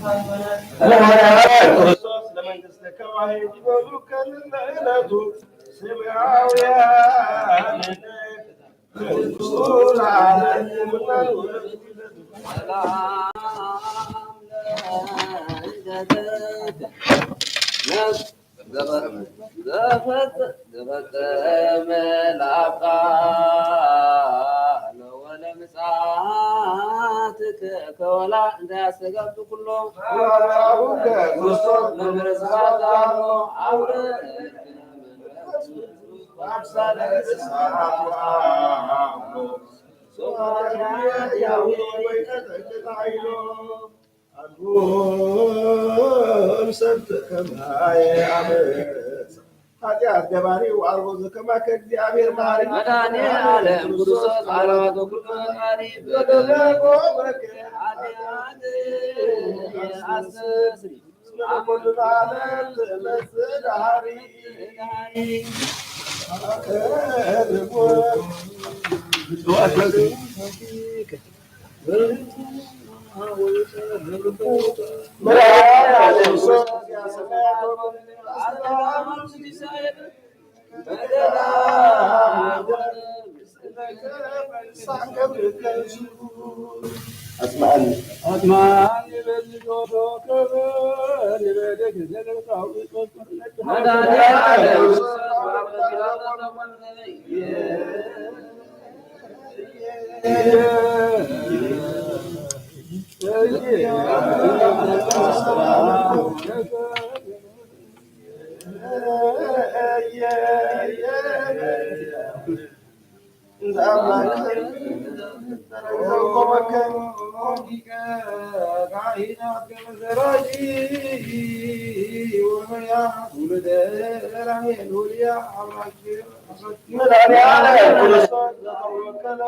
ለሐዋርያት ክርስቶስ ለመንግሥተ ከዋሂድ ይበሉ ከንነ እለቱ ስምያውያን ንጉሱ ለዓለም ይምናን ወለዱ ዘፈጸመ ለአብ ቃል ወለምጽአትከ ከወላ እንተ ያስተጋብ ኩሎ ሐዋርያሁ ክርስቶስ መምህረ ስብሐት ለዓለሙ አቡነ አምሳለ ስብሐት ወአብ ሶማልያ ያዊ ወይቀጠቅጥ ኃይሎ። ኣልቦም ሰብ ከማየ ኣበሳ። ኃጢአት ገባሪ ወአልቦ ዘከማከ እግዚአብሔር መሐሪ መድኃኔ ዓለም ክርስቶስ ዓለማት ወኩሉ ፈጣሪ በደለጎ በከ ኃጢአት አስተስሪ። አመ ኩሉ ዓለም ትመጽእ ደሃሪ። አቀርቦ አጽምዓኒ። መድኃኔዓለም ክርስቶስ ዘተወከለ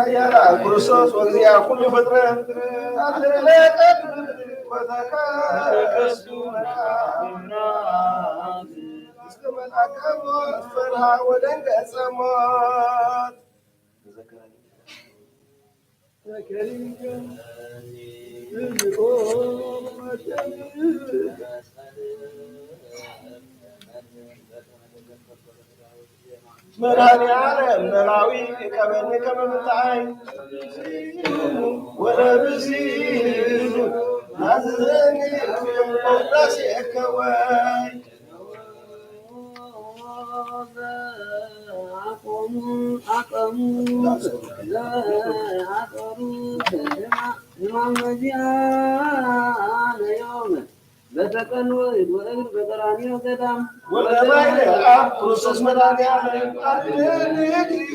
ያላ ክርስቶስ ወእግዚአ ኩሉ ፍጥረት አትለቀ ወተከስቱ እስከ መልአከ ሞት ፈርሃ ወደንገጸ ሞት። መድኃኔዓለም መራዊ እቀበኒ ከመ ምንታይ ወለብሲ ናዝዘኒ ውዳሴ እከወይ። አቀሙ አቀሙ አቀሩ ህማም መዚያ ነዮም በተቀን ወይድ ወእግር በቀራንዮ ገዳም ወለማይለ አብ ክርስቶስ መድኃኔዓለም አድንግዮ።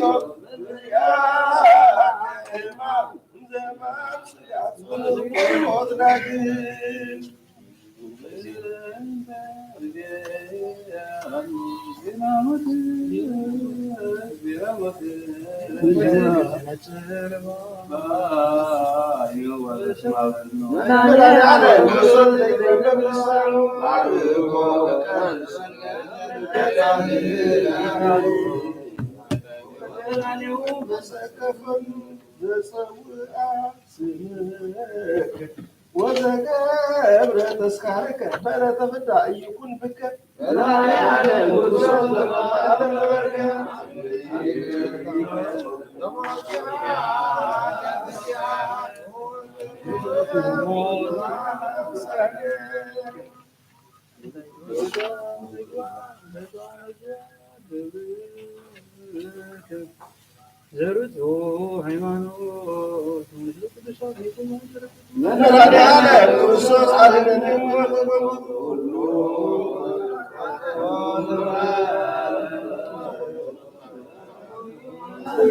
ወዘገብረ ተስካርከ በረተ ፍዳ እይኩን ብከ። ዘርኡ ሃይማኖት ምስሉ ቅዱሳት ይኩን። መድኃኔዓለም ክርስቶስ አድነን። ኩሉ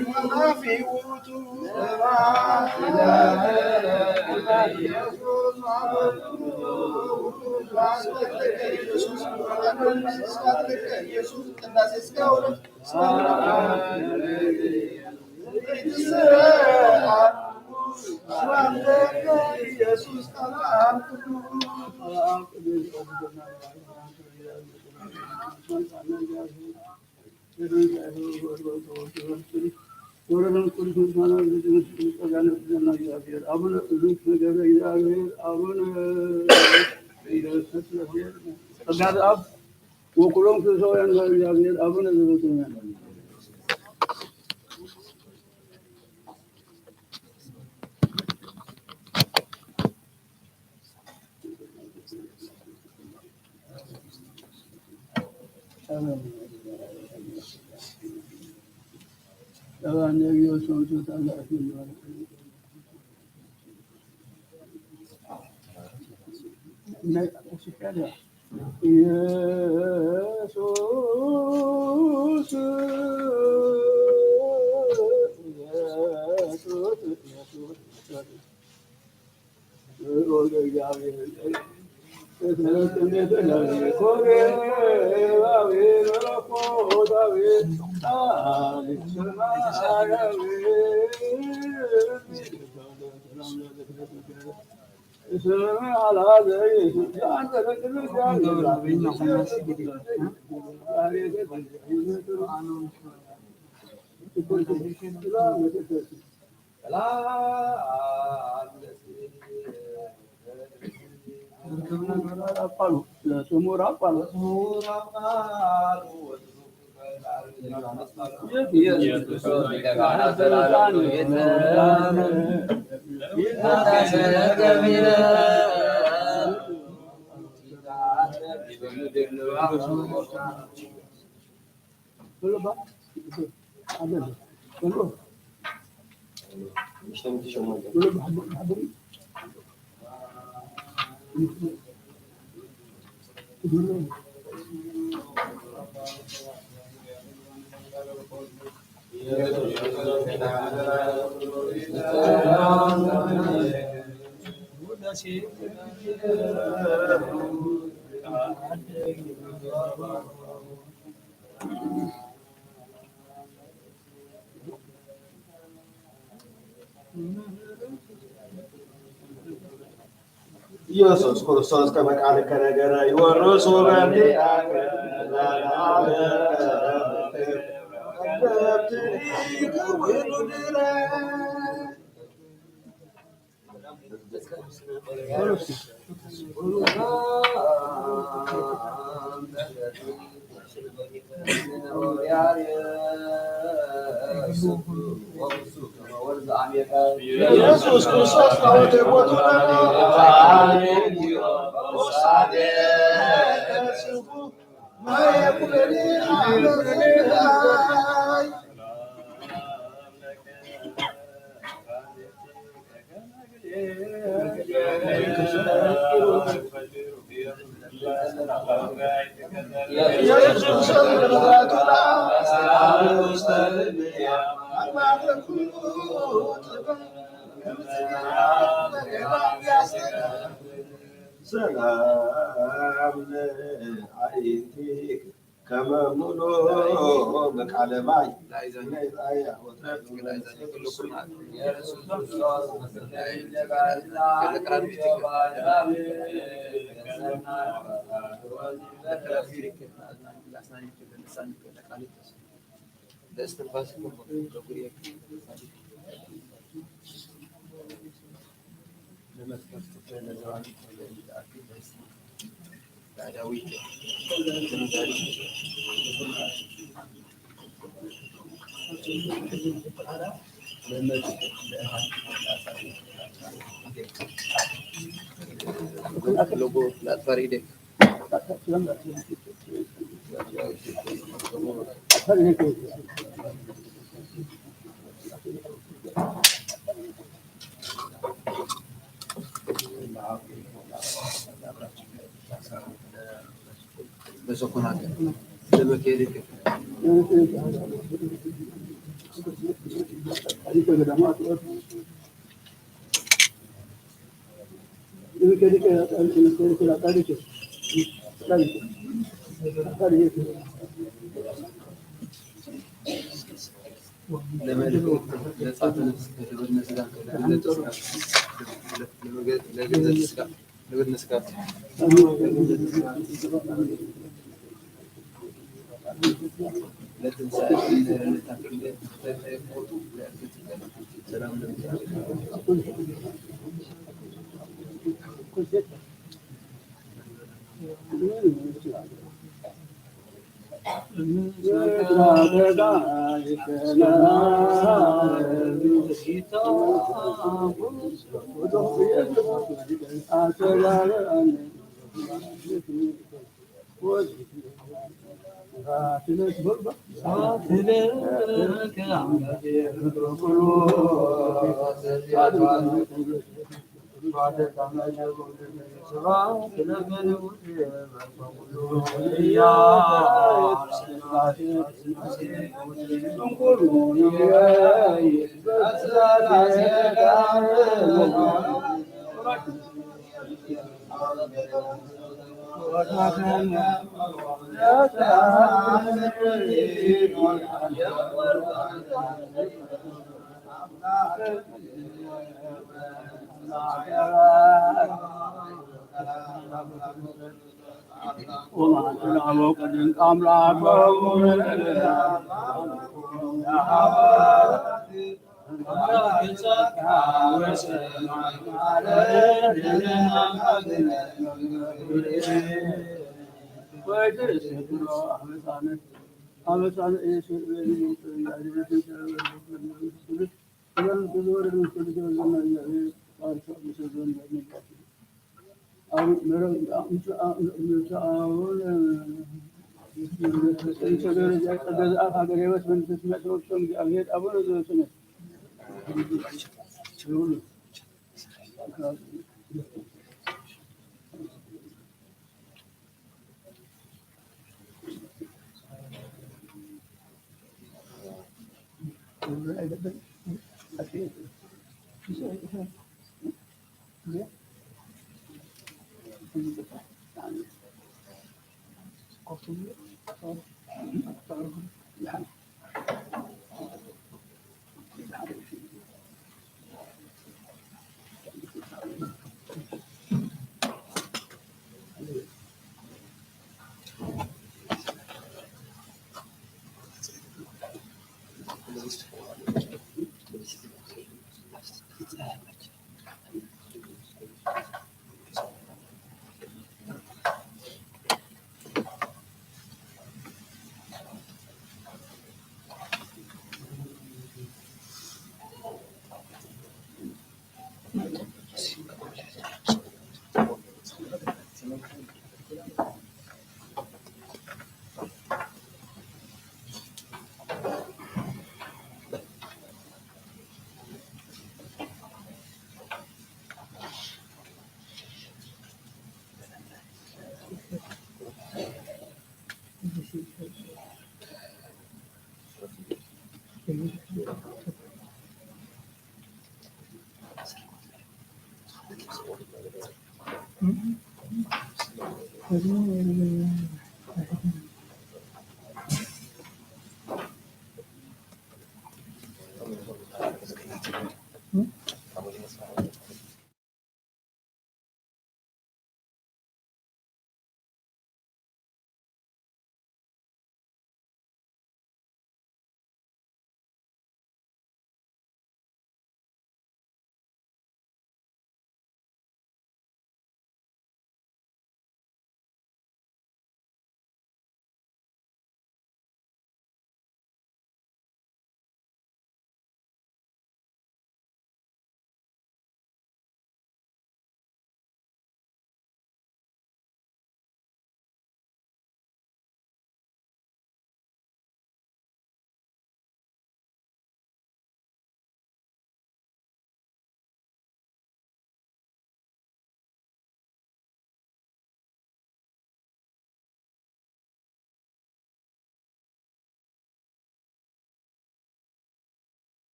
ኃላፊ ውእቱ። ኢየሱስ ቅዳሴ ስጋ ወደም ወኩሎም ክርስቶስያን ገብረ እግዚኣብሔር አቡነ ዘበሰማያት። ኢየሱስ ክርስቶስ ከመ ቃልከ ነገረ ይወርሱ በእንቲአከ ለዓለም። ኢየሱስ ክርስቶስ ታቦተ ቦቱ ሰላም ለአዕይንቲክ ከመ ምሉእ በቃለ ማይ።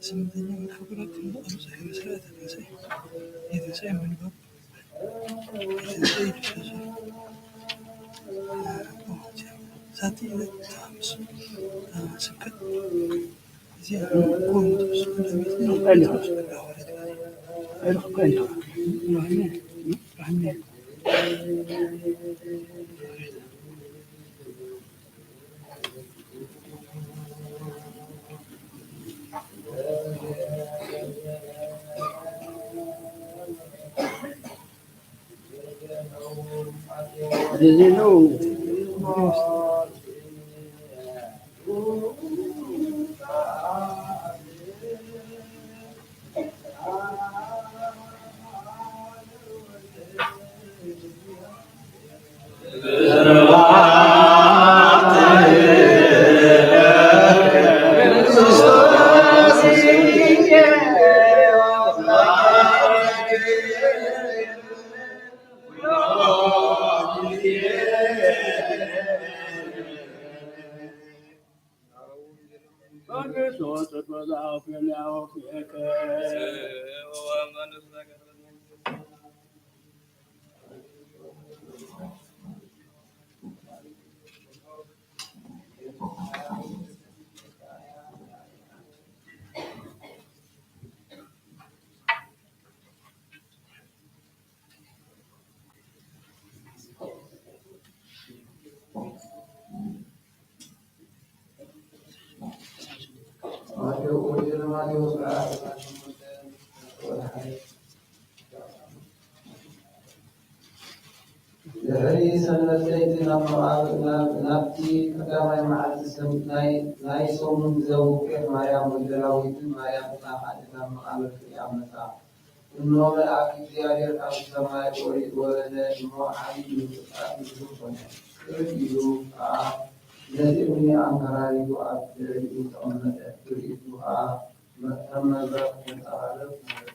ስምንተኛ መርሃ ግብራችን ብቕልጡፍ ስርዓተ ትንሳኤ፣ የትንሳኤ መንባብ፣ የትንሳኤ ልብሰ ሱር፣ ሳቲ ዕለት ሓሙስ ስብከት፣ እዚ ድሕሪ ሰንበት ለይቲ ናብ መቓብር፣ ናብ፣ ናብቲ ቀዳማይ መዓልቲ ሰም-፣ ናይ፣ ናይ ሰሙን ግዜ ውቅያት ማርያም መግደላዊትን ማርያም እታ ካልእ ናብ መቓብር ክሪኣ መጻ። እነሆ መልኣክ እግዚኣብሔር ካብ ሰማይ ወሪ-፣ ወረደ፣ እሞ ዓቢ ምንቅጥቃጥ ምድሪ ኾነ። ትርግ ኢሉ ከኣ ነቲ እምኒ ኣንከራሪሩ ኣብ ልዕሊኡ ተቐመጠ። ትርኢቱ ከኣ መ-፣ ከም መብረቕ ተንጸባረቕ ነበረ።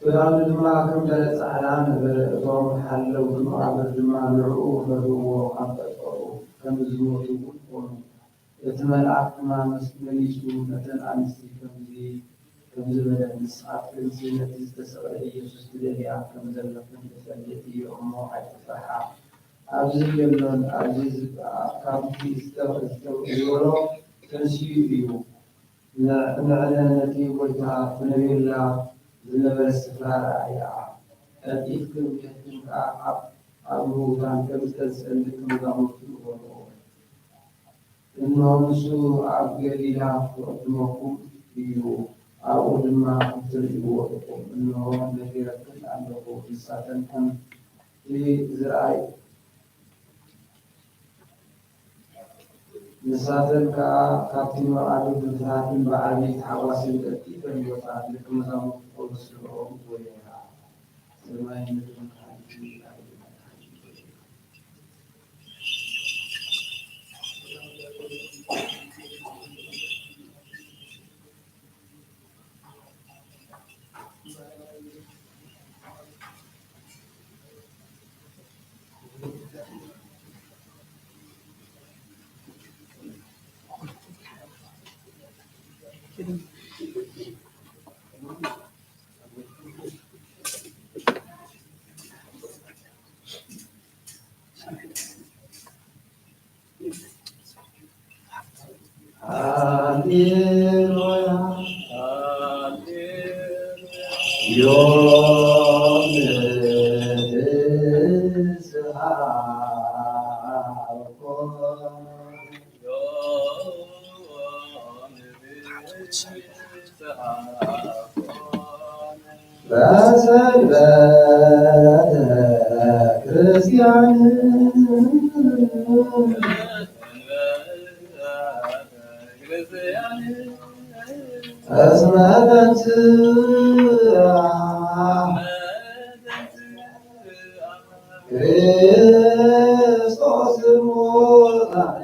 ክዳኑ ድማ ከም በረድ ጻዕዳ ነበረ። እቶም ሓለውቲ መቓብር ድማ ንዕኡ ፈርህዎ፣ ኣብ ጠጠኡ ከም ዝሞቱ እውን ኾኑ። እቲ መልኣክ ድማ መስ-፣ መሊሱ ነተን ኣንስቲ ከምዚ፣ ከምዚ በለን፣ ንስኻትክንሲ ነቲ ዝተሰቕለ ኢየሱስ ትደልያ ከም ዘለኽን እፈልጥ እየ እሞ ኣይትፍርሓ። ኣብዚ የሎን፣ ኣብዚ ዝ-፣ ካብቲ ዝተ-፣ ዝተ-፣ ዝበሎ ተንሲኡ እዩ። ን-፣ ንዕነ ነቲ ጐይታ ተነብዩላ ዝነበረ ስፍራ ረኣያ። ቀልጢፍክን ኬድክን ከኣ ኣብ፣ ኣብ ምዉታን ከም ዝተንስአን ደቀ መዛሙርቱ ንገርኦ። እንሆ፣ ንሱ ኣብ ገሊላ ክቕድመኩም እዩ፣ ኣብኡ ድማ ክትርእይዎ ኢኹም። እንሆ፣ ነጊረክን ኣለኹ። ንሳተን ከምቲ ዝረኣይ-፣ ንሳተን ከኣ ካብቲ መቓብር ብፍርሃትን ብዓቢ ታሕጓስን ቀልጢፈን ወጻ። ደቀ መዛሙርቱ ፖውሎስ ንዕኦም ጐየያ። ሰማይን ምድርን ክሓልፍ፣ ሃሌሉያ። ዮም ንስሓ በሰንበተ ክርስቲያን እስመ ተንሥአ ክርስቶስ እሙታን።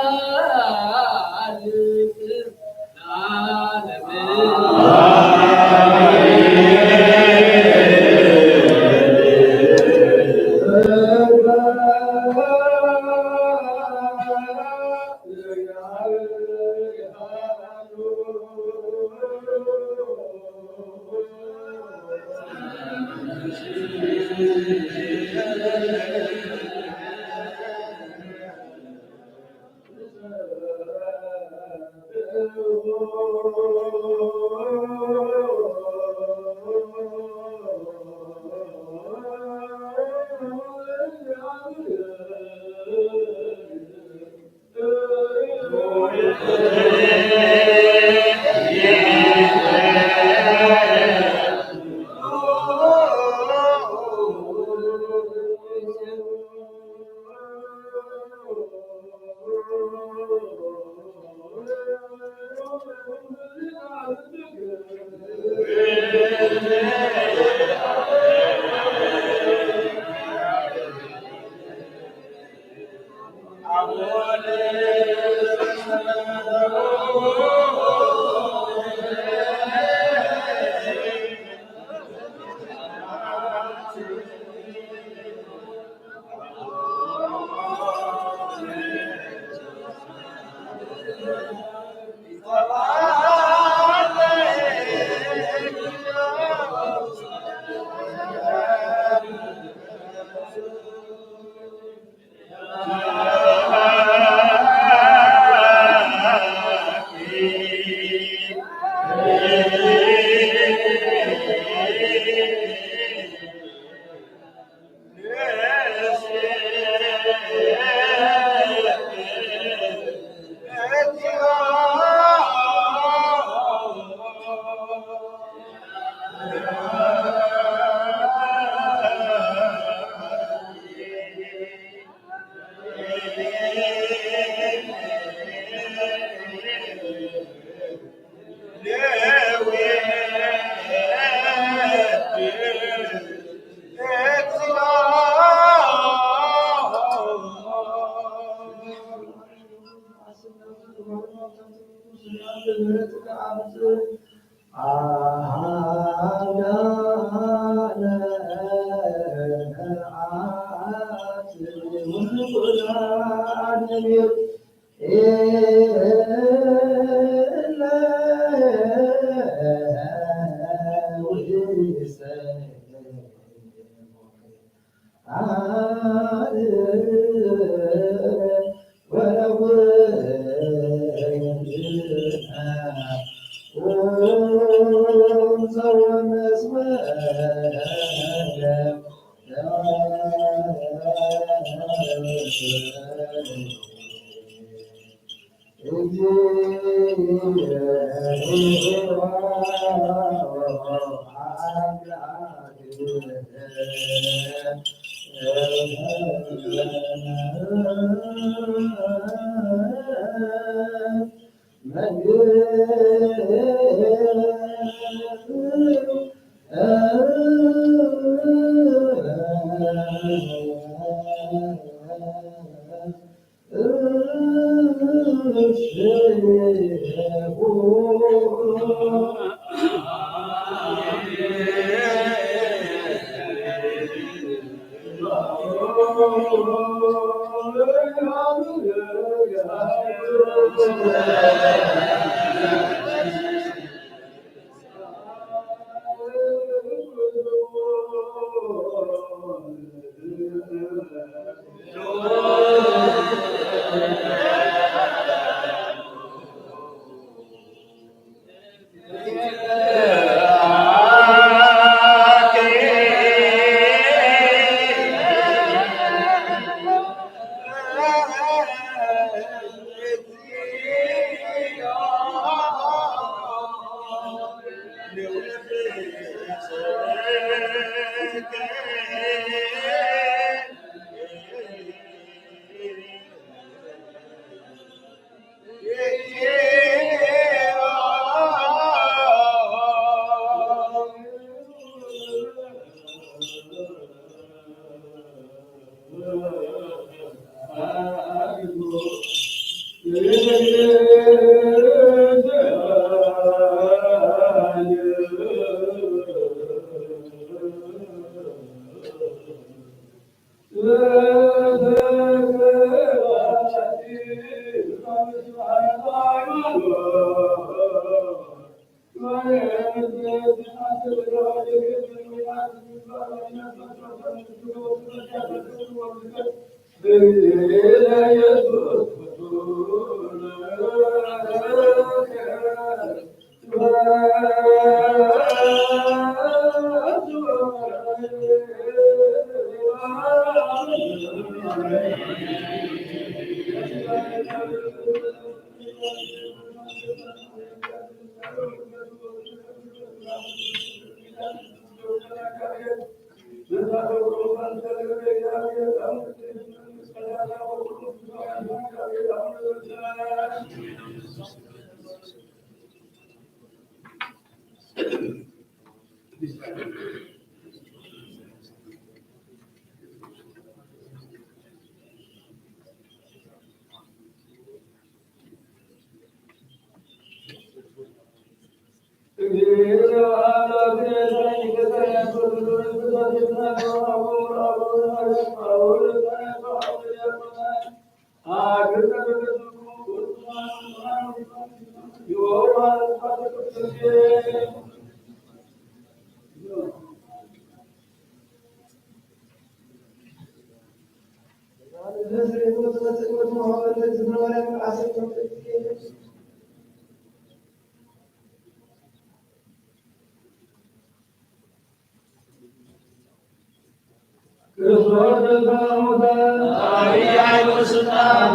ክርስቶስ ተንሥአ እሙታን፣ አብይ ኃይል ወሥልጣን፣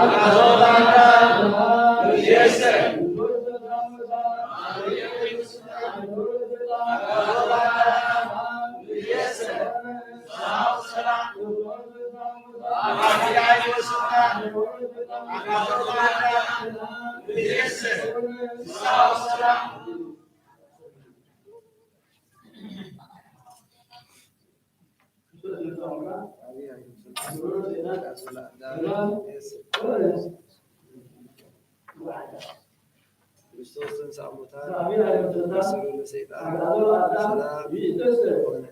አጋዞ ባንዳ፣ እምይእዜሰ። ክርስቶስ ተንሥአ እሙታን፣ ኣሰሮ ለሰይጣን ሰላም ኮነ።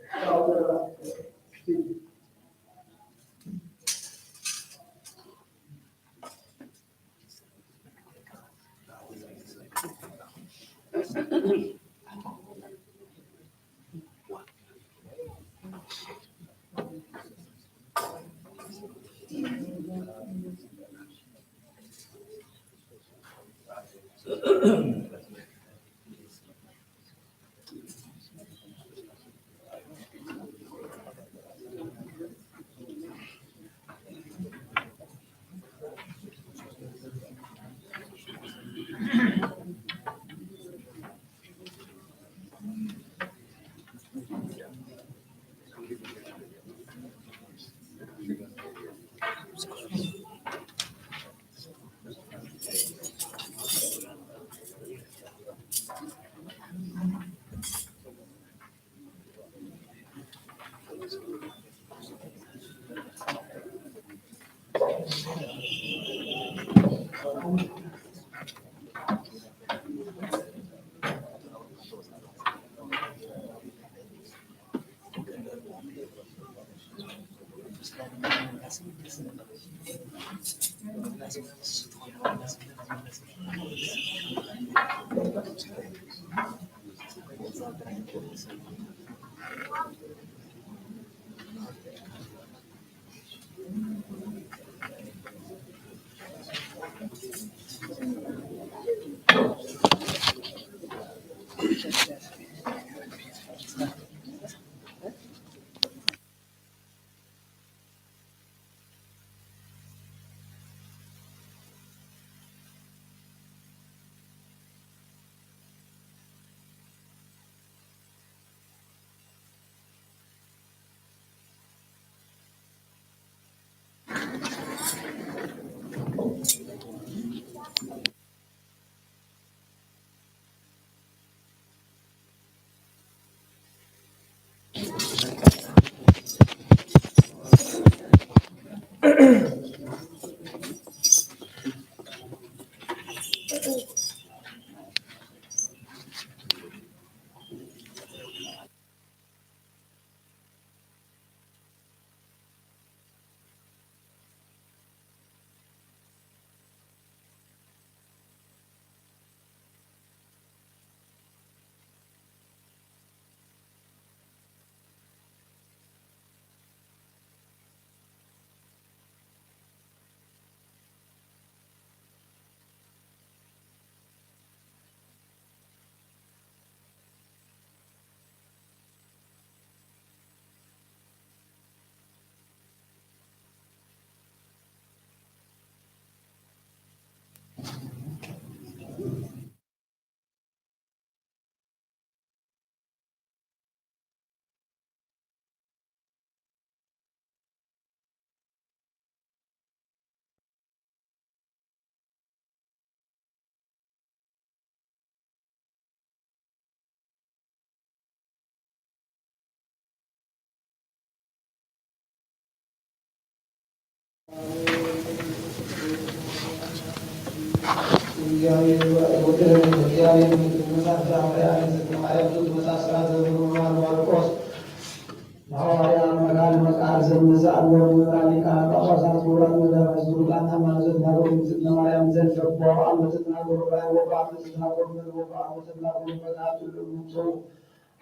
ንሃዋርያ መካነ መቃርስ ዘምጽእ ኣንወር ምምራን ሊቃነ ጳጳሳት ክቡራት መጋቤ ሐዲስ ብሩካን ሃይማኖት ዘትናጎር እግዝእትነ ማርያም ዘንደቦ ኣመ ዘትናጎር ራይ ወባ ኣመ ዘትናጎር መን ወባ ኣመ ዘትናጎር በቃ ትሉ ምንቱ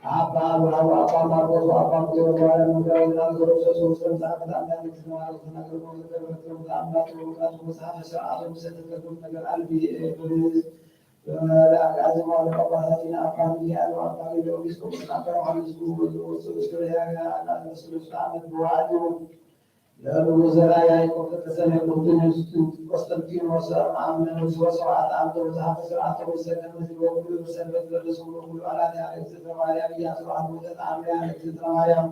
ኣባ አብርሃም አባ ማርቆስ አባ መቴዎስ ማርያም መጋቤ ናዝሮ ሰሱ ውስጥም ጻፈት አንዳንድ ተማሪ ተናገር ነው ዘገበት ነው አምላክ ወቃት መጽሐፍ ስርዓት ምሰተከቱት ነገር አልቢ ብልዝ በመላእክት አዝማሪ አባታችን አባ ሚካኤል አባ ጊዮርጊስ ቅዱስ አባ ዮሐንስ ጉዞ ወጽ ስለ ያጋ አላ ስለ ዓመት በዋዕዱ ለንጉሥ ዘርአ ያዕቆብ ተሰሜ ቁስጥንጢኖስ አምነ ንጉሥ ወሰብዓት ዓመተ ወተሐፈ ስርዓተ ወሰነ ምድር ወኩሉ በሰንበት ለበስኩ ወኩሉ አላት ያለግዝእተ ማርያም እያስሩ አንዱ ተጣምሪያ ለግዝእተ ማርያም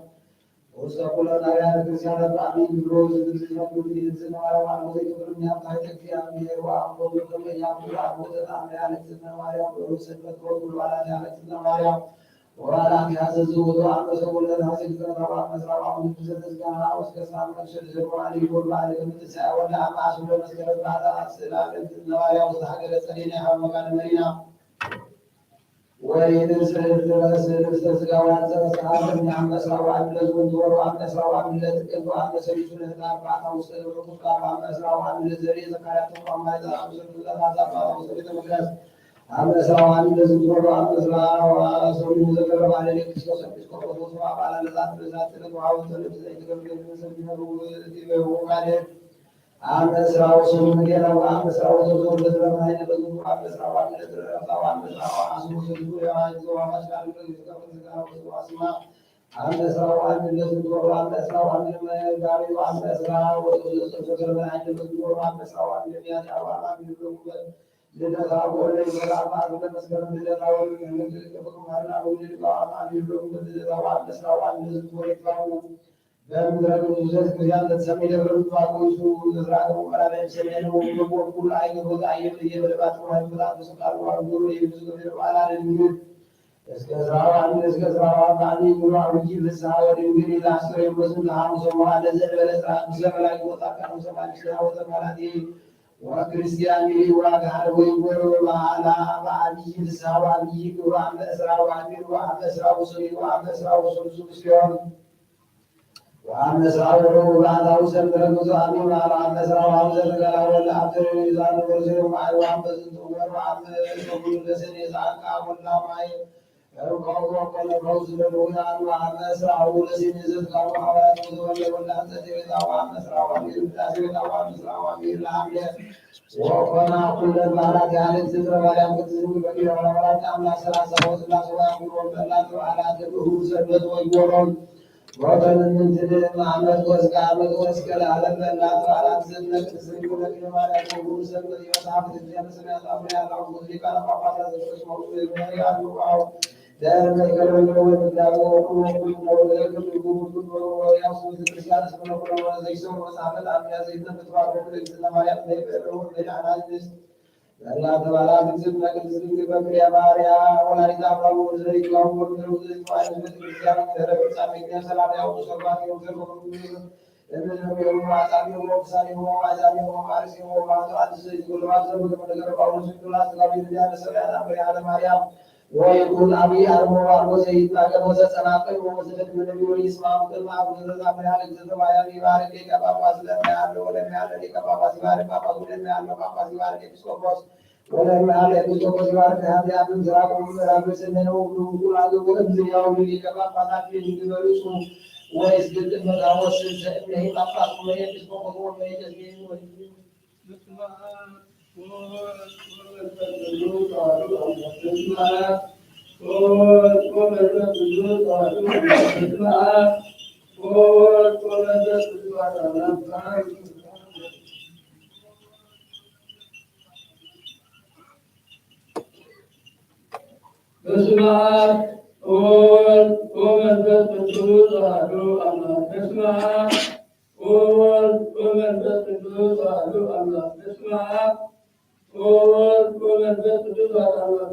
ውስተ ኩለን አብያተ ክርስቲያናት በአቢ ብሎ ዝግዝእተ ኩሉ እግዝእተ ማርያም አንዱ ዘይክብር የሚያምታይ ተክፊ አብሔር ወአምቦ ከመ ያምሩ አንዱ ተጣምሪያ ለግዝእተ ማርያም ወሰንበት ወኩሉ አላት ያለግዝእተ ማርያም ወባላት ያዘዝውቱ ኣመሰው ለናዚ ግዘታው ኣመስራው ኣምዱ ዘተዝጋና ወስከሳም መክሸድ ዘርማኒ ወባል ምትሳያ ወላ ኣማስሎ መስከረት ባታ ስላለ ነባሪያ ውስጥ ሀገረ ጸዴና ያው መጋነ መሪና ወይን ስዕል ትመስል ስጋዋን ዘበስዓትን ኣመስራው ኣምዱ ለዝውንትወሩ ኣመስራው ኣምዱ ለትቅቡ ኣመሰሊቱ ለህዳር ባታ ውስጥ ለብርቁ ቃሉ ኣመስራው ኣምዱ ለዘሪ ዘካርያቱ ኣማይ ዘራሱ ዘብዘታ ዛባታ ውስጥ ቤተ መቅደስ ኣመስራው ኣምዱ ለዝንትወሩ ኣመስራው ኣሰሉ ዘገበረ ባለ ክርስቶስ ኤጲስቆጶስ ወስዋ ባላ ለዛት ለዛት ለተዋወተ ለብዘይ ተገብገ ዝመሰል ቢሆኑ ይበው ማለት ኣመስራው ስሙ ጌራው ኣመስራው ተዞር ለዝረማይ ለበዝሩ ኣመስራው ኣምዱ ለዝረራው ኣመስራው ኣስሙ ዘዝሩ የዋይ ዘዋማሽ ቃሉ ለዝቀሩ ዝጋሩ ስዋ ስማ ኣመስራው ኣምዱ ለዝንትወሩ ኣመስራው ኣምዱ ለመጋሪ ኣመስራው ወዘዘዘ ዘገበረ ባለ ለበዝሩ ኣመስራው ኣምዱ ለሚያጫው ኣምዱ ለሙበት ልደታ ወልደ ይመራ በዓል መስከረም ልደታ ወልደ ምክር ቅዱስ ማርና ወልደ ሊቃውንት አሚር ሎሚ ልደታ ወአንበሳ ወአንበስ ወይፋው በምድረ ብዙዘት ክርስቲያን ለተሰሚ ደብረ ምጽዋት ወይሱ ዘስራተ ወመራዳይ ሰሜን ወግብ ወኩሉ አይገቦት አየር እየበለባት ወሃይ ብላት ወሰቃል ወአንጉሩ የብዙ ገበረ በዓል አደንግር እስከ ስራው አሚር እስከ ስራው አባኒ ሙሉ አብይ ፍስሐ ወድንግል ይላስር የጎስም ለሐሙሶ መዋለ ዘእበለ ስርዓት ብሰበላይ ወጣ ቀኑ ሰማኒ ስራ ወተማላቲ ወክርስቲያን ይዋግሃር ወይጎር በዓላ በዓብይ ፍስሐ ወአብይ ግብሩ አመ እስራ ወአሚር ወአመ እስራ ወሰሉስ ወአመ እስራ ወሰሉስ ሲሆን ወአመ እስራ ወረቡዕ በዓታዊ ሰንበረ ብዙ አሚር በዓላ አመ እስራ ወአመ ዘተገላ ወለ አብተር ዛን ወርዘ ማይ ወአመ ዝንቱ ወር ወአመ ሰሙን ለሰኔ ዛንቃ ወላ ማይ ወኮና ኩለን ባህላት ያህል ዝክረ ማርያም ቅድስት ድንግል በክንደ ወላዲተ አምላክ ሰላሳ ወስላሴ ወያክብሮ በላል በዓላት በእሁድ ሰንበት ወይጎሮም ወተን ምንትል ዓመት ወስከ ዓመት ወስከ ለዓለም በላል በዓላት ዘነ ቅድስት ድንግል በክንደ ማርያም ወጉሩ ሰንበት የመጽሐፍ ቅዱስ ያለ ሰማያት አቡነ ያለው ሊቃነ ጳጳሳት ዘቅዱስ መውሱ የመሪያ አንዱ አው ወይኩን አብይ አርሞ አርሞ ዘይታገል ወዘጸናቅል ወዘህድም ነቢዩ ይስማሙ ቅድመ አቡነ ዘዛብር ያለ ግዘተ ማርያም ይባርክ ሊቀ ጳጳስ ለሚያለ ወለሚያለ ሊቀ ጳጳስ ይባርክ ጳጳስ ወለሚያለ ጳጳስ ይባርክ ኤጲስቆጶስ ወለሚያለ ኤጲስቆጶስ ይባርክ ሀዲያ ምንዝራቅ ምዕራብ ሰሜን ውዱ ውዱ አገቡ እምዝያው ሊቀ ጳጳሳት ይንግበርሱ ወይስ ግጥመታወስ ሰእምነሂ ጳጳስ ወኤጲስቆጶስ ወመይቀስ በስመ አብ ወወልድ ወመንፈስ ቅዱስ አሐዱ አምላክ። በስመ አብ ወወልድ ወመንፈስ ቅዱስ አሐዱ አምላክ። በስመ አብ ወወልድ ወመንፈስ ቅዱስ አሐዱ አምላክ። በስመ አብ ወወልድ ወመንፈስ ቅዱስ አሐዱ አምላክ። በስመ አብ ወወልድ ወመንፈስ ቅዱስ አሐዱ አምላክ።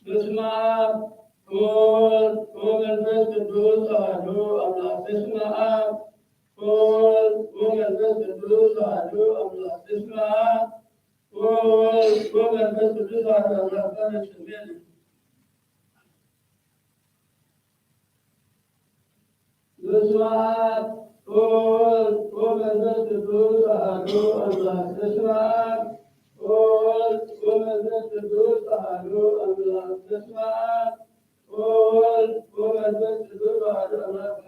በስመ አብ ወወልድ ወመንፈስ ቅዱስ አሐዱ አምላክ። በስመ አብ ወወልድ ወመንፈስ ቅዱስ አሐዱ አምላክ። በስመ አብ ወወልድ ወመንፈስ ቅዱስ አሐዱ አምላክ። በስመ አብ ወወልድ ወመንፈስ ቅዱስ አሐዱ አምላክ። አሜን። በስመ አብ ወወልድ ወመንፈስ ቅዱስ አሐዱ አምላክ። በስመ አብ ወወልድ ወመንፈስ ቅዱስ አሐዱ አምላክ። በስመ አብ ወወልድ ወመንፈስ ቅዱስ አሐዱ አምላክ።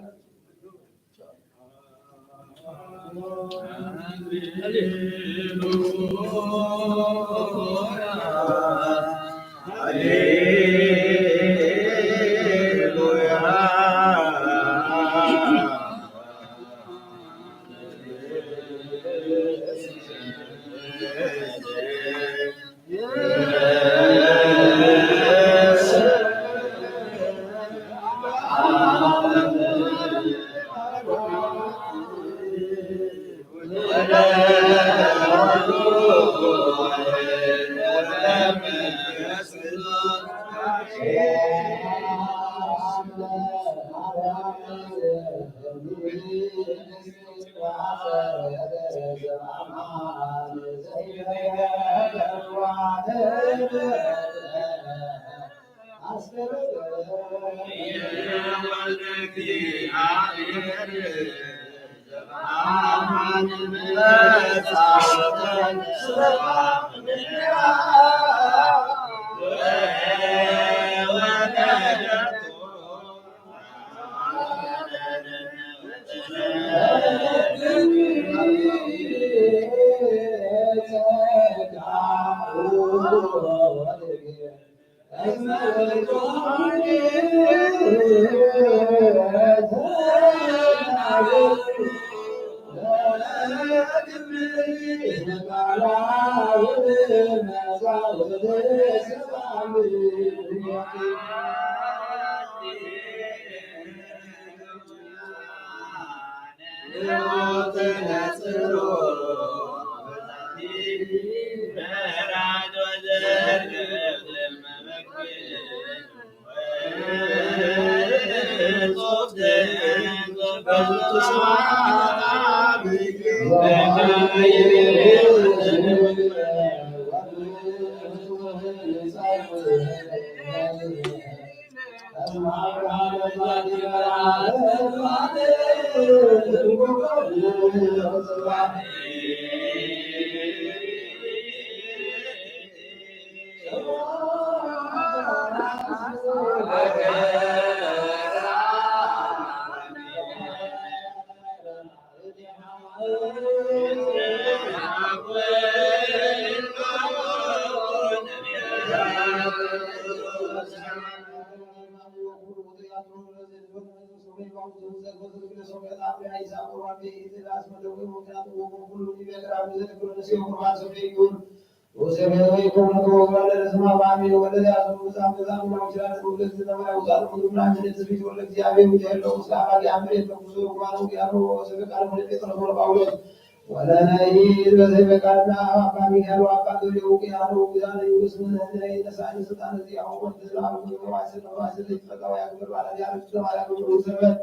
ወለነሂ ዝበዘበ ቃልና አባ ሚካኤል ወአባ ገብርኤል ወአባ ኪዳነ ንጉሥ ምህነነ የተሳኒ ስልጣን እዚአሁ ወንተ ለዓሉ ወሰማይ ስለ ወሰለ ይትፈታ ወያግብር ባላ ዲያሎስ ተማላ ግብሩ ሰበት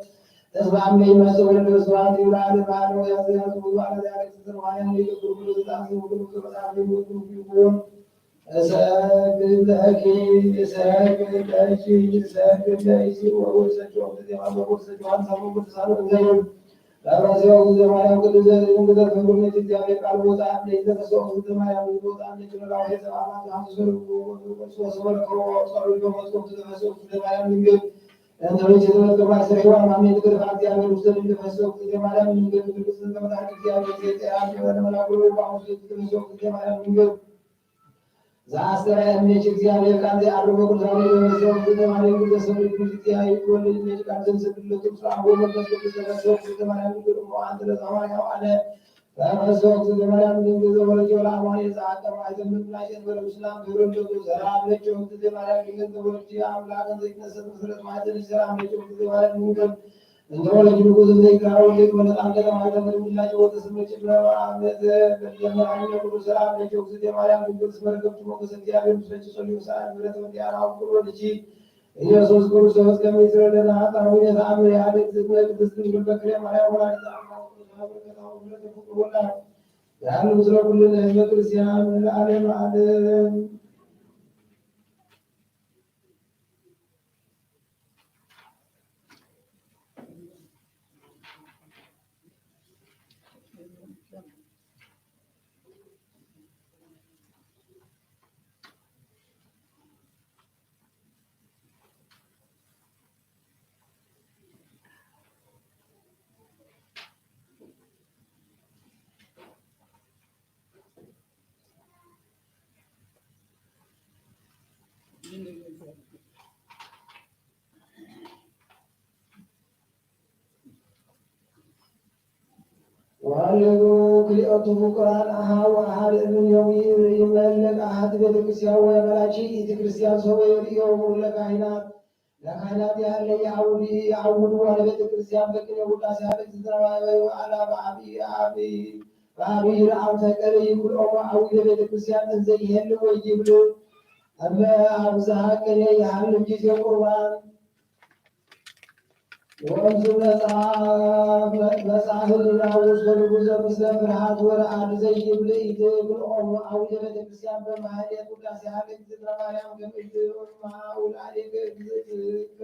ተስማሚ ይመስል ወለደ ስብሐት ይብላል ባለ ያዘያዙ ባላ ዲያሎስ ተማላ ይገብሩ ስልጣን ይሁን ተመጣጣኝ ይሁን እሰግድ ለኪ እሰግድ ለኪ እሰግድ ለኪ ወወሰጆ ጊዜ ማዘቦ ሰጆ አንሳቦ ቅዱሳን እንዘይም ለመሰው ጊዜ ማርያም ቅዱስ ዘሪሁን ግዘር ፈንጉነት እግዚአብሔር ቃል ቦታ አንዴ ለመሰው ጊዜ ማርያም ቦታ አንዴ ጀነራል ሄሰ አማት ሀምሱ ሰሩ ወሶ ሰወረ ከሮ ጸሩ ለመሰው ጊዜ ማርያም ድንግል እንተ ቤት የተመጥቀባ ስሬዋ ማሜ ትግርፋ እግዚአብሔር ውስጥ ለመሰው ጊዜ ማርያም ድንግል ቅዱስ ተመጣጣኝ እግዚአብሔር ጌታ ያለ መላኩ ባሁን ለመሰው ጊዜ ማርያም ድንግል ዘአስተርአየኒ እግዚአብሔር ቃል ዘአርቦ ቅዱሳን የተመሰው ጊዜ ማርያም ቅዱስ ሰው ቅዱስ ያይ ወልድ ልጅ ቃል ዘንሰግድለቱ ስራ ወመንፈስ ቅዱስ ተመሰው ጊዜ ማርያም ድንግል እሞ አንተ ለሐዋርያው አለ ተመሰው ጊዜ ማርያም ድንግል ዘወለጆ ለአማኑኤል ዘአቀባ አይተምን ናይተን በለምስላም ተወለዶ ሰላም ለቸው ጊዜ ማርያም ድንግል ዘወለጆ አምላክን ዘይትነሰት መሰረት ማይተን ሰላም ለቸው ጊዜ ማርያም ድንግል እንተ ወለድ ንጉሥ ዘይትራወ ዘይትወለድ አንተ ለማለት ምድላቸው ወተስመጭ ብለዋል። በደመራኛ ቅዱስ ሰላም ለቸው ጊዜ ማርያም ድንግል ስመረገብቱ ሞገስ እግዚአብሔር ምስለች ጸልዩ ሰዓት ምሕረት ወዲያና አውቅሮ ልጅ ኢየሱስ ክርስቶስ ከሚስረደና ጣሁን የተአምር ያለ ቅድስት ድንግል በክለ ማርያም ወላዲተ አምላክ ቅዱስ ማህበር ከታሁን ምሕረት ፍቅር ወላ ያሉ ምስለ ኩሉ ለህዝበ ክርስቲያን ለዓለም ዓለም። ወሃለዩ ክልኤቱ ፍቁራን አሃ ወአሃደ እምኔሁ ይመልክ አሃቲ ቤተ ክርስቲያን ወመላኪ እቲ ክርስቲያን ሰው የርእዮ ለካህናት ለካህናት ያለ የአውዲ የአውዱ ወደ ቤተ ክርስቲያን በቅኔ ውዳሴ ያለ ተዘራባዩ አላ በአቢ አቢ በአቢ ለአንተ ቀሪ ይኩልኦሞ አዊ ለቤተ ክርስቲያን እንዘ ይሄል ወይ ይብል እመ አብዝሃ ቅኔ የሃልም ጊዜ ቁርባን ወእምዝ መጽሐፍ መጽሐፍ ህልና ውስተ ንጉዘ ምስለ ፍርሃት ወረዓድ ዘይብል ኢትብልዖሙ። አቡነ ቤተክርስቲያን በማህሌት ውዳሴ ሀገ እግዝእትነ ማርያም ከም ኢትብልዖሙ። አውላዴ እግዝእትከ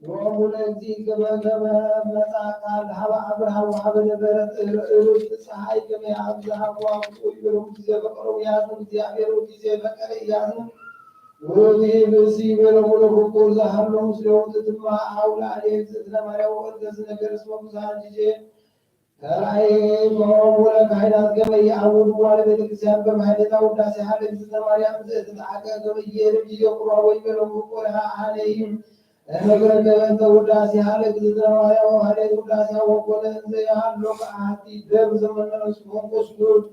ሎሙ ለእግዚእ ከመ መጻ ቃል ሀበ አብርሃም ወሀበ ነበረት ርዕድ ፀሐይ ከመ አብዝሃ ከዋክብቱ ይበሉ። ጊዜ ፈቀሩ ያዝኑ እግዚአብሔር ጊዜ ፈቀረ ያዝኑ። ወቲ ብእሲ ይበለሙ ለፍቁር ዘሃሎ ምስሌሁ ትትማ አውላዴ እግዝእትነ ማርያም ወእንተ ዝነገር እስመ ብዙሃን ጊዜ ተራእየ ሎሙ ለካህናት ከመ ይአውዱ ዋለ ቤተክርስቲያን በማህሌታ ውዳሴ ሀለ እግዝእትነ ማርያም ዘእትትአከ ከመ ይሄድም ጊዜ ቁርባ ወይበሎም ፍቁር አነይም እምግረገበ እንተ ውዳሴ ሀለ እግዝእትነ ማርያም ወማህሌት ውዳሴ ወኮነ እንዘ የሃሎ ከአሐቲ ደብር ዘመንፈስ መንፈስ ቅዱስ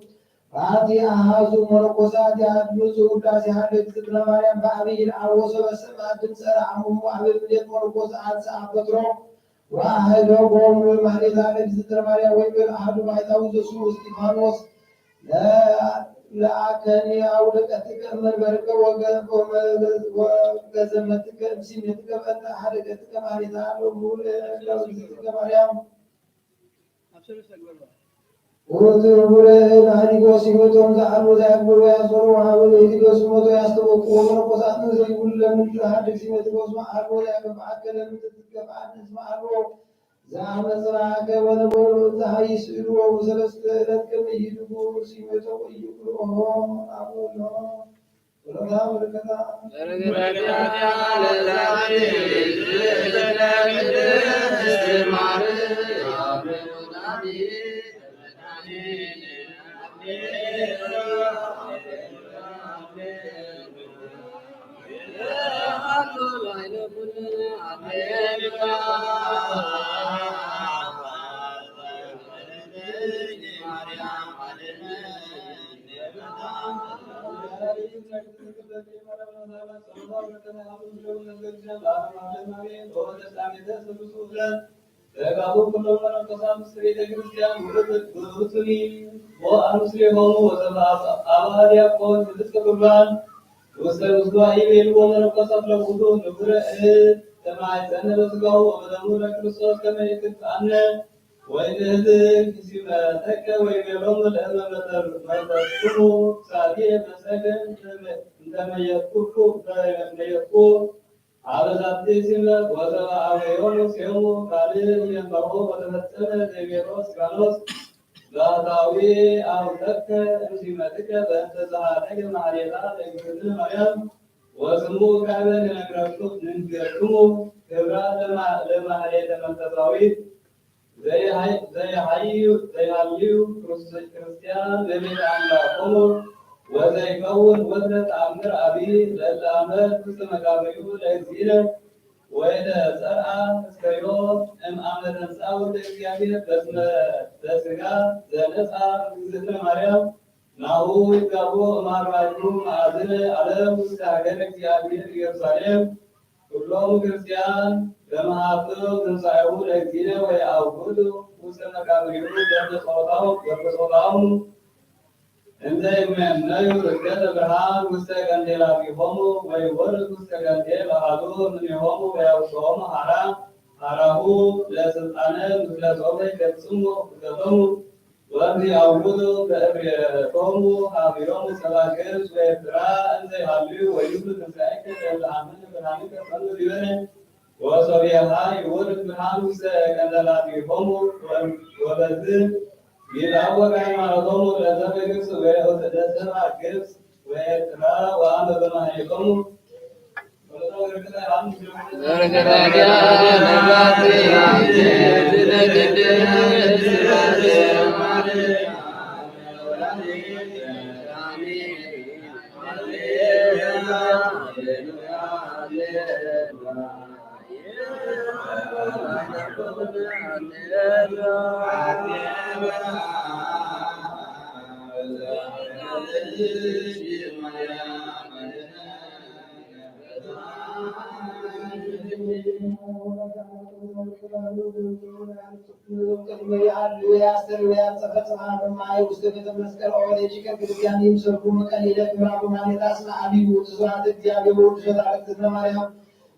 በአቲ አሃዙ መነኮሳት ያድምፁ ውዳሴ ሀለ እግዝእትነ ማርያም በአብይ ለአወ ሰበ ሰማዕት ድምፀ ረአሙሙ አበ ምኔት መነኮሳት አንስአ በትሮ ወአህደጎሙ ማህሌታ ለእግዝእትነ ማርያም ወይቤል አሐዱ ባሕታዊ ዘስሙ እስጢፋኖስ ለአከኒ አውደቀትከ እመንበርከ ወገዘመትከ እምሲኔትከ በእንተ አሐደገትከ ማህሌታ ለእግዝእትከ ማርያም። ውእቱ ህቡረ እድ አዲጎ ሲመቶም ዘአልቦ ዘያግብር ወያዞሩ ወሀበ ለይእቲ ገጹ ሞቶ ያስተበቁ ወመነኮሳት ዘይብሉ ለምን ትረሃድግ ሲመት ወስመ አልቦ ዘያገባአከ ለምን ትትገባአት እስመ አልቦ ዘአመጽናከ ወነበሩ እንዘ ሀይስእሉ ወሰለስተ ዕለት ከመ ይህድጉ ሲመቶ ወይብልዖ አቡነ። ወለታ ወለከታ ተጋቡ ኩሎም መነኮሳት ውስተ ቤተ ክርስቲያን ውእቱኒ ወአምስሌሆሙ ወዘበአብ አባ ዲያቆን ቅድስተ ቁርባን ውስተ ምስዋዕ ይቤልዎ መነኮሳት ለኩሉ ንቡረ እድ ተማይጸነ በስጋሁ ወበደሙ ለክርስቶስ ከመ ይቅጣነ ወይንህዝግ ሲመተከ ወይቤሎሙ ለእመ መተርኩሙ ሳቴ መሰገን እንተመየጥኩ እንተመየጥኩ አበዛቲ ሲመት ወዘበአበዮሙ ሴሙ ካልእ የንበሮ ወተፈጸመ ዘይቤሎ እስጢፋኖስ ባህታዊ አውቀከ እምሲመትከ በእንተ ዘሃደገ ማህሌታ ለእግዝእትነ ማርያም ወስሙ ካበ ንነግረኩም ንንገርኩሙ ክብራ ለማ- ለማህሌተ መንፈሳዊት ዘይሃይ- ዘይሃዩ ዘይሃልዩ ክርስ- ክርስቲያን በቤተ አምላኮሙ ወዘይከውን ወትረ ተአምር አብይ ለእለ አመት ውስተ መቃብሩ ለእግዚእነ ወይለ ጸርአ እስከ ዮም እም አመ ተንሥአ ወልደ እግዚአብሔር በስመ በስጋ ዘነጽአ እግዝእትነ ማርያም ናሁ ይጋቦ እም አርባዕቱ መአዝነ ዓለም ውስተ ሀገረ እግዚአብሔር ኢየሩሳሌም። ኩሎም ክርስቲያን በመሃጥው ትንሣኤሁ ለእግዚእነ ወየአውዱ ውስተ መቃብሪሁ በበጾታው በበጾታው እንዘ ይመነዩ ርገተ ብርሃን ውስተ ቀንዴላቲሆሙ ወይወርድ ውስተ ቀንዴል አሐዱ እምኔሆሙ ወያውፅኦሙ ሐራ ሐራሁ ለስልጣነ ምስለ ጾመ ይፈጽሙ እገቶሙ። ወእምዚ አውዱ በእብየቶሙ ሀብዮሙ ሰባ ግብፅ ወኤርትራ እንዘ ይሃልዩ ወይብሉ ትንሳኤከ ለእለ አመነ ብርሃንከ ፈኑ ዲበነ ወሶቢያሃ ይወርድ ብርሃን ውስተ ቀንደላቲሆሙ ወበዝ ይታወቅ ሃይማኖቶሙ ለሰበ ግብፅ ወለሰባ ግብፅ ወኤርትራ ወአመ በማህሌቶሙ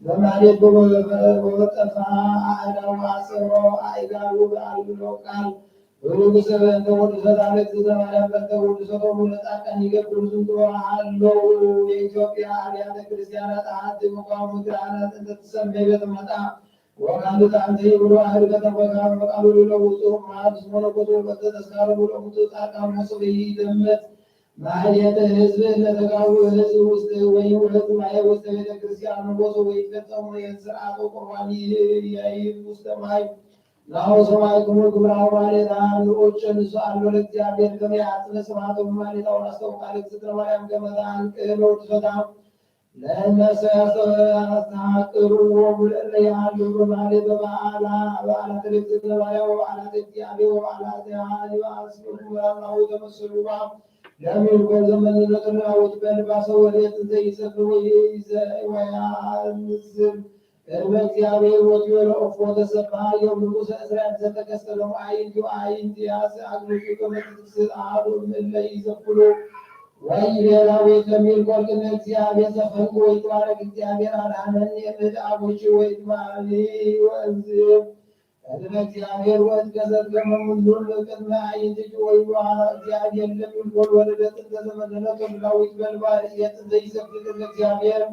በማለት ወበጠፋ ኣእዳው ኣሰሮ ኣእጋሩ ብኣልሎ ቃል ወንጉሰ በእንተ ወድሶታ ለእግዝእትነ ማርያም በእንተ ወድሶቶሙ ለጻድቃን ይገብሩ ዝንቱ ሃለው። የኢትዮጵያ ኣብያተ ክርስቲያናት ኣሐቲ ምዃኑ ምክርሃናት እንተ ትሰመይ ቤተ መጣ ወካልእ ኣንተ ይብሉ ኣህል ከተቆታ ወቃሉ ሊለውጡ ማለት መነኮቱ በተተስካረ ብሎሙቱ ጻድቃን መሶብ ይደመጥ ማህሌተ ህዝብ ለተጋቡ ህዝብ ውስጥ ወይ ውህድ ማየ ውስጥ ቤተ ክርስቲያን ንጎሶ ወይ ፈጸሙ የስርዓተ ቁርባን ይይብ ውስተ ማይ ናሁ ሰማይ ክሙ ግብራዊ ማሌታ ንኦጭ ንሱ ኣሎ ለእግዚአብሔር ከመ ያጽነ ስብሐተ ማሌታ ወአስተውቃለ እግዝእትነ ማርያም ገመታ አንቅህ ለወድሶታ ለእነሰ ያስተሐቅርዎ ለእለ ያሉ በማሌተ በዓላ በዓላት ለእግዝእትነ ማርያም ወበዓላት እግዚአብሔር ወበዓላት ያሊ አስሩ መራናዊ ተመሰሉ ለሚልኮን ዘመንነቱ ለአውት በልባሰ ወዴት ዘይሰፍ ወይ ወያንዝብ ቅድመ እግዚአብሔር ወትዮ ለኦፎ ተሰብሐ ዮም ንጉሰ እስራኤል ዘተከስተ ሎም አይንቱ አይንት ያስ አግብቱ ከመ ትትክስል አሐዱ እምእለ ኢይዘኩሉ ወይቤላ ወይከሚል ቆል ቅድመ እግዚአብሔር ዘፈንኩ ወይትባረክ እግዚአብሔር አድኃነኒ እምእድ አቡኪ ወይትማሊ ወእንዝብ ቅድመ እግዚአብሔር ወእትገዘት ከመ ምንዱል ቅድመ አይንትኪ ወይዋ እግዚአብሔር ለሚል ቆል ወለደት እንተ ዘመነነ ተድላዊት በልባ ርእየት እንተ ይሰብክ ቅድመ እግዚአብሔር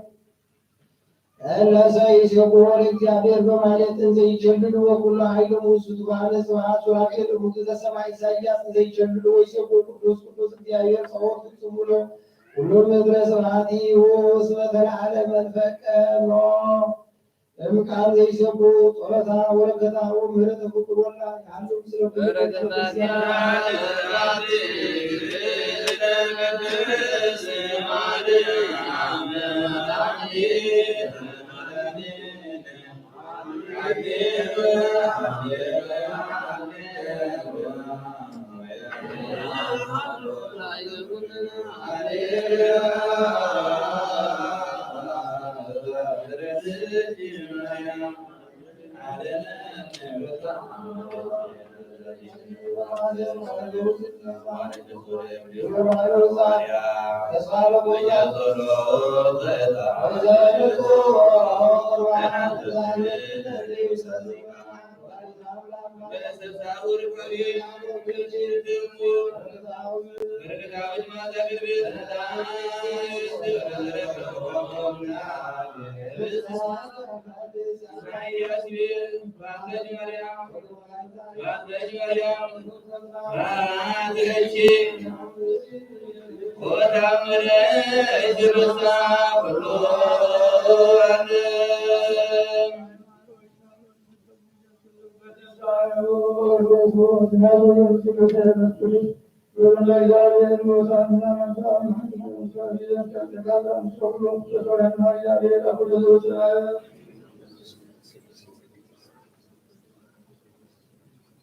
እለሰ ይሴብሖ ለእግዚአብሔር በማለት እንዘ ይቸልሉ ወኩሉ ኃይሎሙ ውስቱ ባሕረ ስብሐት ሱራፌል እሙት ዘሰማ ኢሳይያስ እንዘ ይቸልሉ ወይሴብሖ ቅዱስ ቅዱስ እግዚአብሔር ጸባኦት ፍጹም ውሎ ኩሉ ምድረ ስብሐቲሁ እስመ ተለዓለ መንፈቀ ኖ እምቃል ዘይሴብሖ ጸሎታ ወረከታ ወምህረተ ፍቁር ወላ ያሉ ምስለ ኩሉ በረከታ ቤተክርስቲያን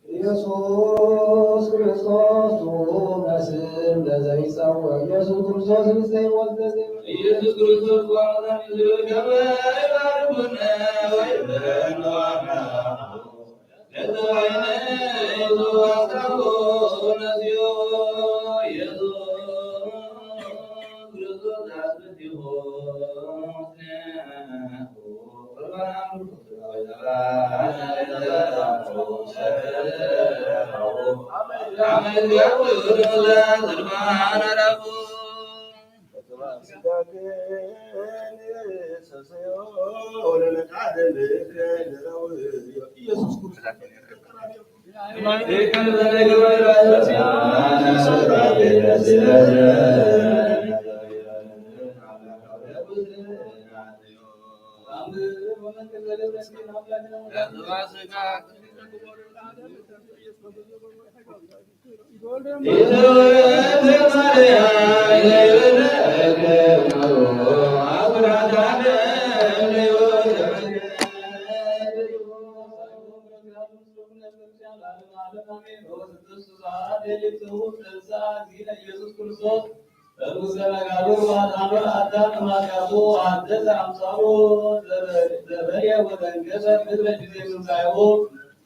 ኢየሱስ ክርስቶስ በስም ለዘይጸውዕ ኢየሱስ ክርስቶስ ምስለ ሕይወት ለዘይመ ኢየሱስ ክርስቶስ ዋመታ ምስሉ ከመ ይባርኩነ ወይብለነ ለዘወይነ ኢየሱስ አስታውቆ ነዚዮ ኢየሱስ ክርስቶስ አስብቲሆ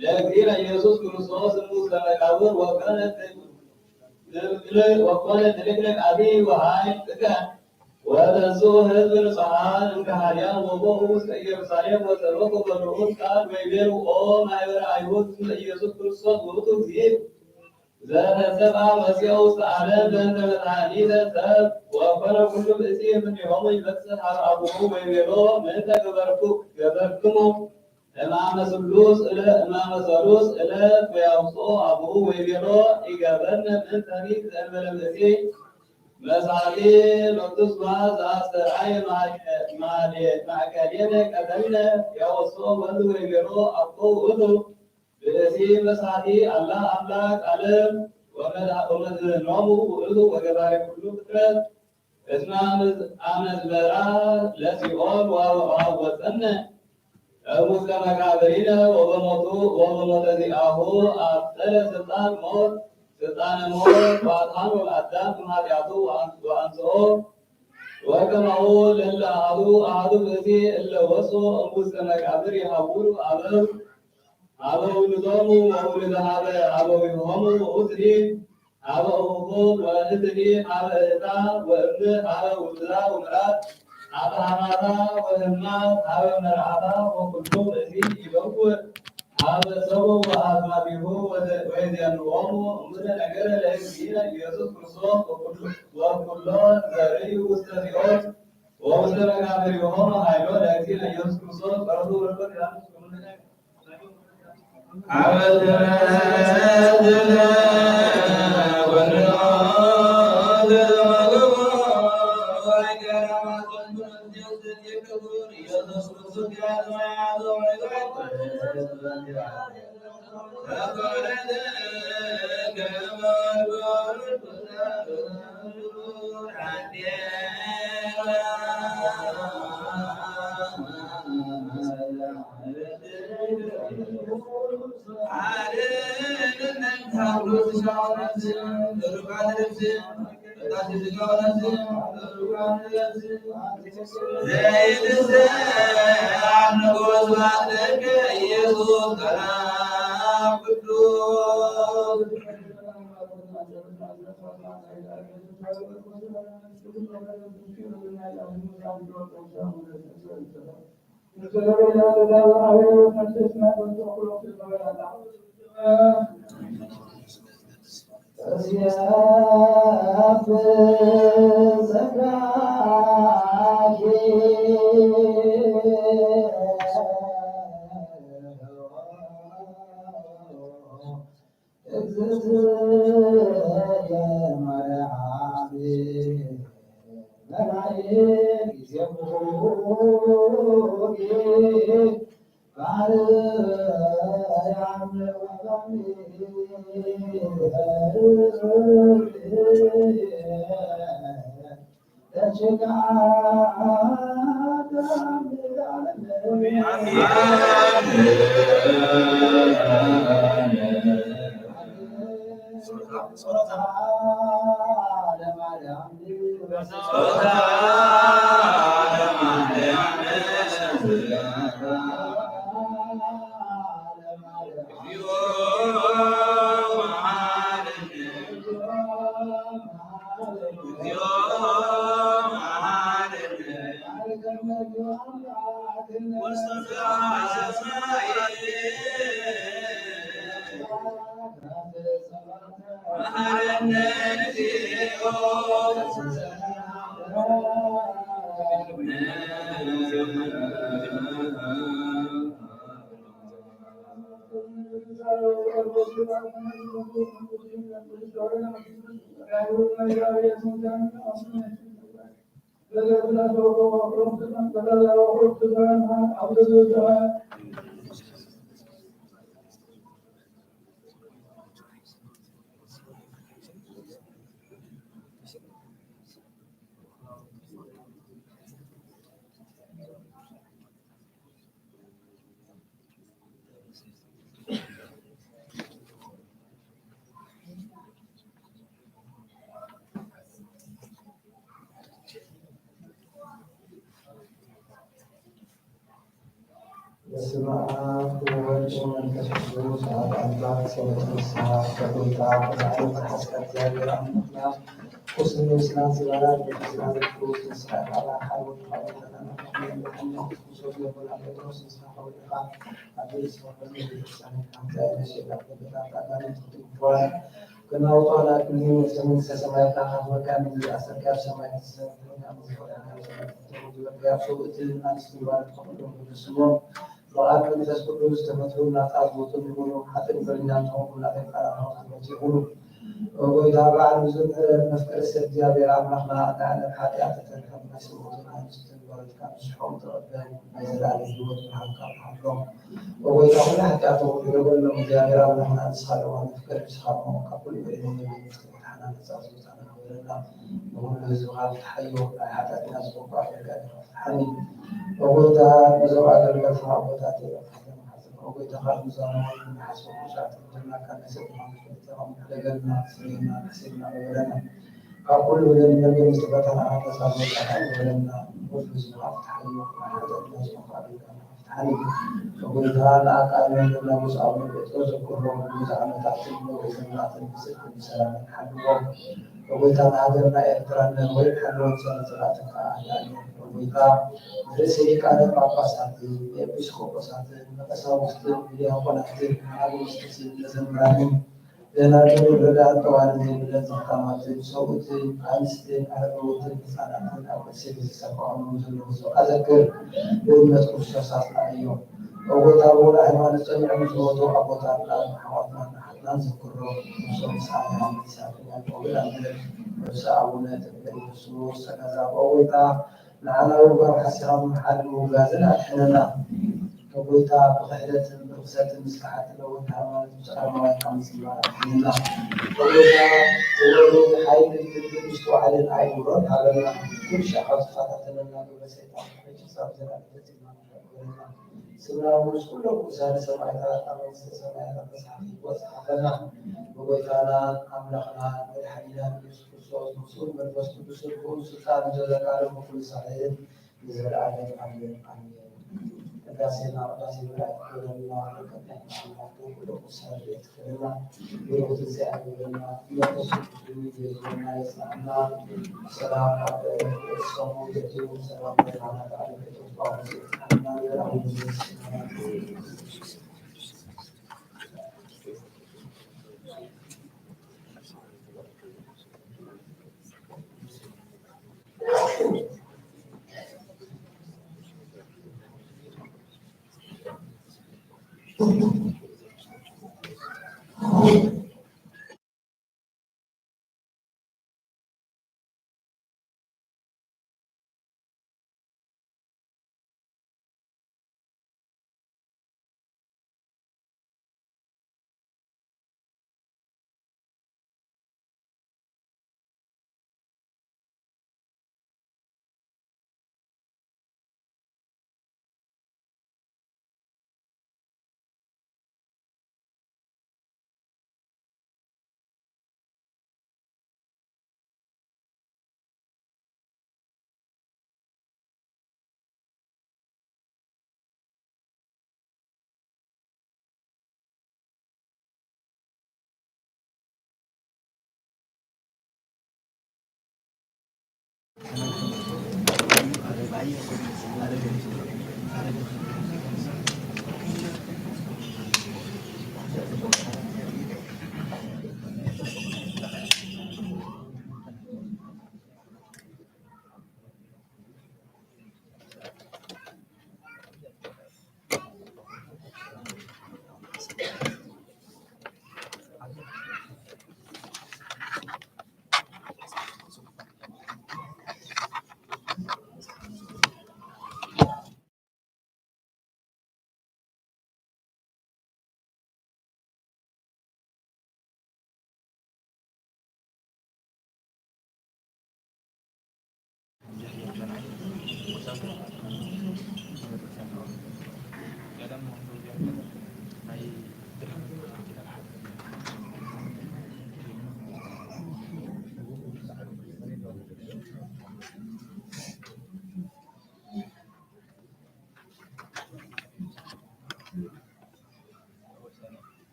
ለእግዚእነ ኢየሱስ ክርስቶስ ንጉሠ መቃብር ወኮነ ትልቅልቅ አቢ ወኃይል ጽግዕ ወተንስኡ ህዝብ ንጹሓን እምከሃድያን ወቦኡ ውስተ ኢየሩሳሌም ወሰበኩ በልዑት ቃል ወይቤሉ ኦ ማሕበረ አይሁድ እስመ ኢየሱስ ክርስቶስ ውእቱ እግዚእ ዘተሰብአ መጺኦ ውስተ ዓለም በእንተ መድኃኒተ ሰብ ወኮነ ኩሉ ብእሲ እምኔሆሙ ይበጽሕ ሀበ አቡሁ ወይቤሎ ምንተ ገበርኩ ገበርክሙ እማመ ስሉስ እለ እማመ ሰሉስ እለ ወያውፅኦ አቡሁ ወይቤሎ ኢገበርነ ምንተኒ ዘእንበለ ብእሲ መስሓቲ ሎቱ ስብሐት ዘአስተርአየ ማእከሌነ ቀተልነ ያወፅኦ ወልድ ወይቤሎ አኮ ውእቱ ብእሲ መስሓቲ አላ አምላክ ዓለም ወመድህኖሙ ውእቱ ወገባሪ ኩሉ ፍጥረት እስመ አመዝበራ ለሲኦል ወአወፀነ እሙስተ መቃብሪነ ወበሞቱ ወበሞተ ዚአሁ አብጠለ ስልጣን ሞት ስልጣነ ሞት ወአድኃኖ ለአዳም እምኃጢአቱ ወአንስኦ ወከማሁ ለለ አሐዱ አሐዱ ብእሲ እለ ወፅኡ እሙስተ መቃብር ይሃውሩ አበው ሀበ ውሉዶሙ ወውሉደ ሀበ አበዊሆሙ ወውእትኒ ሀበ እኹኩ ወእትኒ ሀበ እህታ ወእምህ ሀበ ውሉዳ ወምራት ሀበ ሀማታ ወህማት ሀበ መርዓታ ወኩሉ ብእሲ ይበውእ ሀበ ሰቡ ወአዝማዲሁ ወይዜንዎሙ እሙነ ነገረ ለእግዚእነ ኢየሱስ ክርስቶስ ወኩሎ ዘርእዩ ውስተ ሲኦል ወውስተ መቃብሪሆሙ ሀይሎ ለእግዚእነ ኢየሱስ ክርስቶስ ጸሎቱ በረከቱ ይሃሉ። በስመ አብ ወወልድ ወመንፈስ ቅዱስ አሐዱ አምላክ። ጸሎተ ንስሐ። በጌታ በሰዓቱ መርሐስካ እግዚአብሔር አምላክና ቁስል ነፍስና ዝባላ ቅዱስ ንስሐ ቃላ ሓልወት ቃላ ተናናፋ ሶስት ለቦና ጴጥሮስ ንስሐ ሐውልኻ ኣብ ቤተሰብ ቤተክርስቲያን ሓምሳ የመሸጣ በጌታ ቃላ ትትጓል ከናውጣና ኩሉ መንግስተ ሰማያት ካህን ወካን ዝኣሰርካ ኣብ ሰማይ ትሰብሕና ዝፈረና ዝወርያ ሰውእትን ኣንስትን ባርክ ተቐብሎም ቅዱስ ስሞም ብቓል መንፈስ ቅዱስ ዝተፈትሑ ናጻ ዝወጡ ይኹኑ ሓጥን በርኛን ተኸፉ ናተቃራራሁ ተመት ይኹኑ። ጎይታ በዓል ብዙሕ መፍቀሪ ሰብ እግዚኣብሔር ኣምላኽና ንዓለም ሓጢኣት ተተርፈ ናይ ሰውእትን ኣንስትን ባርክ ካብ ዝስሖም ተቐበል ናይ ዘላለም ህይወት ብርሃን ካብ ተሃሎም። ጎይታ ኩሉ ሓጢኣቶም ይረበሎም እግዚኣብሔር ኣምላኽና ንስኻ ለዋ መፍቀሪ ብስኻ ካብ ኩሉ በደል መንግስቲ ሓና ነጻ ዝወጣና ክብረና ንኹሉ ህዝብኻ ፍትሓዮ ናይ ሓጢኣትና ዝቆቋ ኣገልጋሊ ፍትሓኒ። ጎይታ ነዞም ኣገልገልቲ ኣቦታት እዮም። ጎይታ ካብ ምዛኑ ንሓስቦ ቁሻት ምድርና ካብ ነሰብ ምሕደገልና ስሌና ሕሴብና ክብረና ካብ ኩሉ በደል መንግስቲ ፈተና ነጻ ዝወጣና ክብረና ንኹሉ ህዝብኻ ፍትሓዮ ናይ ሓጢኣትና ዝቆቋ ኣገልጋሊ ሓኒ። ጎይታ ንኣቃል መምህርና ብፁዕ ኣቡነ ጴጥሮስ ዘኩሮም ብዙሕ ዓመታትን ነዊሕ ዘመናትን ብጽድቅን ብሰላምን ሓልዎም። ጎይታ ንሃገርና ኤርትራን ነንወይ ሓልዎም፣ ጸሎት ጸላእትን ከኣ ኣዳልዮም። ጎይታ ንርእሰ ሊቃነ ጳጳሳትን ንኤጲስቆጶሳትን ንቀሳውስትን ንዲያቆናትን ንኣግኡስትን መዘምራንን ደናግል ረዳእን ጠዋልን ዘይብለን ዘኽታማትን ሰብኡትን ኣንስትን ኣረጋውትን ህፃናትን ኣብ ቅድሲ ቤተሰብ ከቕርቡ ዘለዉ ስብዓ ዘክር። ብእምነት ክርስቶስ ኣጽንዓዮም። እወ ታቦና ሃይማኖት ጸኒዖም ዝሞቱ ኣቦታትናን ኣሕዋትናን ኣሓትናን ዘክሮም። ንሶም ምሳሌ ሃይማኖት ያዕቆብን ኣምር ነብሰ ኣቡነ ተክለ ኢየሱስ ተጋዛቦ። እወ ንዓና ውጋብ ሓሲኻ ብምሓድ ምውጋዝን ኣድሕነና። እወ ጎይታ ብኽሕደትን ብርኽሰትን ምስ ከሓቲ ነዊሕ ሃይማኖት ብጻዕሪ መዋይልካ ምጽንባር ኣድሕነና። እወ ጎይታ ጥበብን ሓይልን ፍልፍል ምስትውዓልን ኣእምሮን ሃበና። ኩሉ ሻዕ ካብ ዝፈታተነና ግብረ ሰይጣን ሕጂ ክሳብ ዘላለም ፈጺምና ንሕረቅ በለና። ስምና እውን ምስ ኩሎም ቅዱሳን ሰማዕታት ኣብ መንግስተ ሰማያት ኣብ መጽሓፍ ህይወት ጸሓፈና። ብጎይታናን ኣምላኽናን መድሓኒናን ኢየሱስ ክርስቶስ ምስኡን መንፈስ ቅዱስን ብኡን ስልጣን ንዘለዓለም ኩሉ ሳልሕን ንዘለዓለም ኣሜን ኣሜን። ቅዳሴና ቅዳሴ መላእክት ይበለና። በረከትና ይበለና። ኩሉ ቅዱሳን ረድኤት ይበለና። ብሩኽ ትንሳኤ ይበለና። መንፈስ ቅዱስ ይበለና። የጽንዓና። ሰላም ኣብ ዕረፍቲ ሰሙን ገዲሙ ሰላም ለካህናት ኣበው ጴጥሮስ ጳውሎስ የጽንዓና። ንዘለዓለም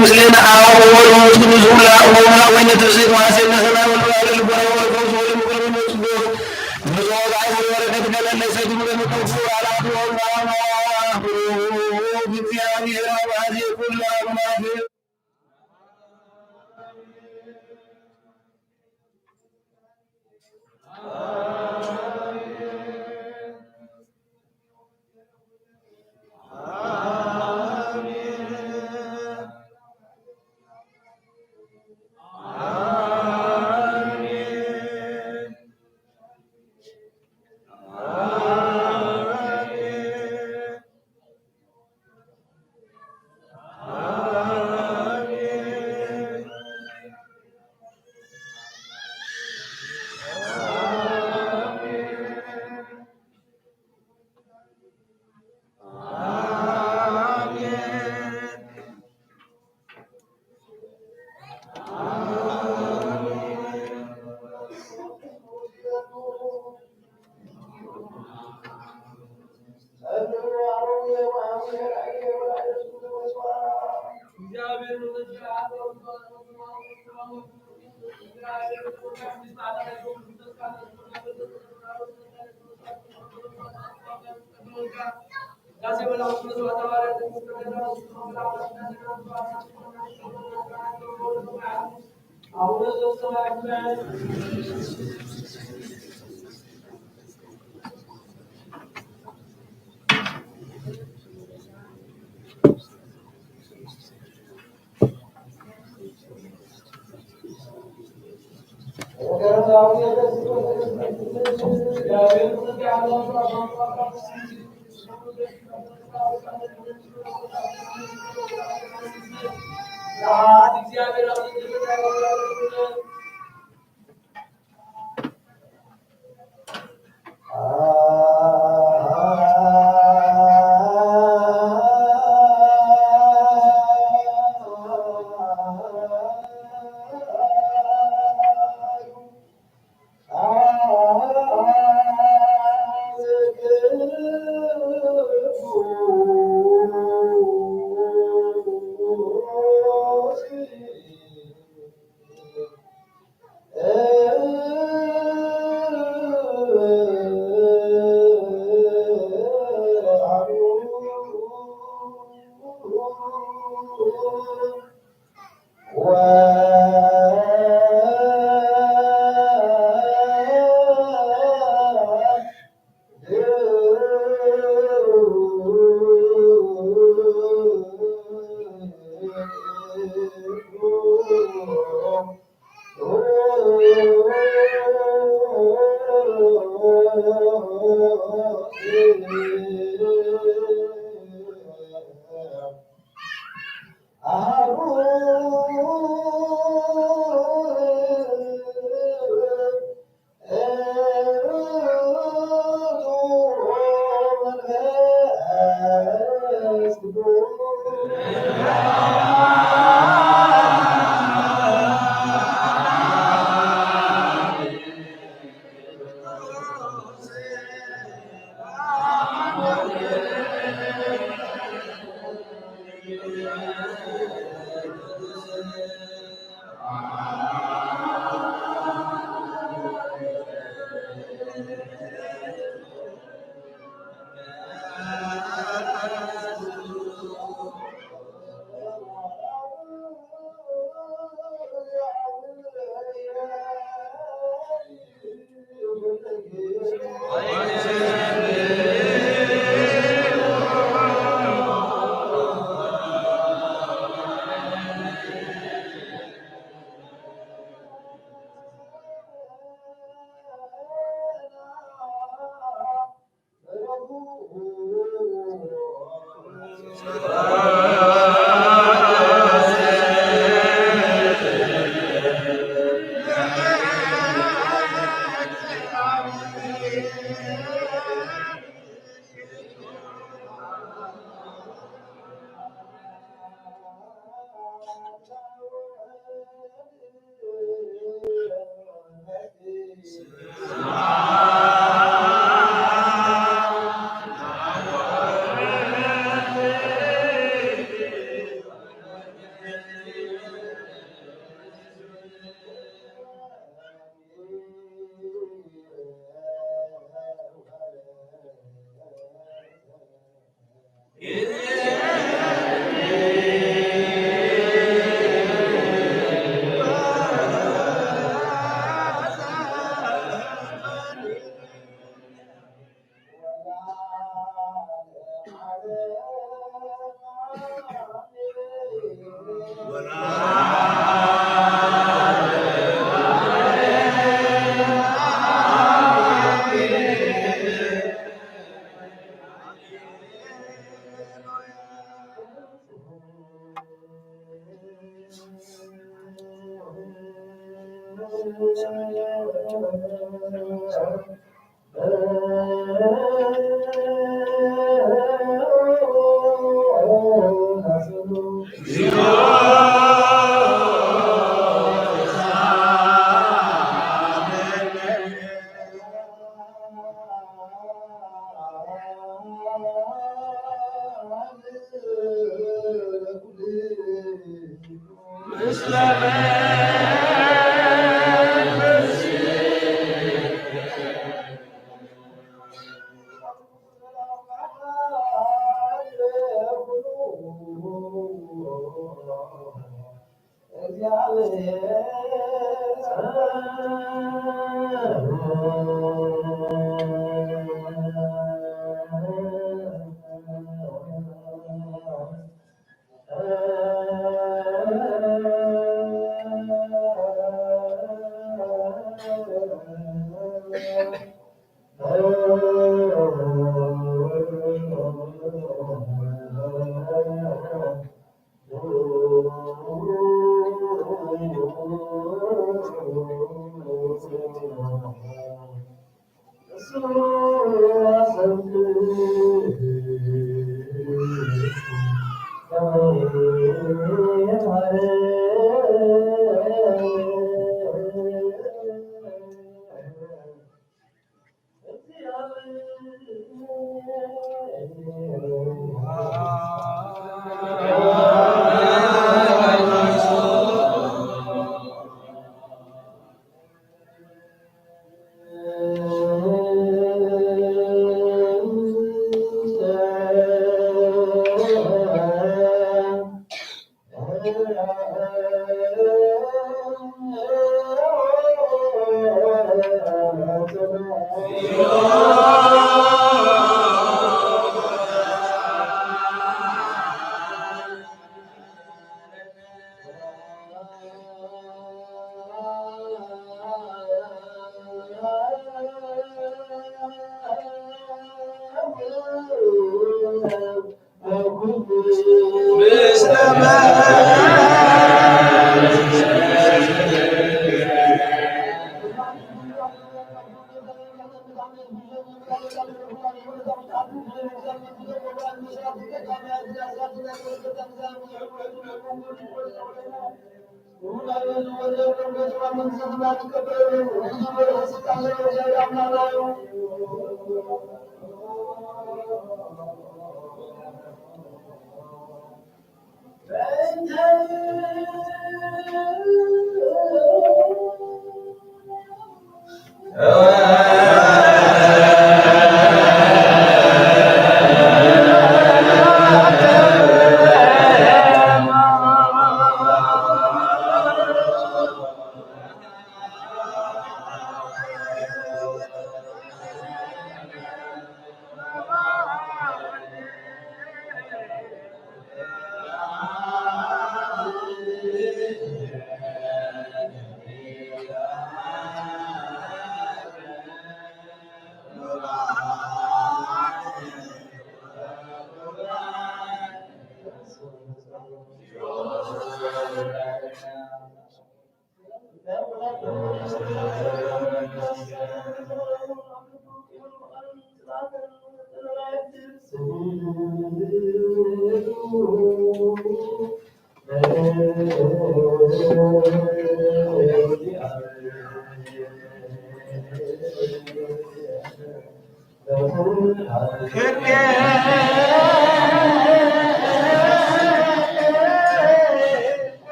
ምስሌነ አብ ወወልድ ወመንፈስ ቅዱስ ሁላ ወሙላ ወይነ ተስት ዋሴነ ሰላም ወልድ ወልድ ወልድ ወልድ ወልድ ወልድ ወልድ ወልድ ወልድ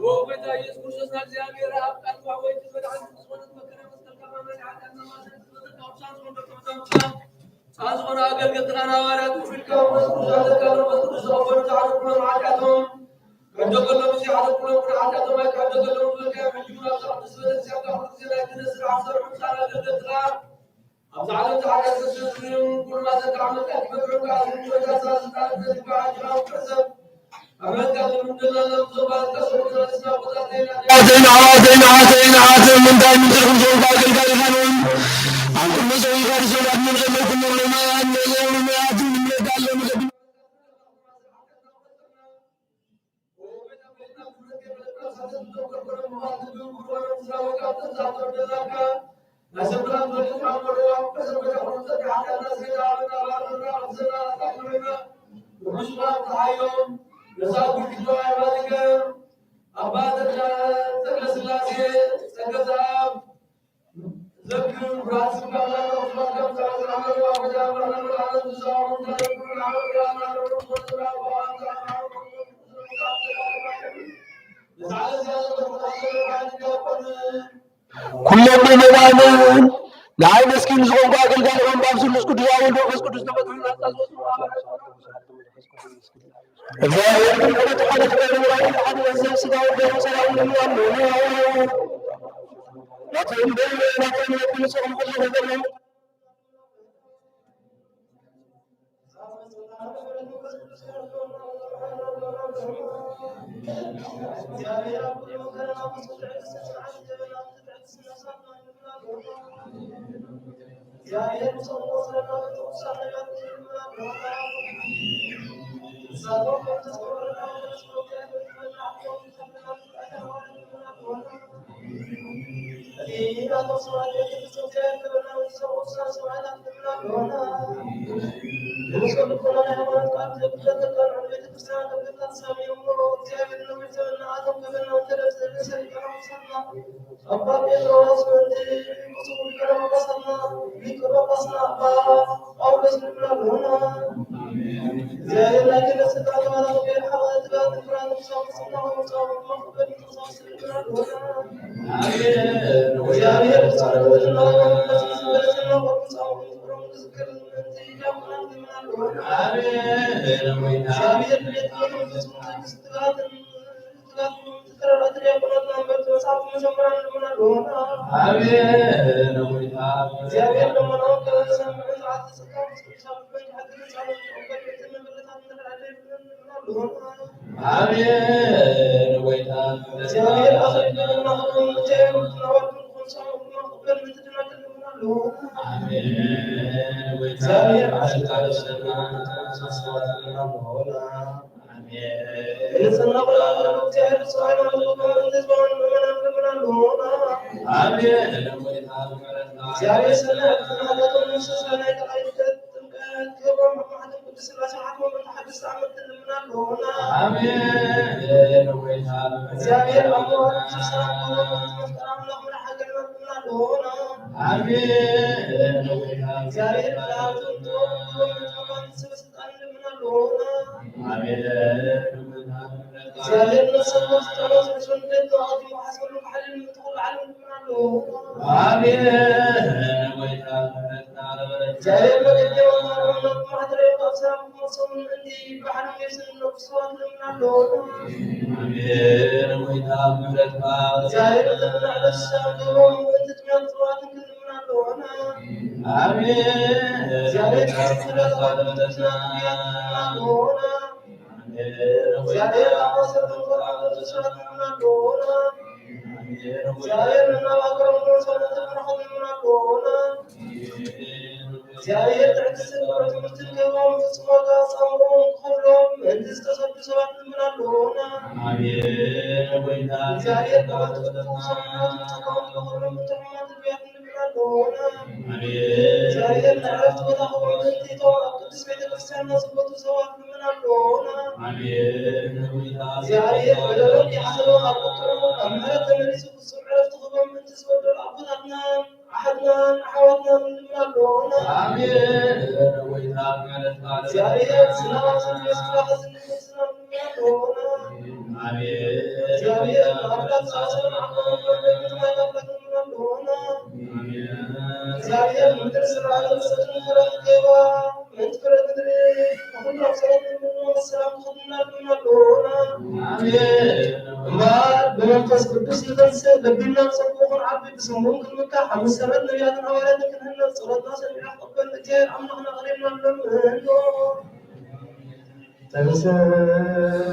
ኦ ጎይታ ኢየሱስ ክርስቶስ፣ እግዚኣብሔር ኣብ ቃል ዋሕወይቲ መድሓኒት ዝኾነት መከራ መስቀልካ ማመን ሓጢኣትና ማሰን ዝበተካ ቅዱሳን ዝኾኑ ደቂ መዛሙርትካ፣ ጻን ዝኾኑ ኣገልገልትካ ንሃዋርያት ውፊድካ መንፈስ ቅዱስ ኣዘካ መንፈስ ቅዱስ ተቐበሉ፣ ዝሓለፉሎም ሓጢኣቶም ክሕደገሎም፣ ዘይሓለፉሎም ግን ሓጢኣቶም ኣይክሕደገሎም ዝበልካዮም፣ ሕጂ እውን ኣብዛ ቅድስቲ ቤተክርስትያንካ ኩሉ ግዜ ናይ ድህነት ስራሕ ዝሰርሑ ጻን ኣገልገልትካ ኣብዚ ዓለም ዝሓደር ዝስዝን ኩሉ ማሰካ ዓመታት ይፈጥሩካ ዝምንዮታ ሳዝታ ተዝባዓ ጅራው ቅርሰብ ኣመንካ ዝምንደና ለምዞ ባዝካ ሰሙና ስና ቦታ ዘይና ዘይና ዘይና ዘይና ምንታይ ምንትርኩም ሰው ባገልጋል ይኻኑን ኣንኩም መሰው ይኻኑ ሰው ኣድምን ዘለኩም ሎማያን መዘው መያትን ምንዳለ መገድ ኣባ ተክለ ስላሴ ጸገ ዘኣብ ዘክር ብርሃን ስብከት ላዕለ ወስብሐት ከም ዛሬ ዝዓመሉ ኣብ ገዳም ዓለም ዓለም ዝዛወሩ እንተዘክሩ ንዓመት ብርሃን ናለዉ ወስብሐት ወአንተ ኩሎም ምእመናንን ንዓይ መስኪን ዝኾንኩ ኣገልጋሊ ኾንኩ ኣብ ስሉስ ቅዱስ ኣብ ወልድ መንፈስ ቅዱስ ተፈጥሩ ናጻ ዝወፅኡ ኣባላት እግዚኣብሔር ግን ክብረት ሓደ ክዳን ወራይ ሓደ ገንዘብ ስጋ ወደሙ ሰላም ይሁን። ኣባ ጴጥሮስ ምእንቲ ብፁዕ ሊቀ ጳጳሳትና ሊቀ ጳጳስና ኣባ ጳውሎስ ንብላ ብሆና። እግዚኣብሔር ናይ ክብር ስልጣን ተባረኸ ሓጢኣት ጋር ንፍራ ንፍሳ ንፍስና ወምጻው መኽበድ ንጥቕሳው ስልምና ብሆና። ኣሜን። እግዚኣብሔር ብጻዕዳ ወድና ወመንፈስ ዝመለሰና ወምጻው ምፍሮም ክዝክር ምእንቲ ዲያቆናት ንብላ ብሆና። ኣሜን። እግዚኣብሔር ብሌት ወመንፈስ ቅዱስ ትጋትን እግዚኣብሔር ትዕግስትን ምሕረትን ምሕረትን ክህቦም ፍጹም ዋጋ ጻምኦም ክኸፍሎም ምእንቲ ዝተሰዱ ሰባት ንምን ኣለዎና። ኣሜን። እግዚኣብሔር ብዕለቱ ቅዱስ ሰማዕታት ጸጋኦም ክኸፍሎም ምእንቲ ሕሙማት ነቢያት ንምን ኣለዎና። ኣሜን። እግዚኣብሔር ንዕረፍቲ ቦታ ክብኦም ምእንቲ እቶም ኣብ ቅድስት ቤተ ክርስቲያንና ዝሞቱ ሰባት ንምን ኣለዎና። ኣሜን። እግዚኣብሔር በደሎም ይሓሰቦም ኣብ ቁጥዑ ኣብ ምሕረት ተመሊሱ ፍጹም ዕረፍቲ ክህቦም ምእንቲ ዝበደሉ ኣቦታትና ኣሓትናን ኣሕዋትናን ንምን ኣለዎና። ኣሜን። እግዚኣብሔር ዝናብ ኣብ ዘንብዮ ስፍራ ከዝንብ ንምን ኣለዎና። ኣሜን። እግዚኣብሔር ንኣምላክ ዝኣሰሩ ንዓቕሞም ንምን ኣለዎና። ኣሜን። እግዚኣብሔር ምድሪ ዝረኣየ ምሰትን ምሕረት ገባ ምእንቲ ፍረ ምድሪ ንኹሉ ኣብ ጸሎት ንምን ሰላም ክኸድና ንምን ኣለዎና። ኣሜን። እምበኣር ብመንፈስ ቅዱስ ንተንስእ፣ ለቢምና ንጸብኡ ክንዓቢ፣ ብስምኡን ክንምካሕ፣ ኣብ መሰረት ነቢያትን ሃዋርያትን ክንህነጽ፣ ጸሎትና ሰሚዑ ክቕበል ንእግዚኣብሔር ኣምላኽና ቀሪብና ንለምኖ። ተንስእ።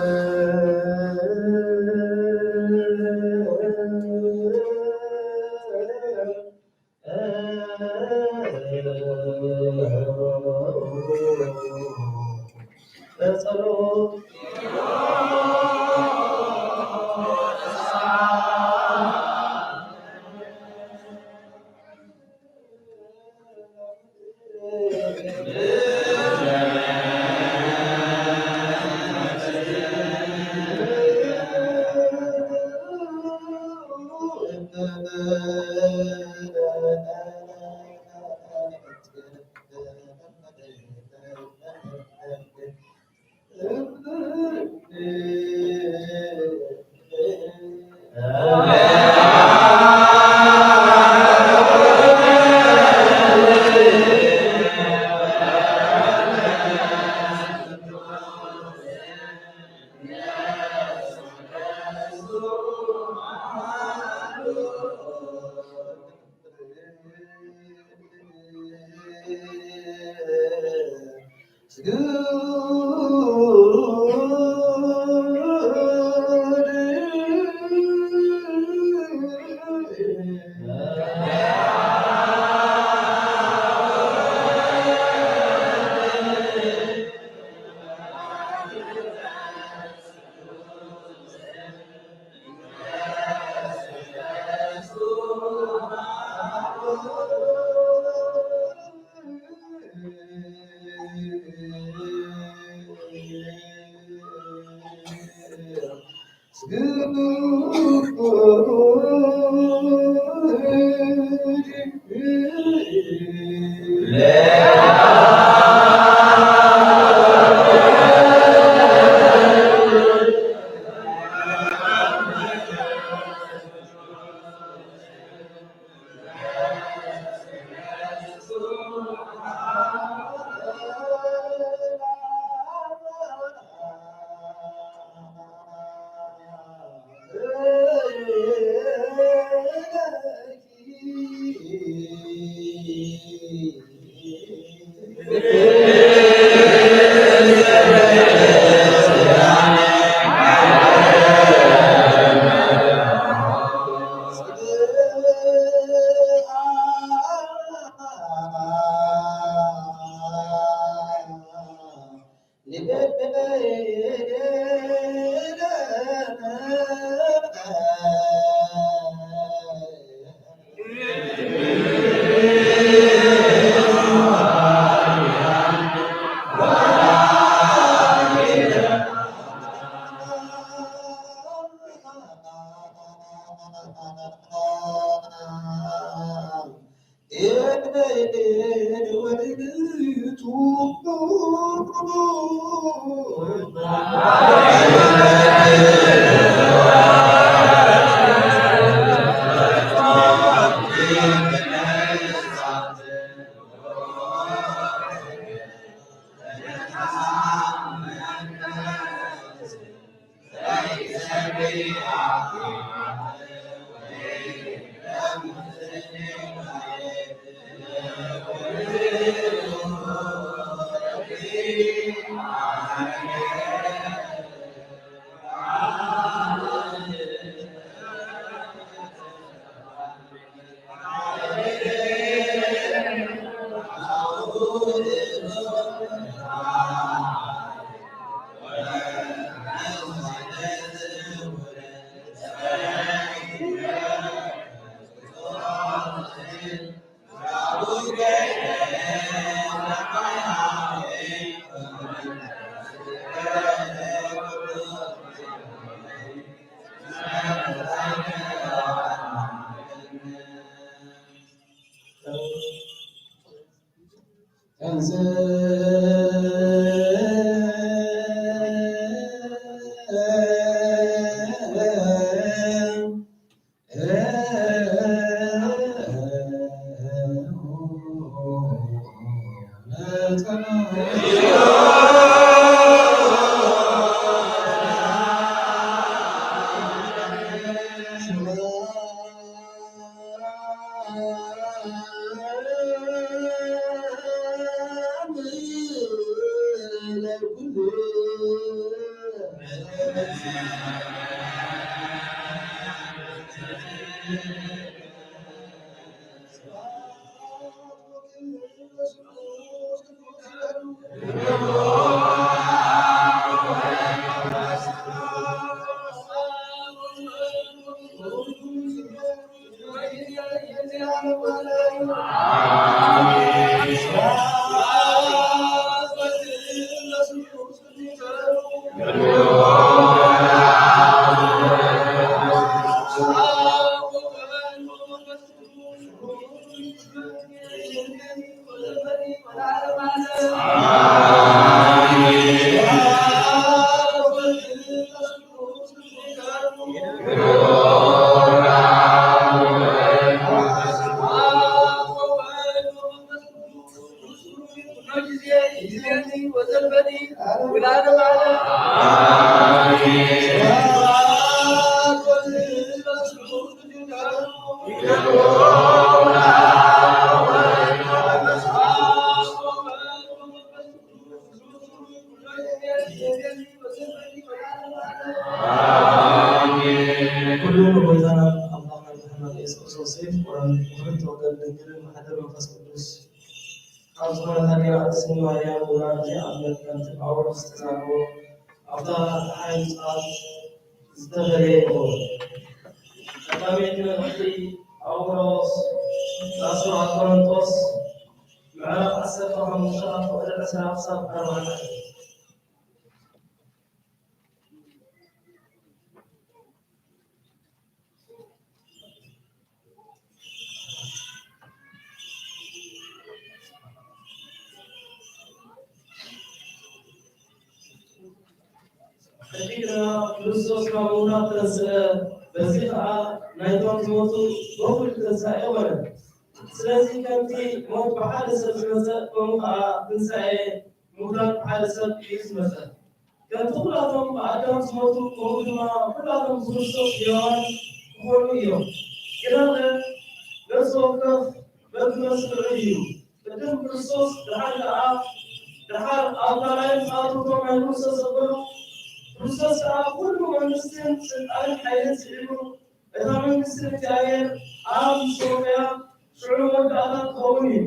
ኩሉ ንጎይታና ኣምላኽና መድሓኒና ኢየሱስ ክርስቶስ ይኹን። ብክብርቲ ወደን ድንግልን ማሕደር መንፈስ ቅዱስ ካብ ዝኾነት ኣዴና ቅድስቲ ማርያም ወላዲት ኣምላኽ ከምቲ ጳውሎስ ዝተዛረቦ ኣብታ ሓይሊ ጸሎት ዝተፈልየ ይኸውን። ቀዳመይቲ መልእኽቲ ኣብ ቆሮንቶስ፣ ራእሲ ቆሮንቶስ ምዕራፍ ዓሰርተ ሓሙሽተ ካብ ቁጽሪ ዕስራ ክሳብ ኣርባዕተ። ሕጂ ግና ክርስቶስ ካብ ምዉታት ተንስአ፣ በዚ ኸኣ ናይቶም ዝሞቱ በኹሪ ትንሳኤ ኾነ። ስለዚ ከምቲ ሞት ብሓደ ሰብ ዝመጸ፣ ከምኡ ኸኣ ትንሳኤ ምዉታት ብሓደ ሰብ እዩ ዝመጸ። ከምቲ ኹላቶም ብኣዳም ዝሞቱ፣ ከምኡ ድማ ኹላቶም ብክርስቶስ ሕያዋን ክኾኑ እዮም። ግናኸ ነፍሲ ወከፍ በብመስርዑ እዩ። ቅድም ክርስቶስ፣ ደሓር ከኣ፣ ደሓር ኣብ ካልኣይ ምጽኣቱ እቶም ናይ ክርስቶስ ዘበሉ፣ ክርስቶስ ከኣ ኩሉ መንግስትን ስልጣንን ሓይልን ስዒቡ፣ እታ መንግስቲ እግዚኣብሔር ኣብ ምስ ወፈያ፣ ሽዑ መወዳእታ ክኸውን እዩ።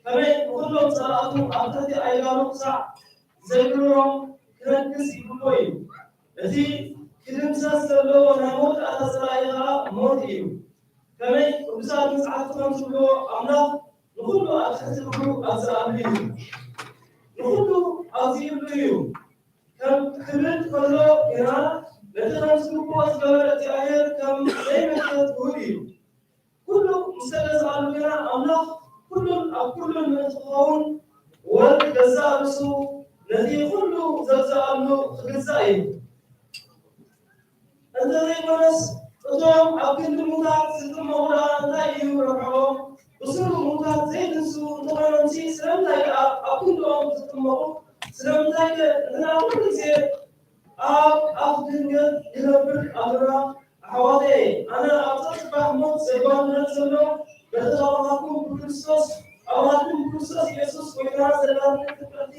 ከመይ ንኹሎም ጸላእቱ ኣብ ትሕቲ ኣእጋሩ ክሳዕ ዘግርሮም ክነግስ ይግብኦ እዩ። እቲ ክድምሰስ ዘለዎ ናይ መወዳእታ ጸላኢ ኸኣ ሞት እዩ። ከመይ ቅዱሳት መጻሕፍቲ ከም ዝብልዎ፣ ኣምላኽ ንኹሉ ኣብ ትሕቲ እግሩ ኣዛኣሉ እዩ። ንኹሉ ኣግዚኡሉ እዩ። ከም ክብል ከሎ ግና፣ ነቲ ከም ዝግብኦ ዝገበረ እግዚኣብሔር ከም ዘይመልከት ውሁድ እዩ። ኩሉ ምስ ተገዝኣሉ ግና፣ ኣምላኽ ኩሉን ኣብ ኩሉን ምእንቲ ክኸውን፣ ወልድ ገዛእ ርእሱ ነቲ ኩሉ ዘግዝኣሉ ክግዛእ እዩ። እንተዘይኮነስ፣ እቶም ኣብ ክንዲ ምዉታት ዝጥመቑ ደኣ እንታይ እዩ ረብሕኦም? ብስሩ ምዉታት ዘይትንስኡ እንተኾይኖምሲ፣ ስለምንታይ ደኣ ኣብ ክንድኦም ዝጥመቑ? ስለምንታይ ከ ንሕና ኩሉ ግዜ ኣብ ኣፍ ድንገት ይነብር ኣሎና? ኣሕዋተየ፣ ኣነ ኣብዛ ጽባሕ ሞት ዘጓንደት ዘሎ፣ በቲ ካባኻትኩም ብክርስቶስ፣ ካባኻትኩም ብክርስቶስ ኢየሱስ ጐይታና ዘላትኒ ፍቅርቲ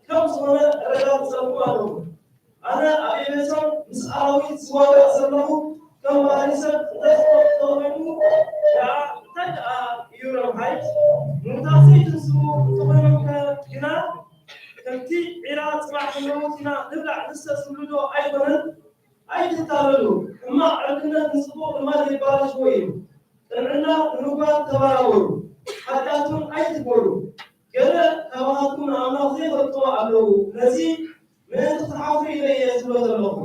ከም ዝኾነ ኣረጋግጸልኩም ኣለኹ። ኣነ ኣብ ኤፌሶን ምስ ኣራዊት ዝዋጋእ ዘለኹ ከም ባህሪ ሰብ እንተዝኾን እንተኾይኑ ደኣ እንታይ ደኣ እዩ ረብሓይ? ምዉታት ዘይትንስኡ እንተኾይኖም ከ ግና ከምቲ ዒላ ጽባሕ ክንመውት ኢና ንብላዕ ንስተ ዝብሉ ዶ ኣይኮነን? ኣይትታለሉ። ሕማቕ ዕርክነት ንጽቡቕ ልማድ የባላሽዎ እዩ። ቅንዕና ንምግባር ተባራበሩ፣ ሓጢኣት እውን ኣይትግበሩ። ገለ ካባኻትኩም ንኣምላኽ ዘይፈልጥዎ ኣለዉ። ነዚ ምእንቲ ክትሓፍሩ ኢለ እየ ዝብሎ ዘለኹ።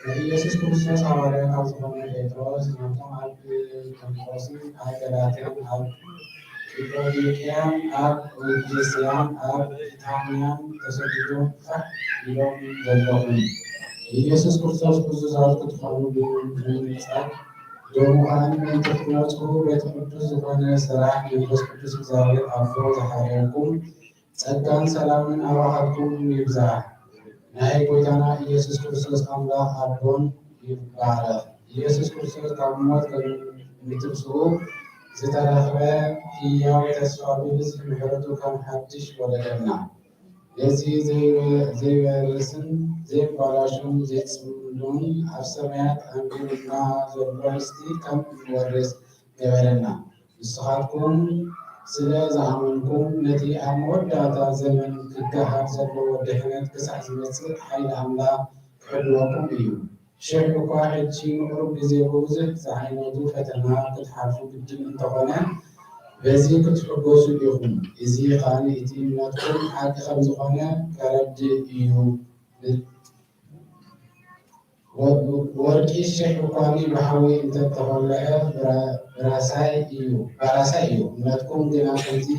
ናይ ኢየሱስ ክርስቶስ ሃዋርያ ካብ ዝኾነ ጴጥሮስ፣ ናብቶም ኣብ ቂንጥሮስን ኣብ ገላትያን፣ ኣብ ቂጳዶቅያን ኣብ ሉድያን ኣብ ቢታንያን ተሰዲዶም ፋሕ ኢሎም ዘለኹም፣ ብኢየሱስ ክርስቶስ ግዙዛት ክትኾኑ ብምንጻግ፣ ደሙ ኸኣ ምእንቲ ክትነጽሁ፣ በቲ ቅዱስ ዝኾነ ስራሕ መንፈስ ቅዱስ እግዚኣብሔር ኣቦ ዝሓረየኩም፣ ጸጋን ሰላምን ኣባኻትኩም ይብዛሕ። ናይ ጐይታና ኢየሱስ ክርስቶስ ኣምላኽ ኣቦን ይባረኽ። ኢየሱስ ክርስቶስ ካብ ሞት ከም ምትንስኡ ዝተረኽበ ህያው ተስፋ ብብዝሒ ምሕረቱ ከም ሓድሽ ወለደና። ነዚ ዘይበ-፣ ዘይበርስን ዘይባላሾን ዘይጽምሉን ኣብ ሰማያት ኣንቢሩልና ዘሎ ርስቲ ከም እንወርስ ገበረና። ንስኻትኩም ስለ ዝኣመንኩም፣ ነቲ ኣብ መወዳእታ ዘመን ክገሃር ዘለዎ ድሕነት ክሳዕ ዝመጽእ ሓይሊ ኣምላኽ ክሕልወኩም እዩ። ሽሕ እኳ ሕጂ ምቕሩብ ግዜ ብብዙሕ ዝዓይነቱ ፈተና ክትሓልፉ ግድን እንተኾነ፣ በዚ ክትሕጎሱ ኢኹም። እዚ ኸኣ እቲ እምነትኩም ሓቂ ከም ዝኾነ ከረድእ እዩ። ወ-፣ ወርቂ ሽሕ እኳ ብሓዊ እንተተኾለዐ ብራ-፣ ብራሳይ እዩ፣ ባራሳይ እዩ። እምነትኩም ግና ከምቲ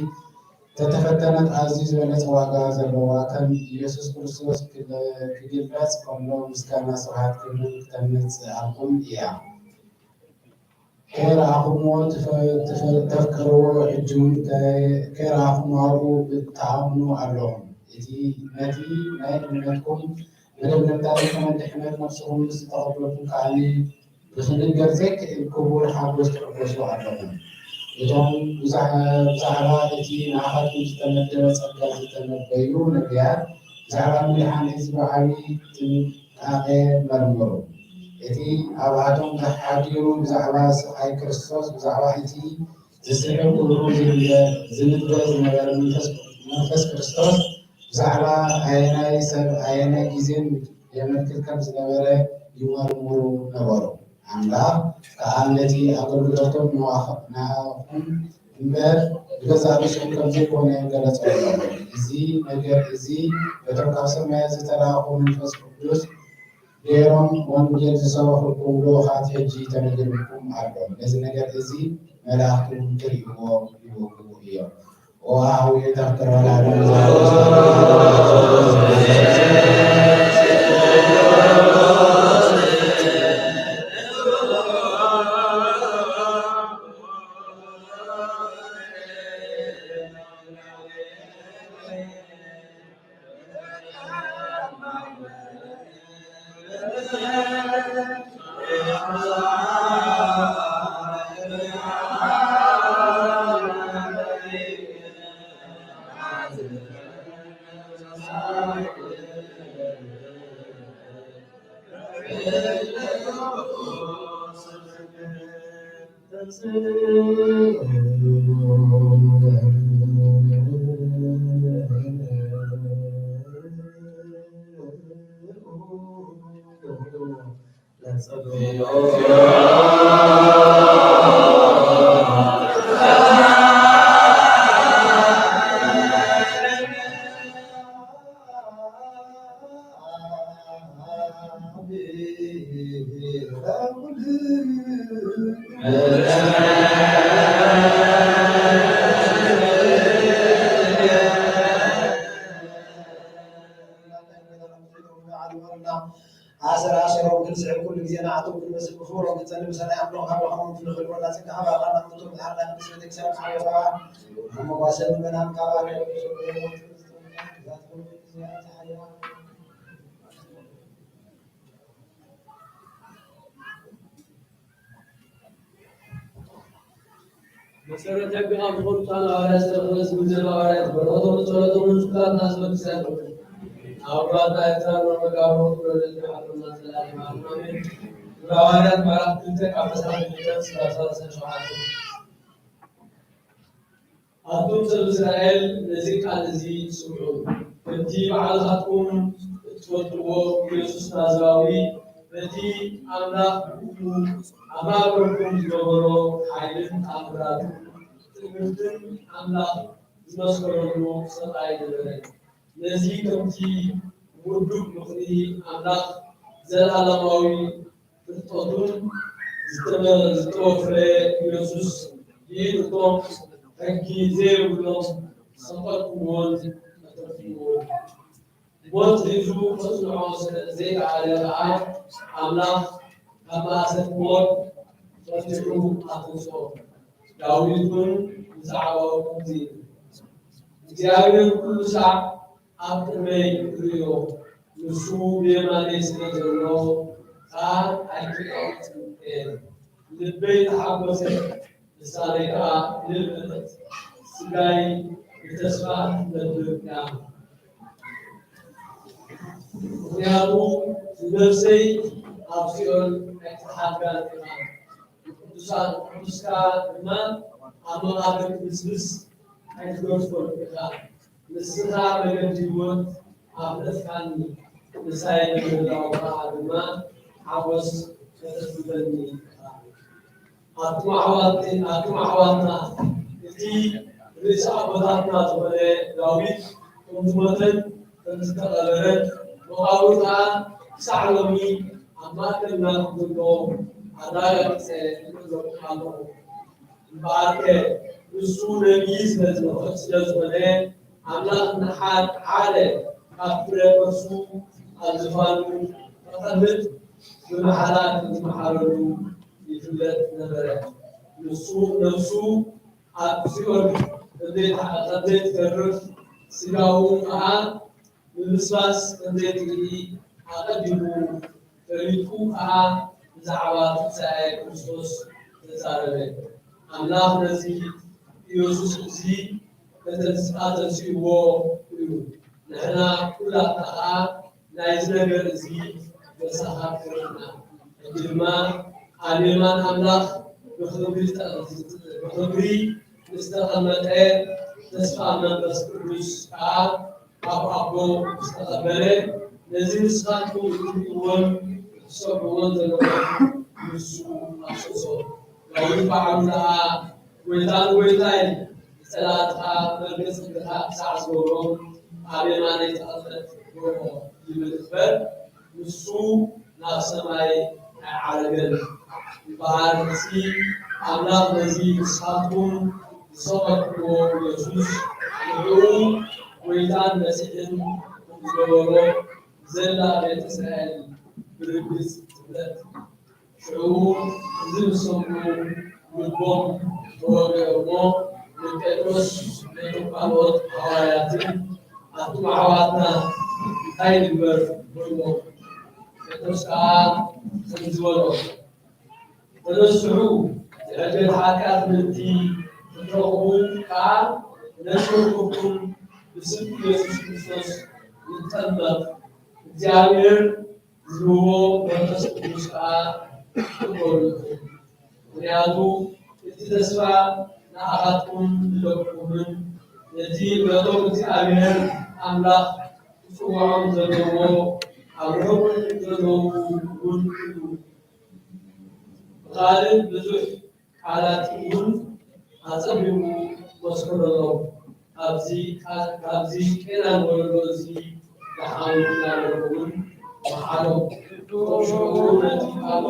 ተተፈተነት ኣዝዩ ዝበለጸ ዋጋ ዘለዋ፣ ከም ኢየሱስ ክርስቶስ ክለ-፣ ክግለጽ ከሎ ምስጋና ስብሐት ክብርን ክተምጽኣልኩም እያ። ከይረኣኹምዎ ትፈ-፣ ትፈ-፣ ተፍቅርዎ፣ ሕጂ እውን ከይ-፣ ከይረኣኹምዎ ኣብኡ ትኣምኑ ኣለኹም። እቲ፣ ነቲ ናይ እምነትኩም መደምደምታ ከም ድሕነት ነፍስኹም ምስ ተቐበልኩም ከኣ ብኽንገር ዘይክእል ክቡር ሓጎስ ትሕጎሱ ኣለኹም። እቶም ብዛዕ-፣ ብዛዕባ እቲ ንዓኻትኩም ዝተመደበ ጸጋ ዝተነበዩ ነቢያት፣ ብዛዕባ ምድሓን ህዝቢ ብዓቢ ጥንቃቐ መርምሩ። እቲ ኣብኣቶም ተሓዲሩ ብዛዕባ ስቓይ ክርስቶስ፣ ብዛዕባ እቲ ዝስሕብ ክብሩ ዝንገ-፣ ዝንገር ዝነበረ መንፈስ፣ መንፈስ ክርስቶስ፣ ብዛዕባ ኣየናይ ሰብ ኣየናይ ግዜን የመልክት ከም ዝነበረ ይመርምሩ ነበሩ። ኣምላኽ ከኣ ነቲ ኣገልግሎቶም ንዋኽ-፣ ንዓኹም እምበር ንገዛእ ርእሶም ከም ዘይኮነ ገለጸሎም። እዚ ነገር እዚ በቶም ካብ ሰማያት ዝተላእኩ መንፈስ ቅዱስ ገይሮም ወንጌል ዝሰበኹልኩም ልኡኻት ሕጂ ተነጊርኩም ኣሎ። ነዚ ነገር እዚ መላእኽቲ እውን ክርእይዎ ይብህጉ እዮም። ኦ ኣሃዊ ተፍቅር ወላዲተ ኣሰር ኣሰሮም ክንስዕብ ኩሉ ግዜ ንዓቶም ክንመስል ብኽብሮም ክንጸሊ ምሳና ኣምላኽ ካብ ድኻሞም ክንኽእል ወላ ጽጋ ሃባ ቃልና ምእንቶም ዝሃርና ቅዱስ ቤተክርስቲያን ሓለዋ መጓሰ ምእመናን ካብ ኣነ መሰረት ሕግኻ ዝኾኑ ቅዱሳን ሃዋርያት ዝተረኸበ ስም ዘለዎም ሃዋርያት በረኸቶምን ጸሎቶምን ንኹላትና ህዝበ ክርስቲያን ይኹን። ኣቦታትና ኤርትራን መቃብሮም ክብረትን ይሓልወና ዘላለማዊ ኣሜን። ግብረ ሃዋርያት ምዕራፍ ክልተ ካብ ዕስራን ክልተን ክሳብ ሰላሳን ሸውዓተን። ኣቱም ሰብ እስራኤል ነዚ ቃል እዚ ስምዑ። ከምቲ ባዕልኻትኩም እትፈልጥዎ ኢየሱስ ናዝራዊ በቲ ኣምላኽ ብእኡ ኣብ ማእከልኩም ዝገበሮ ሓይልን ተኣምራትን ትእምርትን ኣምላኽ ዝመስከረሉ ሰብኣይ ነበረ። ነዚ ከምቲ ውዱብ ምኽሪ ኣምላኽ ዘለኣለማዊ ፍልጠቱን ዝተመ-፣ ዝተወፈየ ኢየሱስ ይእቶም ሕጊ ዘይብሎም ሰቐልኩዎን ቀተልኩዎን። ሞት ሒዙ ከጽንዖ ስለ ዘይከኣለ ከኣ ኣምላኽ ካብ ማእሰርቲ ሞት ፈቲሑ ኣተንስኦ። ዳዊት እውን ብዛዕባኡ ከምዚ ይብል፣ እግዚኣብሔር ኩሉ ሳዕ ኣብ ቅድመይ እርእዮ፣ ንሱ ብየማነይ ስለ ዘሎ ከኣ ኣይክቐንጥጥን እየ። ልበይ ተሓጎሰት፣ ልሳነይ ከኣ እልል በለት፣ ስጋይ ብተስፋ ትነብር እያ። ምኽንያቱ ንነፍሰይ ኣብ ሲኦል ኣይትሓድጋን ኢኻ፣ ንቅዱሳን ቅዱስካ ድማ ኣብ መቓብር ክትብስብስ ኣይትገድፎን ኢኻ። ንስኻ መገዲ ህይወት ኣፍለጥካኒ፣ ምሳይ ንምህላው ከኣ ድማ ሓጎስ ከተስምረኒ። ኣቱም ኣሕዋት-፣ ኣቱም ኣሕዋትና፣ እቲ ርእሲ ኣቦታትና ዝኾነ ዳዊት ከም ዝሞተን ከም ዝተቐበረን፣ መቓብሩ ከኣ ክሳዕ ሎሚ ኣብ ማእከልና ከም ዘሎ ኣረጋጊጸ እነግረኩም ኣለኹ። እምበኣርከ ንሱ ነቢይ ስለ ዝነበ-፣ ስለ ዝኾነ፣ ኣምላኽ ንሓ-፣ ሓደ ካብ ፍረ ከርሱ ኣብ ዝፋኑ ከቐምጥ ብመሓላ ከም ዝመሓለሉ ይፍለጥ ነበረ። ንሱ፣ ነፍሱ ኣብ ሲኦል ከም ዘይትዓ-፣ ከም ዘይትተርፍ፣ ስጋኡ ከኣ ምብስባስ ከም ዘይትርኢ ኣቐዲሙ ፈሊጡ ከኣ ብዛዕባ ትንሳኤ ክርስቶስ ተዛረበ። ኣምላኽ ነዚ ኢየሱስ እዚ ከተንስ-፣ ኣተንሲእዎ እዩ። ንሕና ኩላትና ከኣ ናይዚ ነገር እዚ መሰኻኽር ኢና። ሕጂ ድማ ኣብ የማን ኣምላኽ ብኽብሪ ዝጠ-፣ ብኽብሪ ዝተቐመጠ ተስፋ መንፈስ ቅዱስ ከኣ ካብ ኣቦ ዝተቐበለ፣ ነዚ ንስኻትኩም እትርእይዎን እትሰምዕዎን ዘለኹም ንሱ ኣፍሰሶ። ዳዊት ባዕሉ ደኣ "ጎይታ ንጎይታይ፣ ንጸላእትኻ መርገጺ እግርኻ ክሳዕ ዝገብሮ፣ ኣብ የማነይ ተቐመጥ" በሎ ይብል እምበር፣ ንሱ ናብ ሰማይ ኣይዓረገን። እምበኣር፣ እዚ ኣምላኽ ነዚ ንስኻትኩም ዝሰቐልኩምዎ ኢየሱስ፣ ንዕኡ ጎይታን መሲሕን ከም ዝገበሮ ዘላ ቤተ እስራኤል ብርግጽ ትፍለጥ። ሽዑ እዚ ምስ ሰምዑ፣ ልቦም ተወግአ እሞ፣ ንጴጥሮስ ነቶም ካልኦት ሃዋርያትን፣ ኣቱም ኣሕዋትና፣ እንታይ ንግበር? በልዎም። ጴጥሮስ ከኣ ከምዚ በሎ፣ ተነስሑ፣ ዝዕግበት ሓጢኣት ምእንቲ ክትረኽቡ ከኣ፣ ነንሕድሕድኩም ብስም ኢየሱስ ክርስቶስ ንጠመቕ፣ እግዚኣብሔር ዝህቦ መንፈስ ቅዱስ ከኣ ትቕበሉ ኢኹም። ምኽንያቱ እቲ ተስፋ ንኣኻትኩም ንደቅኹምን ነቲ ነቶም እግዚኣብሔር ኣምላኽ ክጽውዖም ዘለዎ ኣብ ርሑቕ ዘለዉ እውን እዩ። ብኻልእ ብዙሕ ቃላት እውን ኣጸቢቑ መስከረሎም። ካብዚ ቃ-፣ ካብዚ ቄናን ወለዶ እዚ ደሓኑ እናበሉ እውን መሓሎም። ሽዑ ነቲ ቃሉ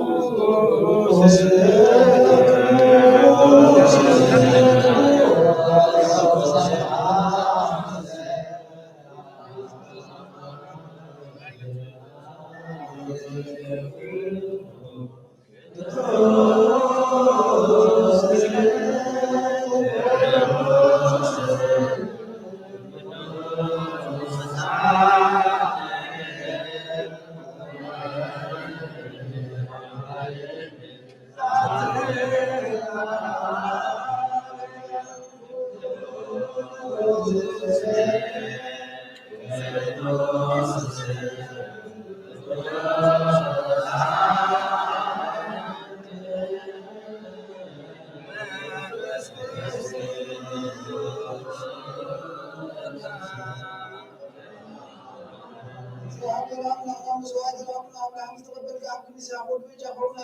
እግዚኣብሔር ኣምላኽና መስዋዕት ዘቕረብና ኣምላኽ ምስ ተቐበልካ ኣብ ክንዲ ስራሕ ወዲ በጃ ኾንና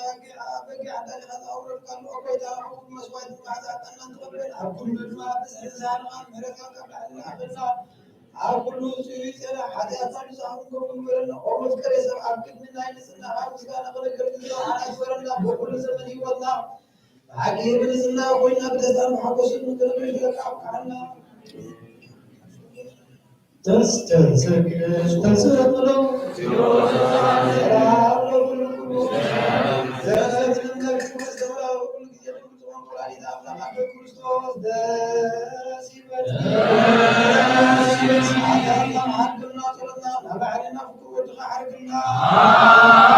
በጊዕ ኣዳሊኻ ዘቕረብካሉ፣ ኦ ጎይታ፣ ኩሉ መስዋዕት መሓዛ ዕጣንና ተቐበል። ኣብ ኩሉ ድማ ብዝሒ ዝሃብኻን ምሕረትካን ካብ ላዕሊ ለኣኸልና። ኣብ ኩሉ ውጽኡ ይጸና ሓጢኣትና ንስኻ ክንከውን ግበረና። ኦ መፍቀሬ ሰብ፣ ኣብ ቅድሚ ናይ ንጽህናኻ ምስጋና ክነገር ግዛና ኣይግበረና። በኩሉ ዘመን ህይወትና ብሓቂ ብንጽህና ኮይና ብደስታን ብሓጎስን ንክነገልግለካ ኣብቅዓና። ተንስ-፣ ተንስ-፣ ተንስ-፣ በሉ። ሰላም ለኩልክሙ። ዘመን ክብር ዘመናዊ ኩሉ ግዜ ክብር ዝኾን ወላዲተ ኣምላኽ ኣደ ክርስቶስ ደስ ይበል። ሓጢኣትና መሓርክልና፣ ጸሎትና ናብ ላዕሊ ናብ ፍቁር ወድኻ ዓርክልና።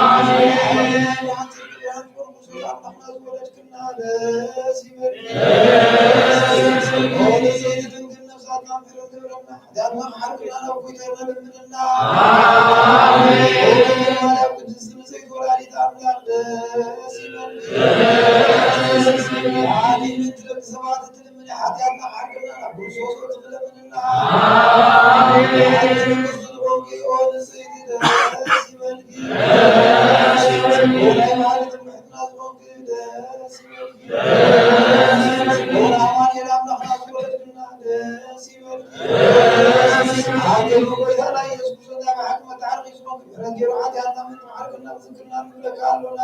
ኣሜን። ኣንተ ብርሃን ትኾን ብፁዕ ኣምላኽና ዝወለድክልና ደስ ይበል። ኦ ንጽሕቲ ድንግል ነፍሳትና ምሕረት ግበረልና። ዝክርና ንብለካ ኣሎና።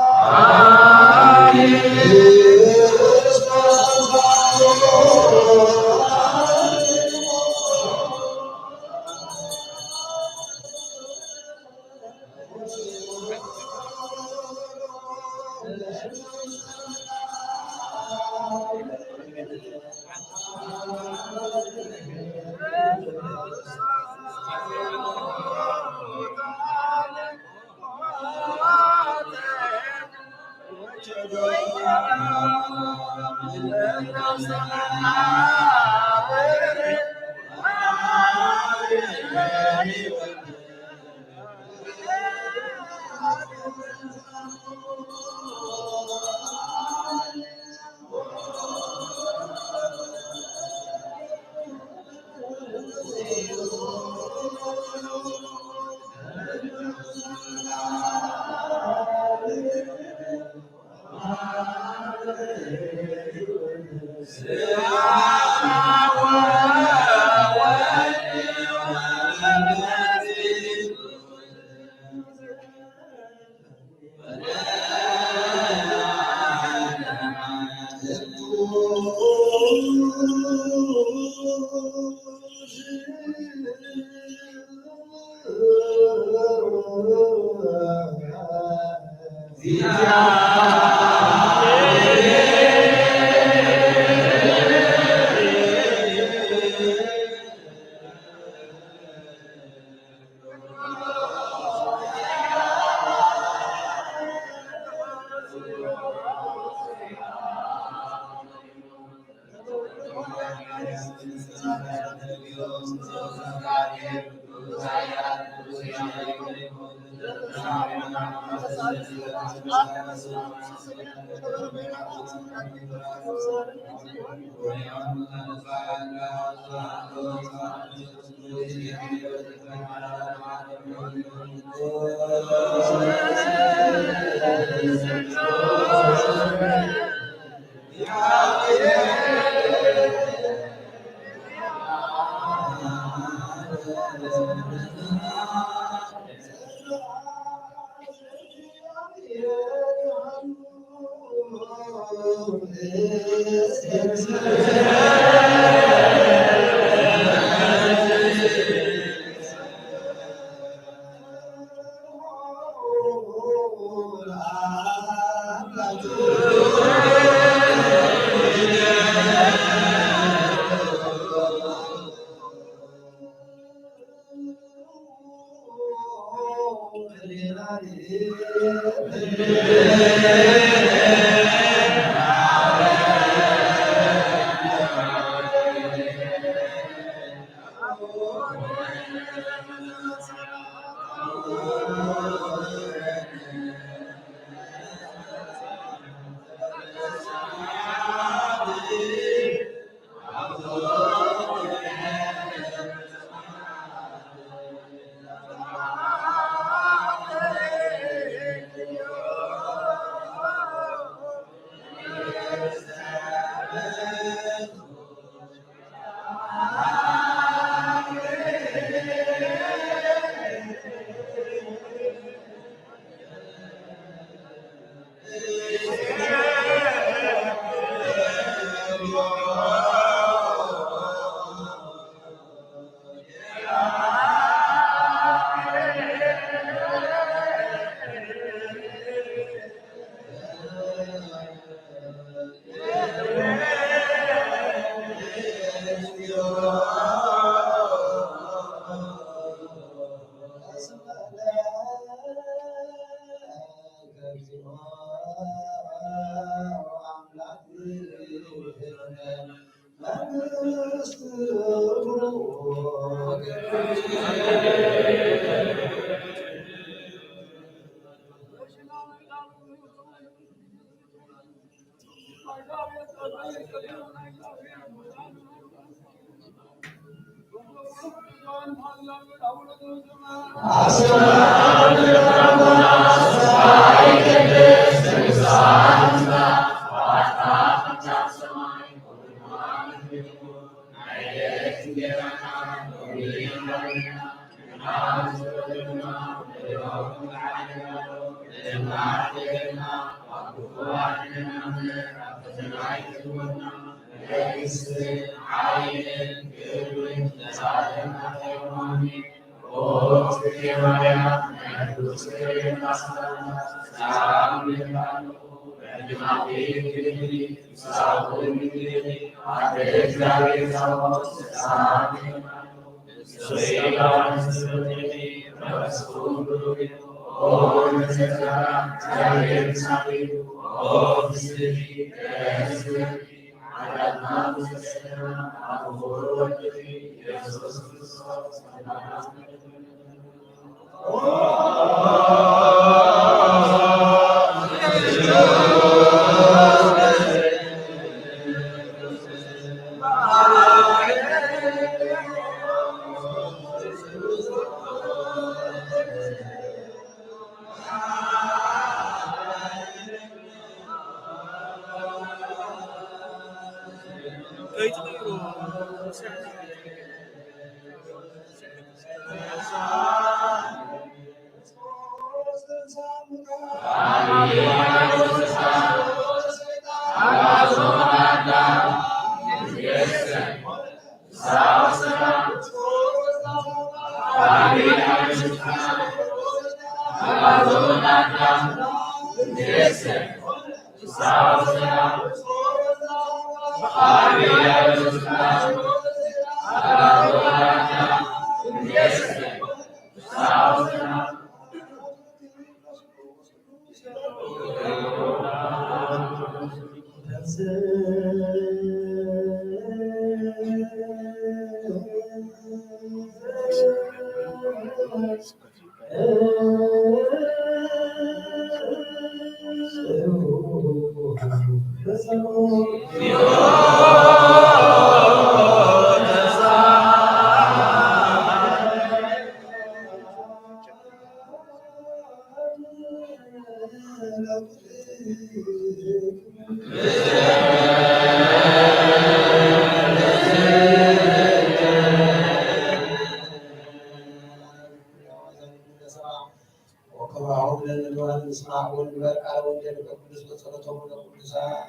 ወከማሁ ለንግበር ንስማዕ ወንግበር ቃለ ወንጌል ቅዱስ በጸሎቶም ለቅዱሳን።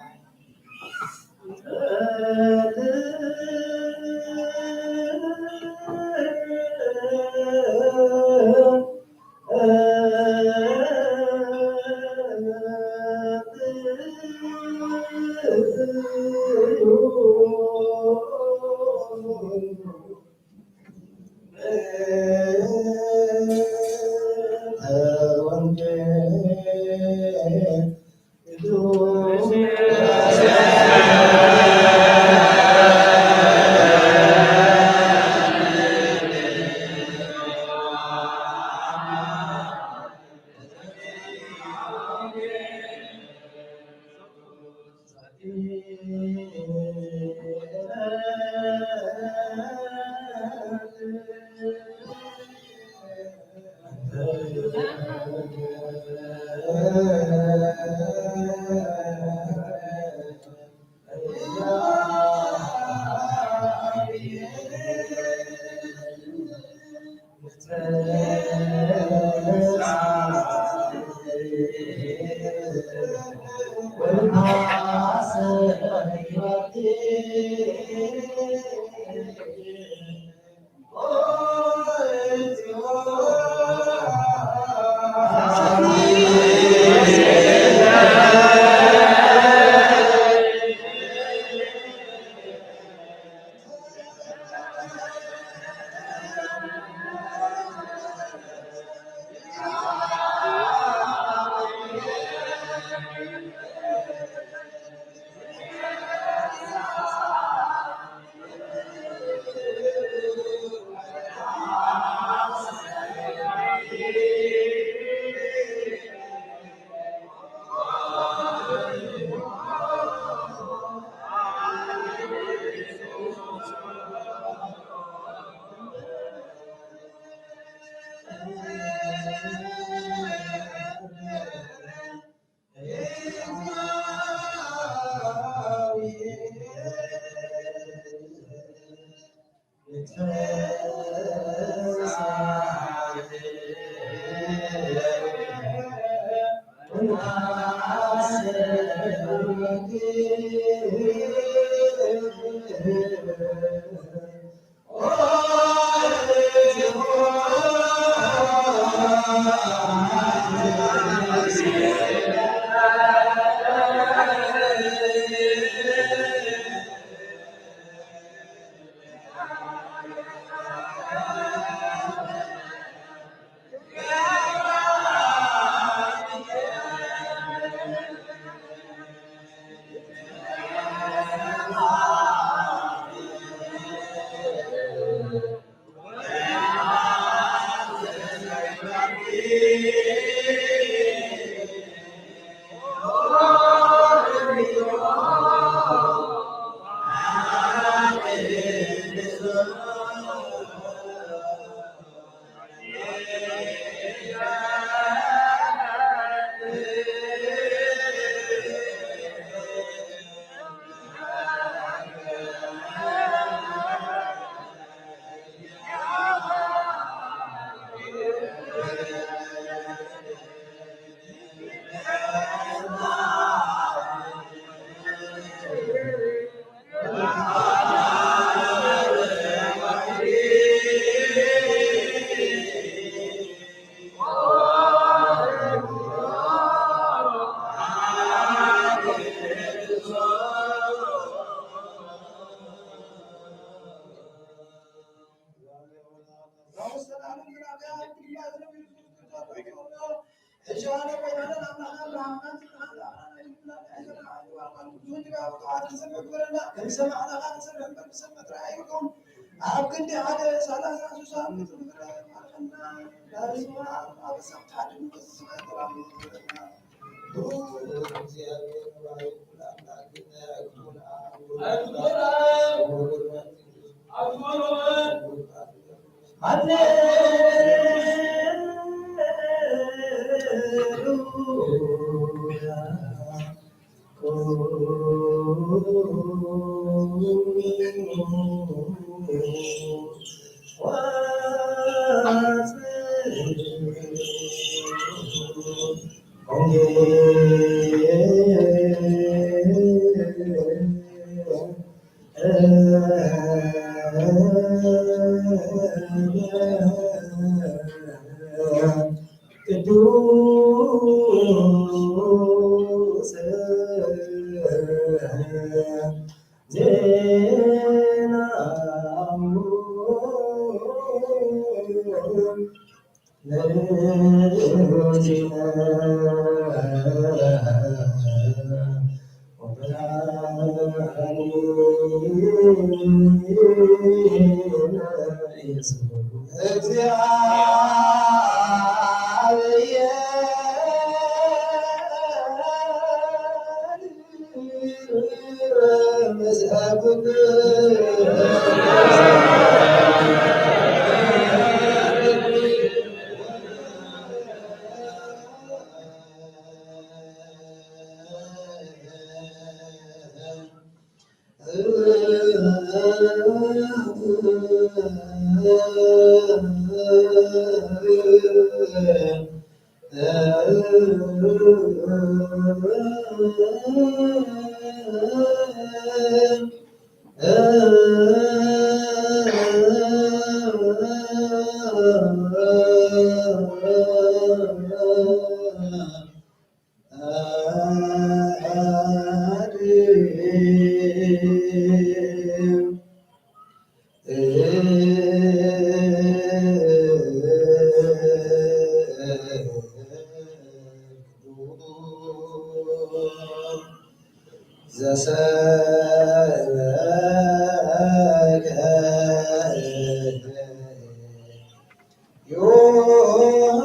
ኣብ ክንዲ ሓደ ሰላሳ ሱሳ ምጥፍረ ማርኸና ዳርዝማ ኣብ ሰብ ታድኑ በዝስመ ተራሙ ይበለና። ብሩክ እግዚኣብሔር ባሕሪ ኩሉ ኣምላክ ናይ ኣግቡን ኣግቡን ኣግቡን ኣግቡን ኣግቡን ሃሌሉያ። ቅዱስ ዜናሙ ለእግዚእነ ወመድኃኒነ ኢየሱስ እግዚአብሔር። ዘሰበከ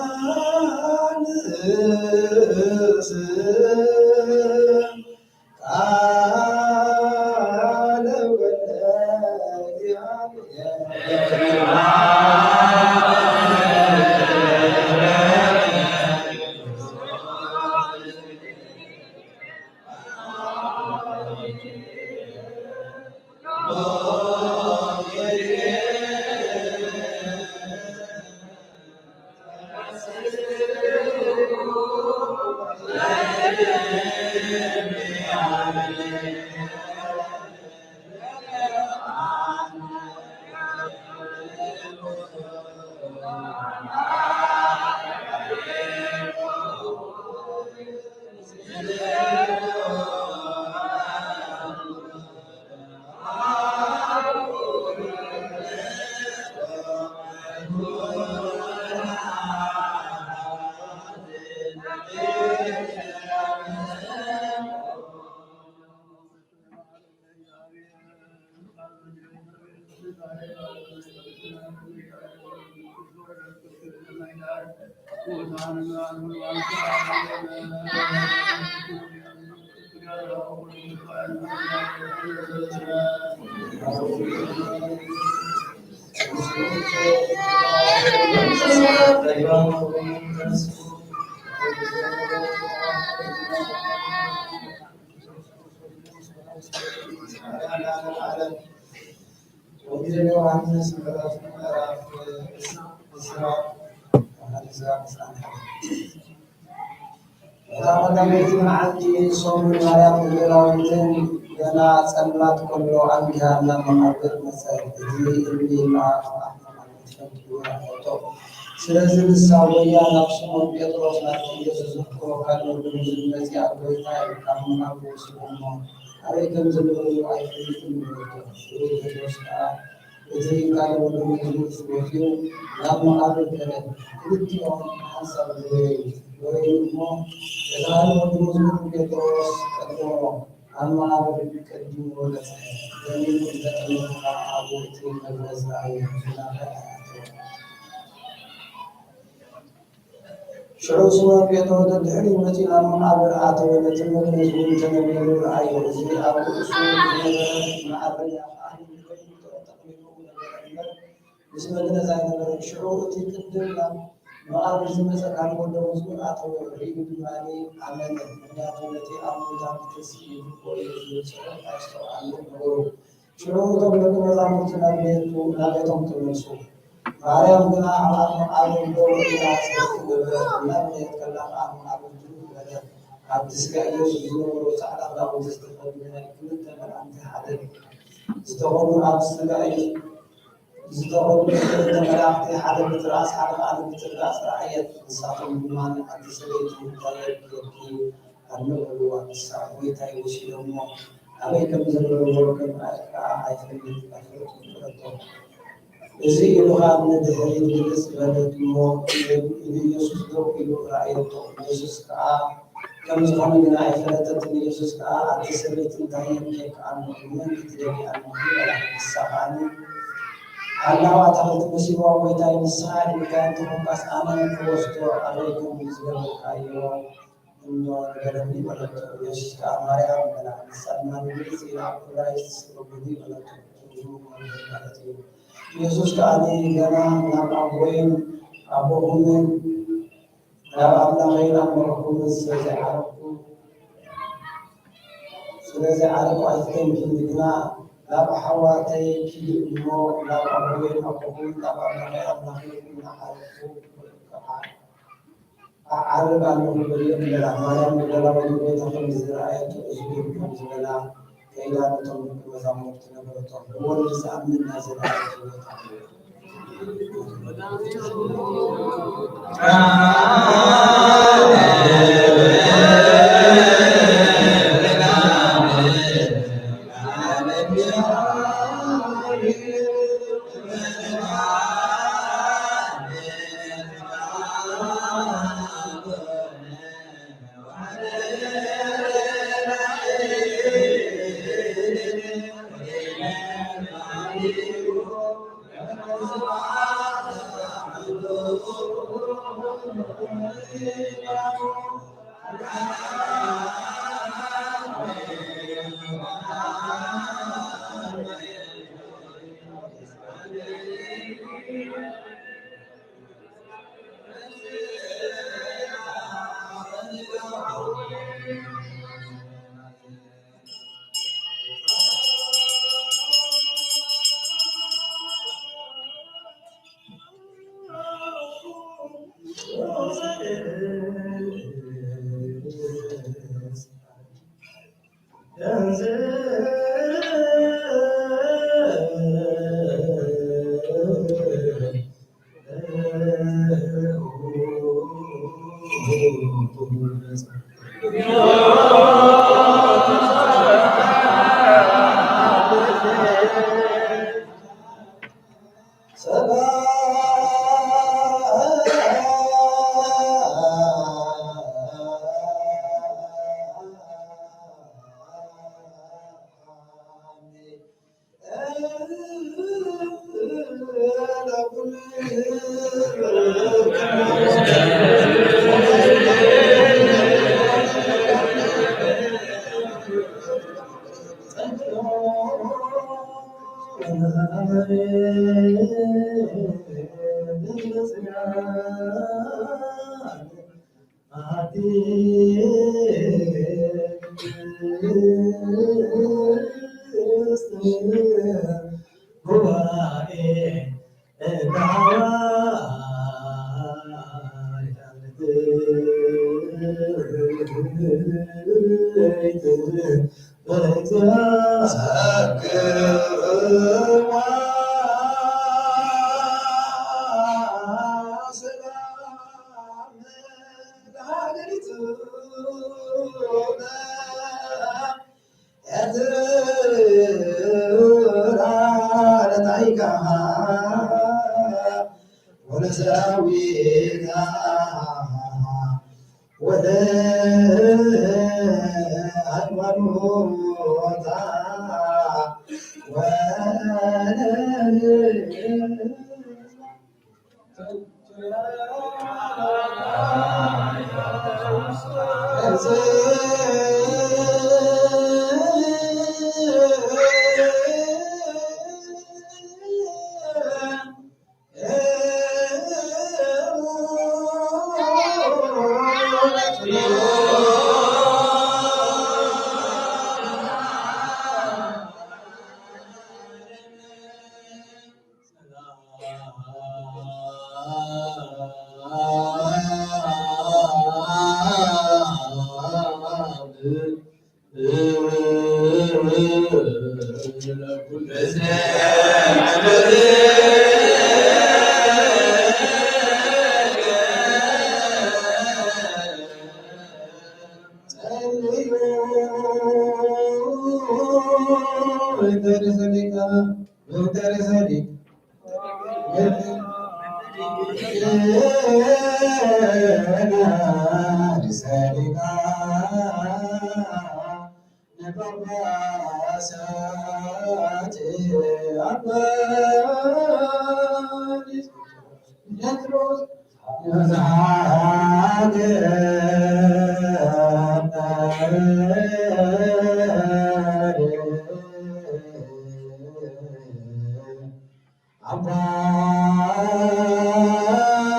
ዮሐንስ ቃለ ወልደ እግዚአብሔር። ወንጌል ዮሃንስ ምዕራፍ፣ ምዕራፍ ዕስራ፣ ዕስራ፣ ዕስራ። እታ ቀዳመይቲ መዓልቲ ሰሙን ማርያም መግደላዊትን ገና ጸልማት ከሎ ኣንጊሃ ናብ መቓብር መጸት። እዚ እምኒ ከኣ ካብ ኣምላኽ ትፈልጥዎ ኣሕቶ። ስለዚ ንሳ ወያ ናብ ስሞን ጴጥሮስ፣ ናብቲ ኢየሱስ ዘፍቅሮ ካልእ ወዲ ብዙር መጺኣ፣ "ጐይታይ፣ ካብ መቓብር ውሰዶ እሞ፣ ኣበይ ከም ዘለዉ ኣይፈልጥን" በለቶ። ሽዑ ጴጥሮስ ከኣ፣ "እቲ ካልእ ወዲ ብዙር ወጺኡ ናብ መቓብር ከደ፣ ክልቲኦም ሓንሳብ ደየቡ። ደየቡ እሞ፣ እቲ ካልእ ወዲ ብዙር ጴጥሮስ ቀደሞ፣ ኣብ መቓብር ቀዲሙ በጽሐ። ደኒኑ እንተ ጠመተ ኸኣ ኣብኡ እቲ መግነዝ ረኣዮ፣ ብናፈ ኣየኣተወን። ሽዑ ስሞን ጴጥሮስ ደድሕሪኡ መጺኡ ናብ መቓብር ኣተወ፣ ነቲ መግነዝ እውን ተነቢሩ ረኣዮ። እዚ ኣብ ርእሱ ዝነበረ መዓረጃ ኸኣ ንድሕሪት ተጠቕሊሉ ነበረ እምበር፣ ምስ መግነዝ ኣይነበረን። ሽዑ እቲ ቅድም ናብ መቓብር ዝመጸ ካልእ ወዲ ብዙር ኣተወ፣ ርእዩ ድማ ኣመነ። ምኽንያቱ ነቲ ኣብ ሙታን ተተስኢሉ እዩ ዝብል ጽሑፍ ኣየስተውዓለን ነበሩ። ሽዑ እቶም ደቂ መዛሙርቲ ናብ ቤቱ፣ ናብ ቤቶም ተመልሱ። ማርያም ግና ኣብ ኣፍ መቓብር ደው ኢላ ጸሎት ገበረት። እናበኸየት ከላ ኸኣ መቓብር ድው በለ። ኣብቲ ስጋ ኢየሱስ ዝነበሩ ጻዕዳ ክዳውንቲ ዝተኸድኑ ናይ ክልተ መላእኽቲ ሓደ ዝተኸድኑ ኣብ ስጋ ኢየሱስ ዝተኸድኑ ክልተ መላእኽቲ፣ ሓደ ብትርኣስ፣ ሓደ ኸኣ ብትርጋስ ረኣየት። ንሳቶም ድማ፣ "ኣቲ ሰበይቲ፣ እንታይ የብልኪ?" ኣድንቑ፣ ንሳ ጐይታይ ወሲዶሞ ኣበይ ከም ዘንበርዎ ከም ከኣ ኣይፈልጥ፣ ኣይፈልጥን በለቶ። እዚ ኢሉ ኸኣ ንድሕሪት ግልጽ በለት እሞ ንኢየሱስ ደው ኢሉ ረኣየቶ። ኢየሱስ ከኣ ከም ዝኾነ ግና ኣይፈለጠትን። ኢየሱስ ከኣ፣ "ኣቲ ሰበይቲ፣ እንታይ የብልኪ ኣሎ? ንመን ክትደልዪ ኣለኺ?" በላ። ንሳ ኸኣ፣ "ሓላው ኣታኽልቲ መሲልዋ፣ ጐይታይ፣ ንስኻ ኢልካ እንተ ኾንካስ ኣነ ክወስዶ ኣበይ ከም ዝገበርካዮ እሞ ንገረኒ" በለቶ። ኢየሱስ ከኣ፣ "ማርያም" በላ። ንሳ ድማ ብግልጺ ኢላ ኣብ ዕብራይስጥ "ረቡኒ" በለቶ። ትርጉሙ መምህር ማለት እዩ። ኢየሱስ ከኣ፣ "ኣነ ገና ናብ ኣቦይን ኣቦኹምን ናብ ኣምላኸይን ኣምላኽኩምን ስለ ዘይዓረግኩ፣ ስለ ዘይዓረግኩ ኣይትተንክፍኒ፣ ግና ናብ ኣሕዋተይ ኪዲ እሞ ናብ ኣቦይን ኣቦኹምን ናብ ኣምላኸይን ኣምላኽኩምን ዓረግኩ፣ ከዓ ኣዓርግ ኣለኹ" በልዮም በላ። ማርያም መግደላዊት ንጎይታ ከም ዝረኣየቶ፣ እዝጉ ከም ዝበላ ከይዳ ነቶም ደቂ መዛሙርቲ ነበረቶም። ብወልድ ዝኣምን ናይ ዘለኣለም ህይወት ኣለዎ። ጉባኤ ኤርትራ ለታሪካ ወለሰራዊታ ወለሃይማኖታ ወለ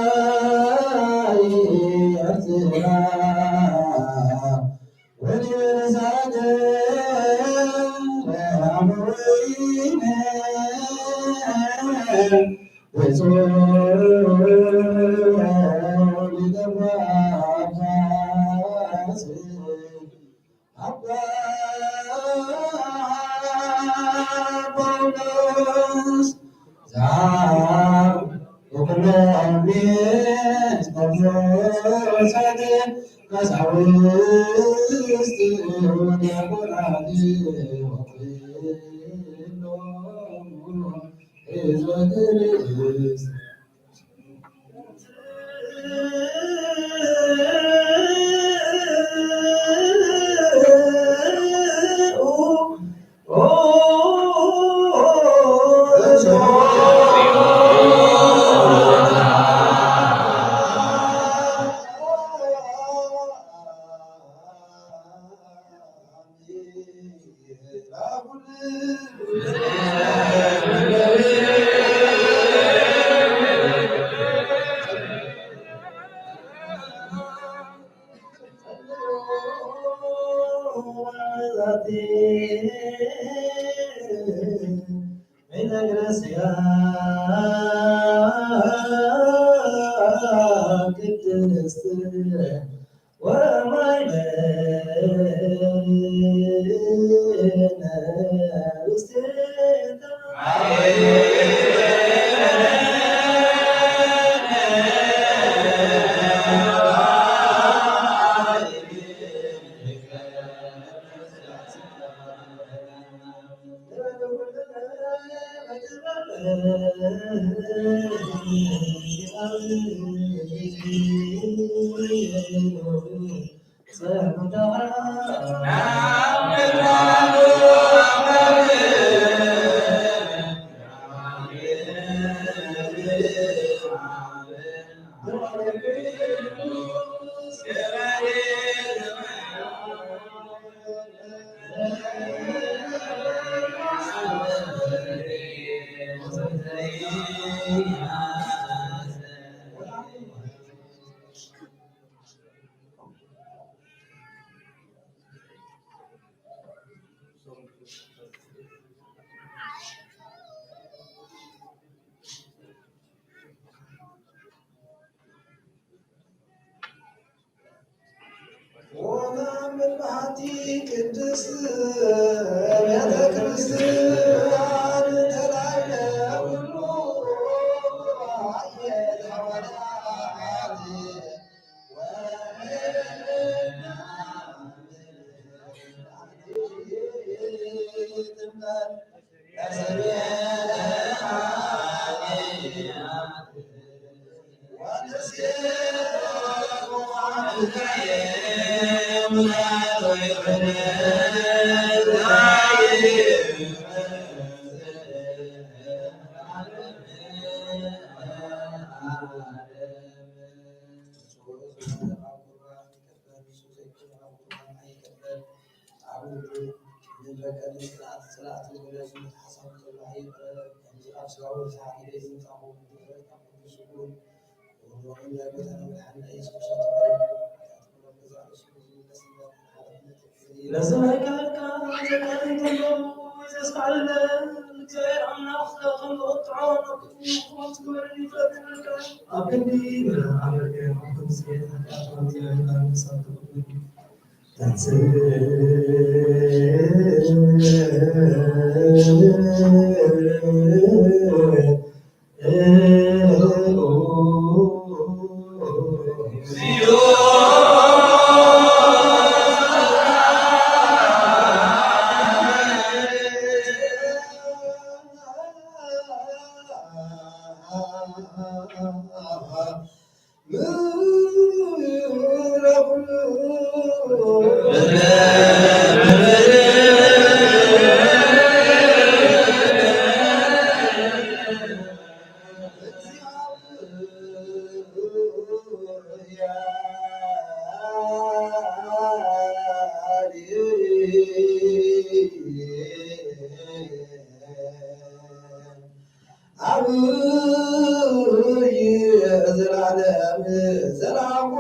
ዓባይ ኤርትራ ወዲበ ሳገር ኣበዊነ ብፁዕ ሊቀ ጳጳስ ኣባ ጳውሎስ ዘወኩሎም ኤጲስቆጶሳት ቀሳውስት ወዲያቆናት ወኩሎም ሕዝበ ክርስቲያን ቤተክርስቲያን ቅድስት ወማይበል ውስቴታ በሓንቲ ቅድስት ቤተ ክርስቲያን ተላዕለ ኩሉ ሓየት ሓዋርያት ወምእመናን። ነዚ ናይ ቃልካ ዘካሪ እንተሎ ዘስካዕልለ እግዚኣብሔር ኣምላኽ ከም ዝቕጥዖ ኣብ ቅድሚ ክፉት ግበረኒ ይፍለጠልካ። ኣብ ክንዲ ምሕረት ዓለልከ፣ ኣብ ክንዲ ስርየት ሓጢኣት እግዚኣብሔር ኣምላኽ ክሳብ ትቕብል። ዓብይ ዘላለም ዘላቆ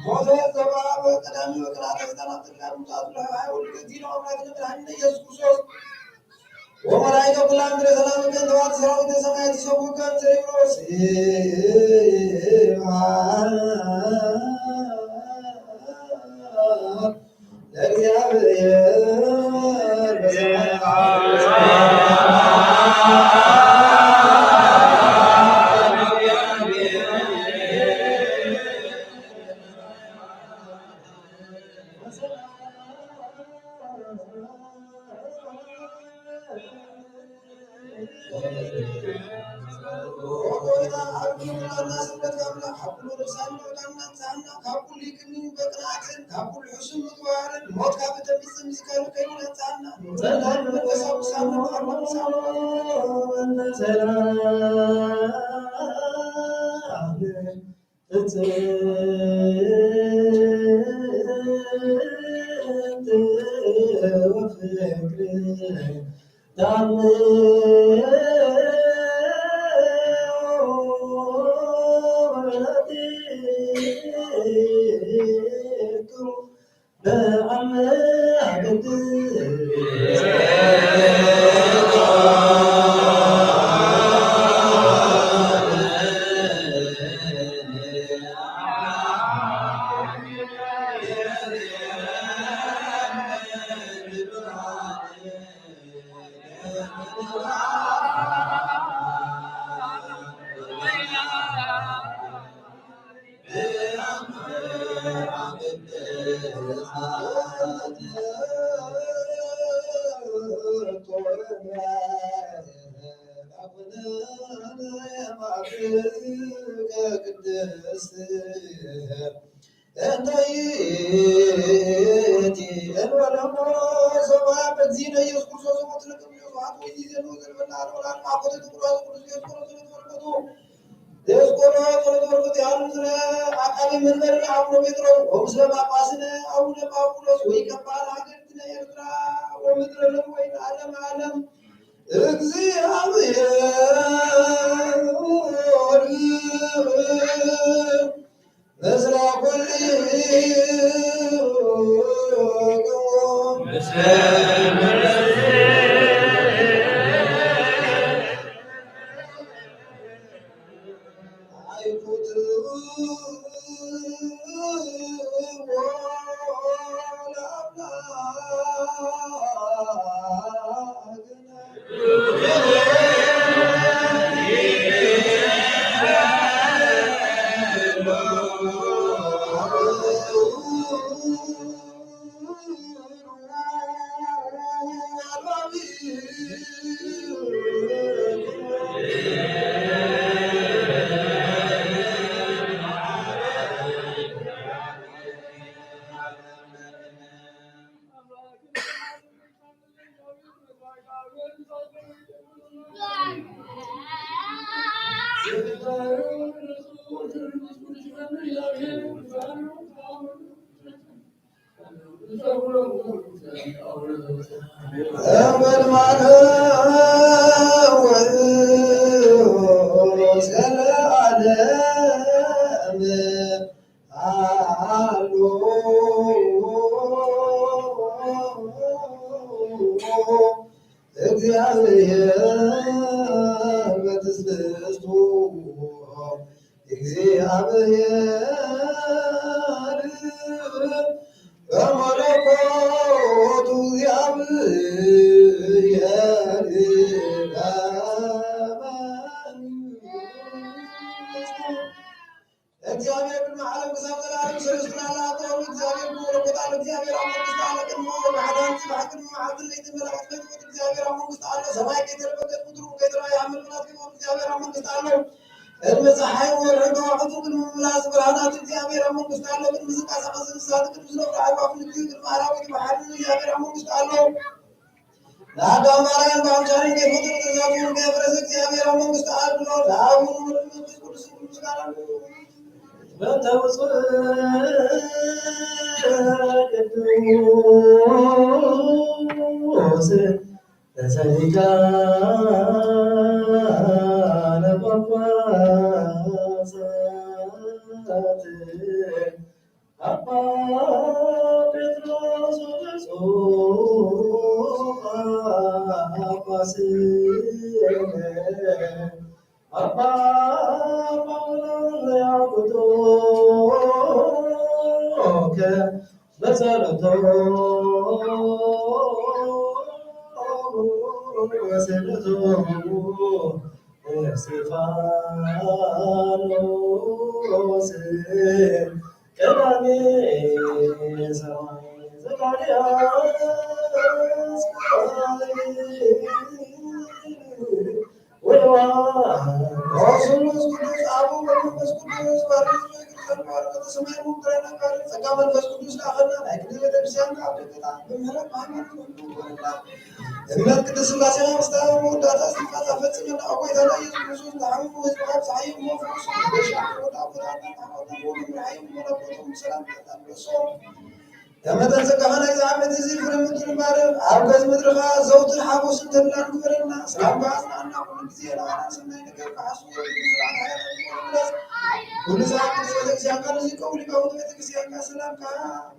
ሞተ ዘባ ቀዳሚ ወቅራተ ዘናፍቃ ሙታት ለሃይ ወልድ ዲና አምላክ ለመድኃኒነ ኢየሱስ ክርስቶስ ወመላእክተ ኩላ ምድረ ሰላም ከንተዋት ሰራዊተ ሰማያት ይሰብሑከ እንተ ይብሎ ስብሐት ለእግዚአብሔር በሰማያት እንተ ይእቲ እንበለሞ ሰብአ በዚ ኢየሱስ ክርስቶስ ሞት ለቅዱስ ስብሐት ወይዚ ዘሉ ዘልበላ ለወላድ ማኮተ ትቁራዝ ቅዱስ ዲዮስቆሮስ ጸሎት በረከቱ ዲዮስቆሮስ ጸሎት በረከቱ ያሉ ስለ አቃቢ መንበርነ አቡነ ጴጥሮስ ወምስለ ጳጳስነ አቡነ ጳውሎስ ወይቀባል ሀገርትነ ኤርትራ ወምድረ ለወይን ዓለም ዓለም እግዚአብሔር ምስለ ኩልክሙ። እምበል ማርያም ወእስከ ለዓለም ኣሉ እግዚኣብሔር በትስብእቱ እግዚኣብሔር በመለኮቱ እግዚኣብሔር በመንግስቱ። እግዚኣብሔር ቅድሚ ዓለም ክሳብ ዘላለም ሰለስቱ ላለ ኣብ ተወልደ እግዚኣብሔር ብመለኮት ኣሎ። እግዚኣብሔር ኣብ መንግስቲ ኣሎ። ቅድሚ ብሓዳንቲ ብሓቂ ቅድሚ መዓልቲ ለይቲ መላእክት ከይትሞት እግዚኣብሔር ኣብ መንግስቲ ኣሎ። ሰማይ ከይተረበገት ምድሩ ከይተረኣየ ኣብ ምልምላት ከይትሞት እግዚኣብሔር ኣብ መንግስቲ ኣሎ። ቅድሚ ፀሓይ ወርሒ ከዋኽብቱ ቅድሚ ምምላስ ብርሃናት እግዚኣብሔር ኣብ መንግስቲ ኣሎ። ቅድሚ ዝንቀሳቐስ እንስሳት ቅድሚ ዝነብሩ ኣዕዋፍ ምድሪ ቅድሚ ኣራዊት ባሕሪ እግዚኣብሔር ኣብ መንግስቲ ኣሎ። ለአዳም ማርያም በአምሳሉ እንዲፈጥር ትእዛዙን ከፍረሰ እግዚአብሔር መንግስት አድሎ ለአቡኑ ወልድ መንፈስ ቅዱስ ምስጋና በእንተ ውጹእ ቅዱስ ሊቃነ ጳጳሳት አባ ጴጥሮስ ወብፁዕ ጳጳስነ አባ ጳውሎስ ዘያውቅቶከ በጸሎቶሙ ወስእለቶሙ እስጢፋኖስ ቀዳሜ ሰማይ ዘካርያስ ወልዋ መንፈስ ቅዱስ አቡ መንፈስ ቅዱስ ባርክ ቅዱሳን ባርክ ሰማይ ሙክረና ባርክ ጸጋ መንፈስ ቅዱስ ላኸና ናይ ቅድስት ቤተክርስቲያን ካብ ደቅታ ብምሕረት ሃይማኖት እምነት ቅድስት ሥላሴ ምስታ መወዳእታ እስትንፋሳ ፈጽመና ኣብ ጐይታና ኢየሱስ ክርስቶስ ዝሓመሙ ህዝብኻ ብፀሓይ እሞ ፈውሱ። በሻ ወዳ ወዳ ወዳ ወዳ ወዳ ወዳ ብሰላም ተመልሶ። ከመ ተንሰቀኸ ናይዚ ዓመት እዚ ፍረ ምድሪ ማርያም ኣብ ገጽ ምድርኻ ዘውትር ሓጎስን ተድላን ግበረልና። ሰላምካ ኣጽንዓና፣ ኩሉ ግዜ ንዓና ሰናይ ነገር ክሓስቡ ይግብሩ። ስርዓት ሃይማኖት ይመለስ። ኩሉ ሰዓት ቅድስት ቤተክርስትያንካ ንዝቀቡ ሊቃውንት ቤተክርስትያንካ ሰላምካ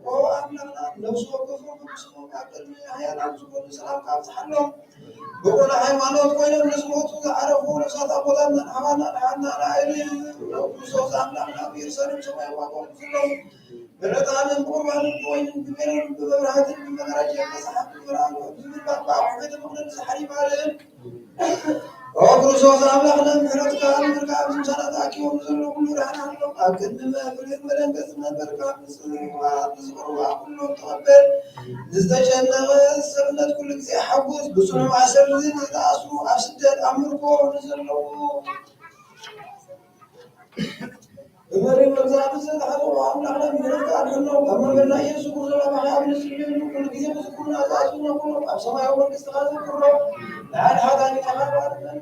ኦ ኣምላኽና፣ ነፍሲ ወከፎም ብስሞም ኣብ ቅድሚ ሓያላን ዝኾኑ ሰላምካ ኣብዝሓሎም። ብቑኑዕ ሃይማኖት ኮይኖም ንዝሞቱ ዝዓረፉ ነፍሳት ኣቦታትናን ኣሕዋትናን ኣሓትናን ኣእልዩ። ክርስቶስ ኣምላኽና ኣብ ኢየሩሳሌም ሰማያዊ ዋጋኦም ክፍሎም። ብዕጣንን ቁርባንን ወይንን ብሜሮን ብመብራህትን ብመጋረጃ መጽሓፍ ብብርሃን ብምንባብ ብኣቑሑ ቤተ መቕደስ ዝሓሪ ማርያም። ኦ ክርስቶስ ኣምላኽና፣ ምሕረትካ ኣብ ምድሪ ኣብዚ ምሳና ተኣኪቦም ንዘለዉ ኩሉ ርሓናሎም። ኣብ ቅድሚ መፍሬት መደንገጽ መንበርካ ኣብ ንጽህና ንዝቐርቡ ኩሎም ተቐበል። ንዝተጨነቐ ሰብነት ኩሉ ግዜ ሓጉስ። ብጽኑዕ ማእሰርቲ ንዝተኣስሩ፣ ኣብ ስደት ኣብ ምርኮ ንዘለዉ ብመሪር መግዛእቲ ዝተታሕዙ ኣምላኽና ምሕረትካ ኣድሕኖም። ካብ መምህርና ኢየሱስ ዝኽሩ ዘባኻ ኣብ ንስሉ ኩሉ ግዜ ብዝክሩና ዝኣዝዙና ኩሎም ኣብ ሰማያዊ መንግስትኻ ዘክብሮም። ንሓድሓዳሪኻ ባርኸን።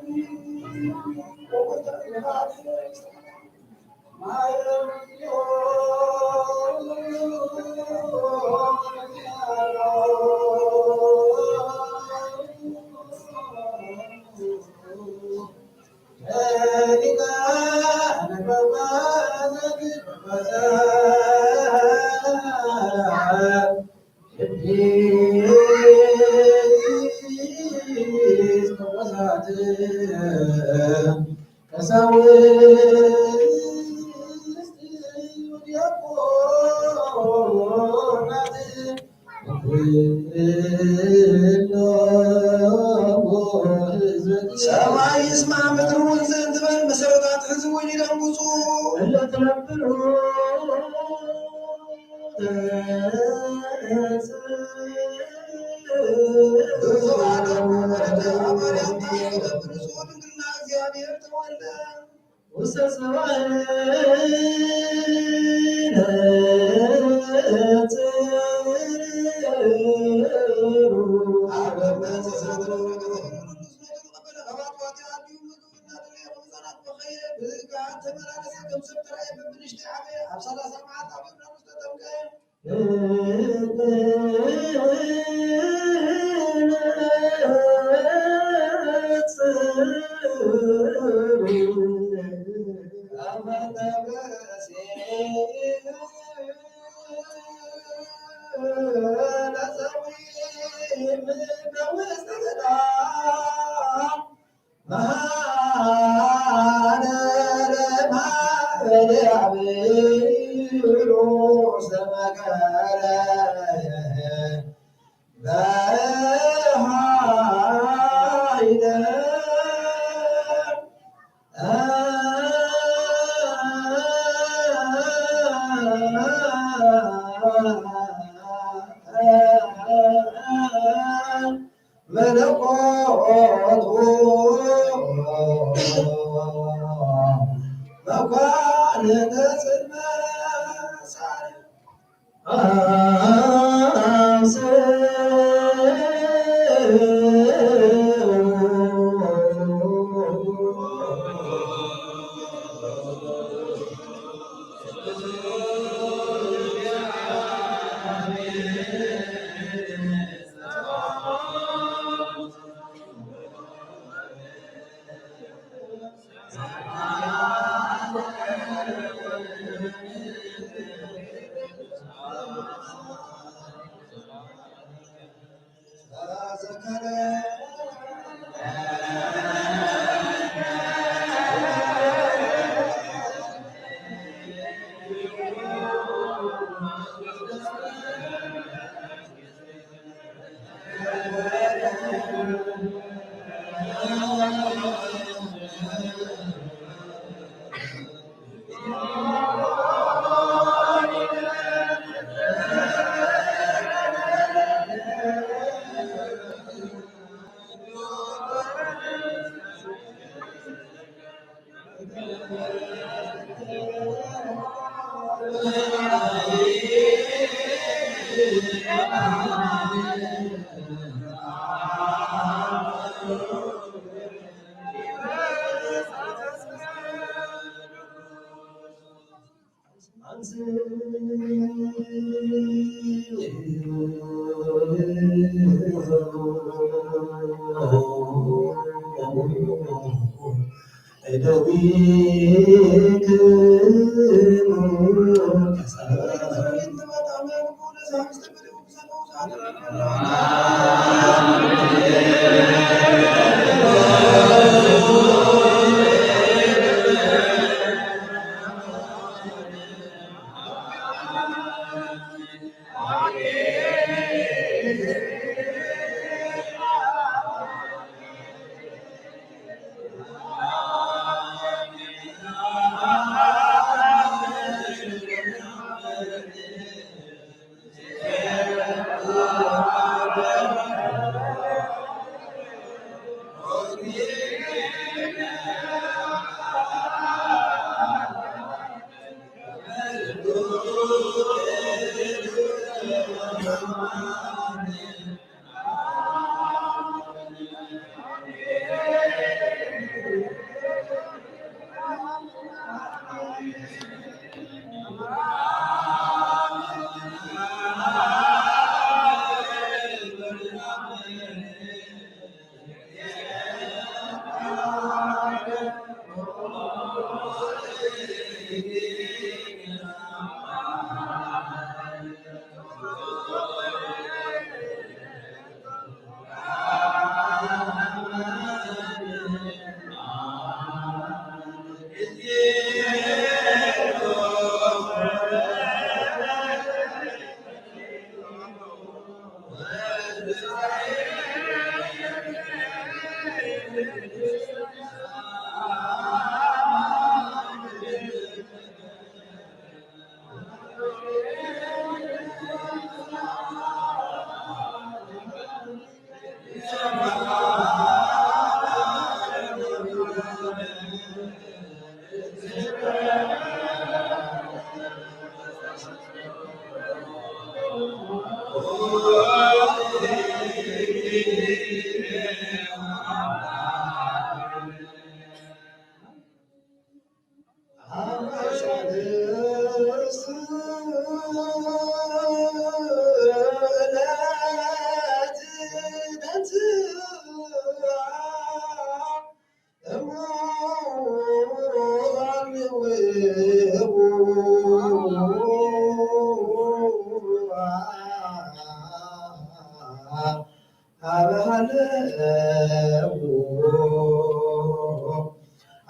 ሰማይ ይስማዕ ምድሪ እውን ዝን ትበል፣ መሰረታት ሕዝቢ እውን ይደንግጹ። እለ ትነብሩ ብፁዕ ኣደሙ ወረደ ተወልደ ውስተ ሰማይ ነጽር መለኮቱ መኳንንተ ጽልመት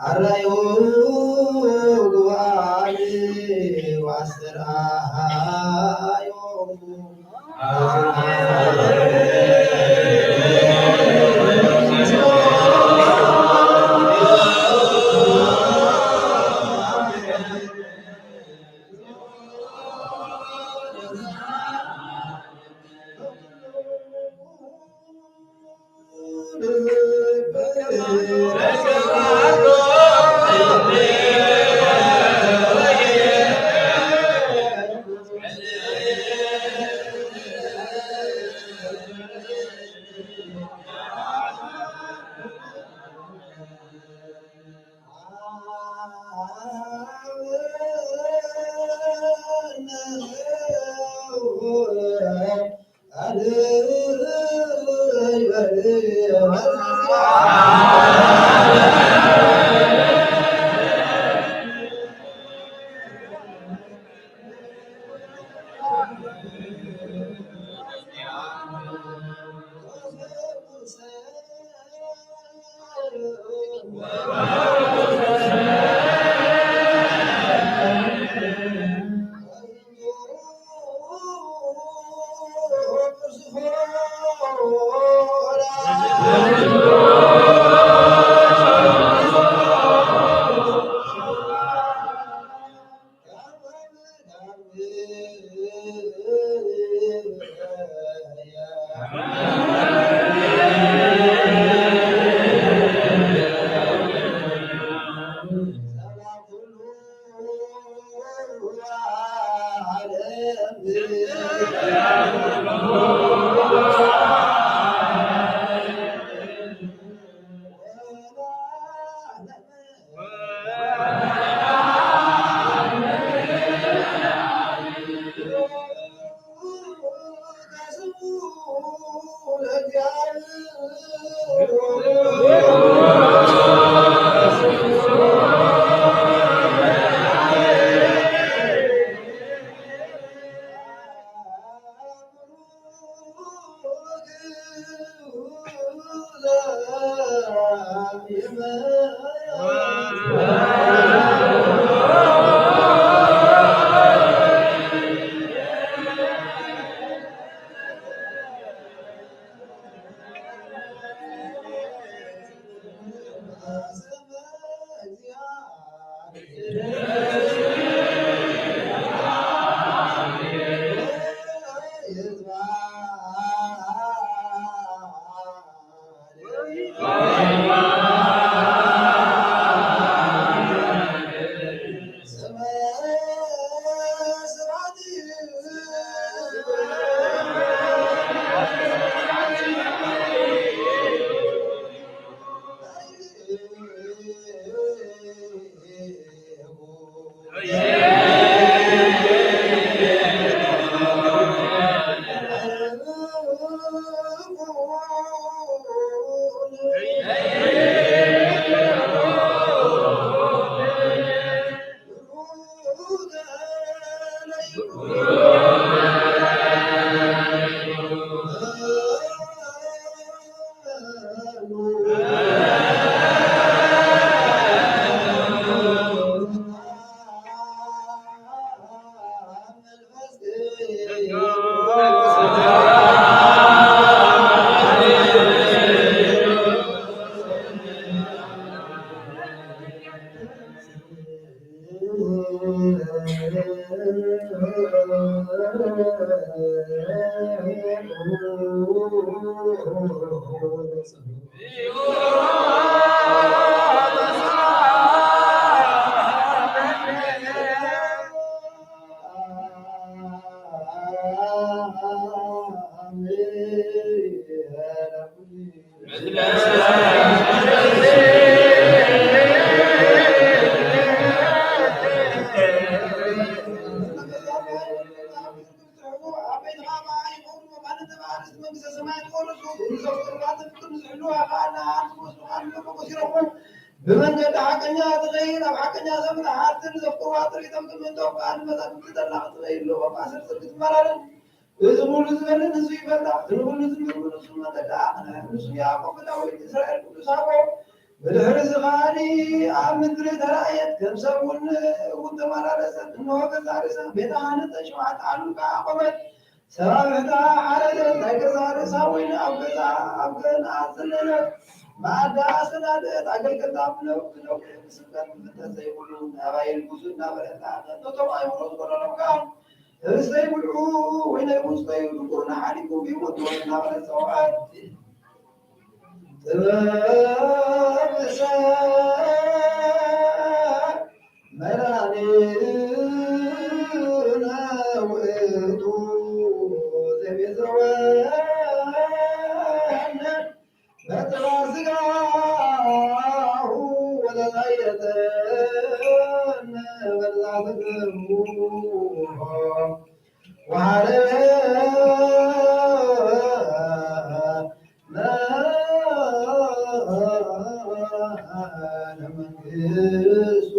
ኣራዮ ጉባኤ ወኣስተርኣዮም። ብመንገዲ ሓቀኛ ትኸይድ፣ ኣብ ሓቀኛ ዘምጽእ ሓትን ዘፍቅርዋ ጥሪቶም ትምህንቶም ከኣ ንመጻግብቲ ተላቒ ትኸይድ፣ ልቦም ኣሰር ጽድቂ ትመላለስ። እዚ ኩሉ ዝበልን ንሱ ይፈታ፣ እዚ ኩሉ ዝምርምር ንሱ መጠቃ፣ ንሱ ያዕቆብ ዳዊት እስራኤል ቅዱስ ኣቦ። ብድሕሪ እዚ ከኣኒ ኣብ ምድሪ ተራእየት፣ ከም ሰብ እውን እውን ተመላለሰት። እንሆ ገዛ ርእሳ ቤታ ሃነጸት፣ ሸውዓተ ዓንዱ ከኣ ኣቖመት። ሰራዊታ ሓረደት፣ ናይ ገዛ ርእሳ ወይኒ ኣብ ገዛ ኣብ ገንኣ ዘለለት። መኣዳ ኣሰናደት፣ ኣገልገልታ ብነው ክነው ስብከት ፍልጠት ዘይብሉ ኣባይል ብዙ እናበለታ ነቶም ኣእምሮ ዝጎደሎም ከኣ ህብስተ ይብልዑ፣ ወይነ ይውስከዩ፣ ድንቁርና ሓዲጉ ይሞቱ እናበለት ጸውዐት። ጥበብ ሰብ መድኃኒነ ውእቱ ዘቤዘወነ በጥራ ሥጋሁ ወተሳየጠነ በጥራ ሥጋሁ ወሐረነ ለመንግሥቱ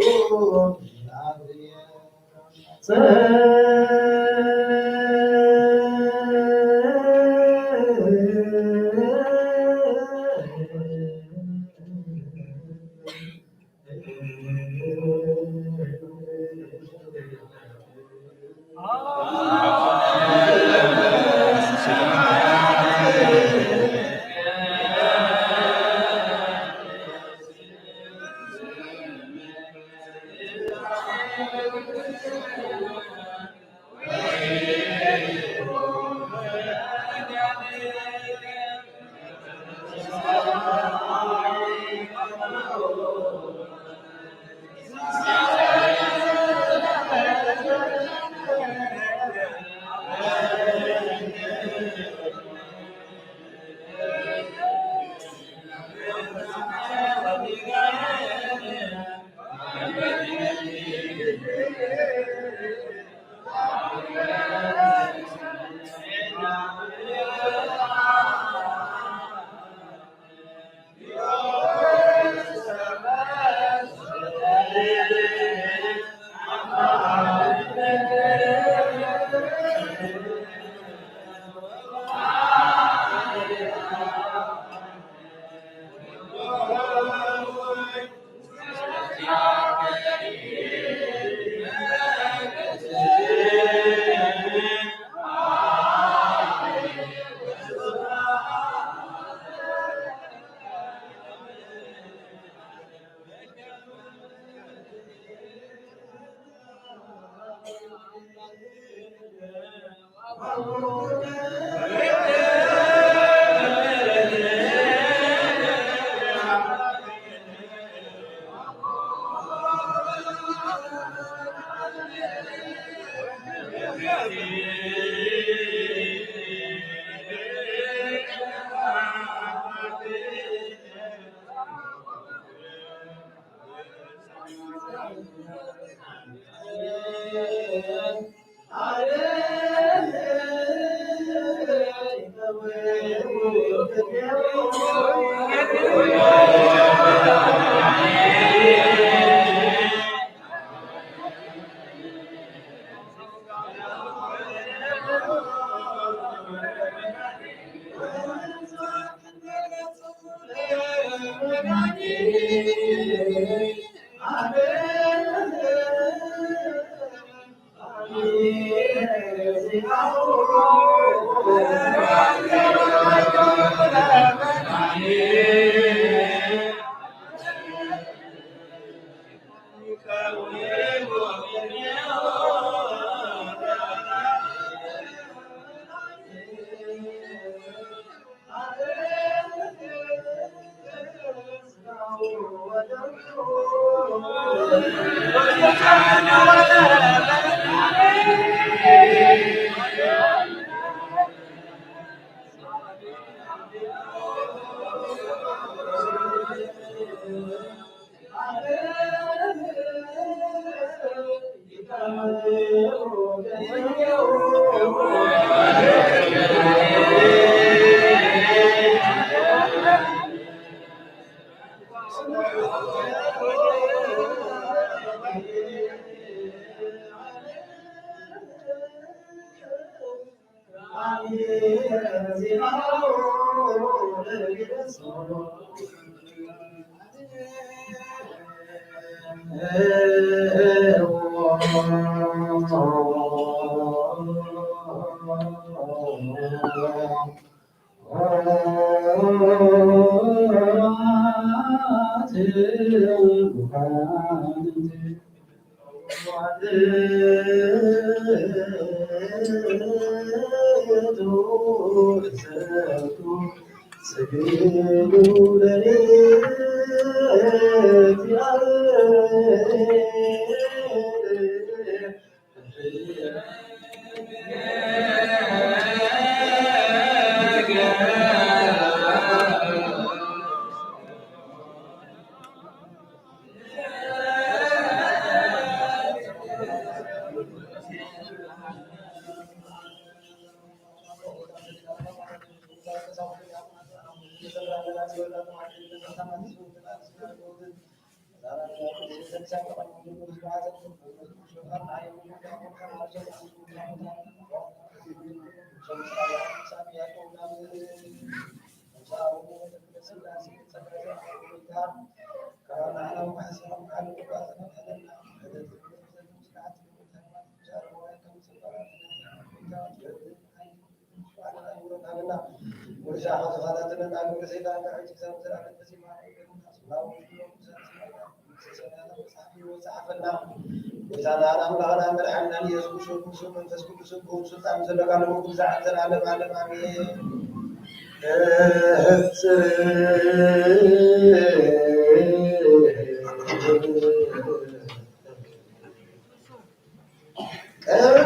ጎይታናን ኣምላኽናን መድሓኒናን ኢየሱስ ክርስቶስ፣ መንፈስ ቅዱስ ብሩኽ ስልጣን ዘለካ፣ ሎሚ ግዛዕ፣ ዘላለም ዓለም ኣሜን።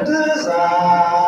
ቅዱሳት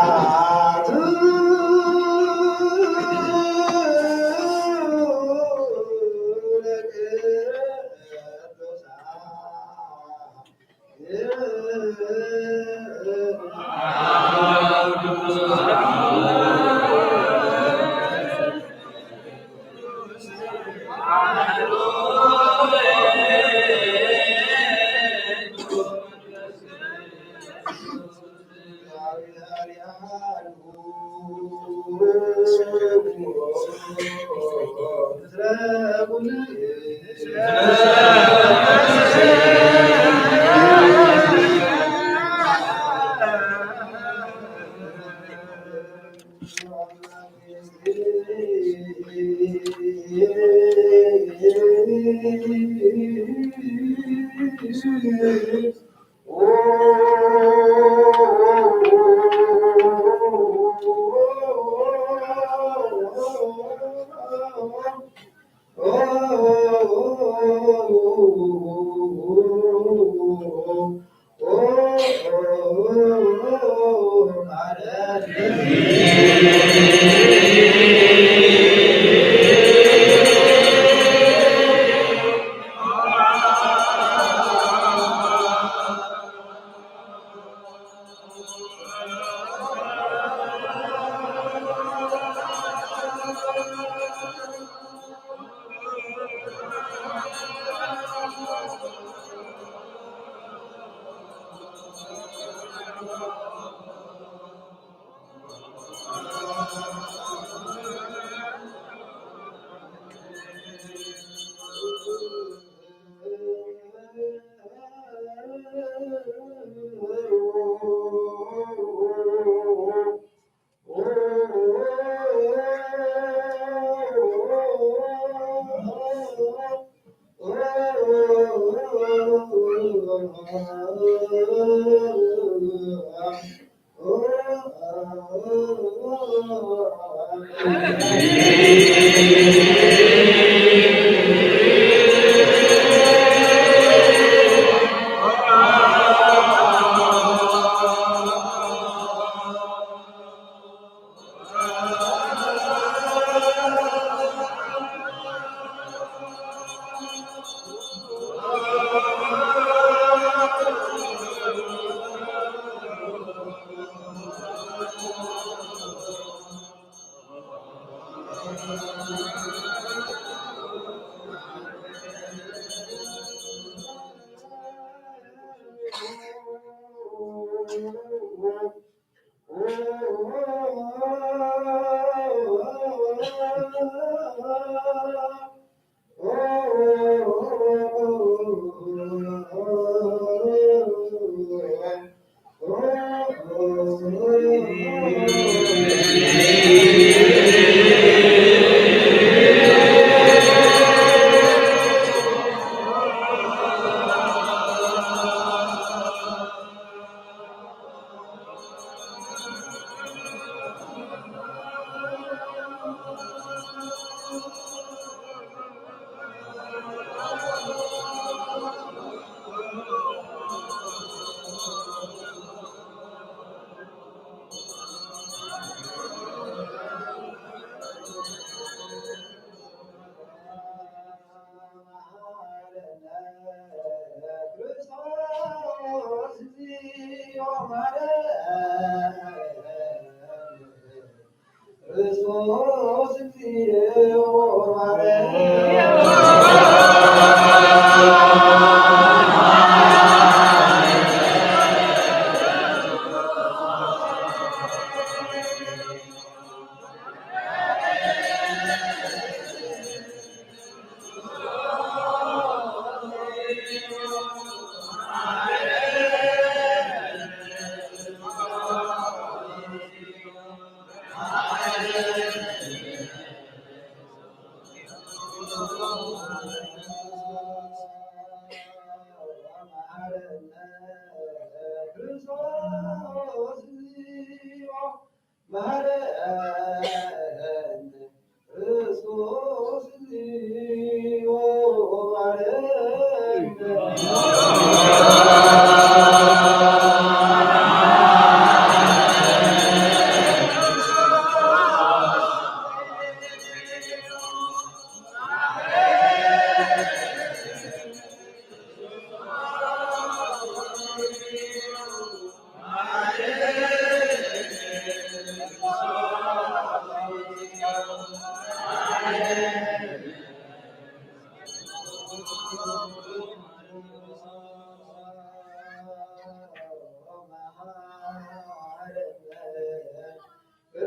መሐረነ ክርስቶስ እግዚኦ መሐረነ።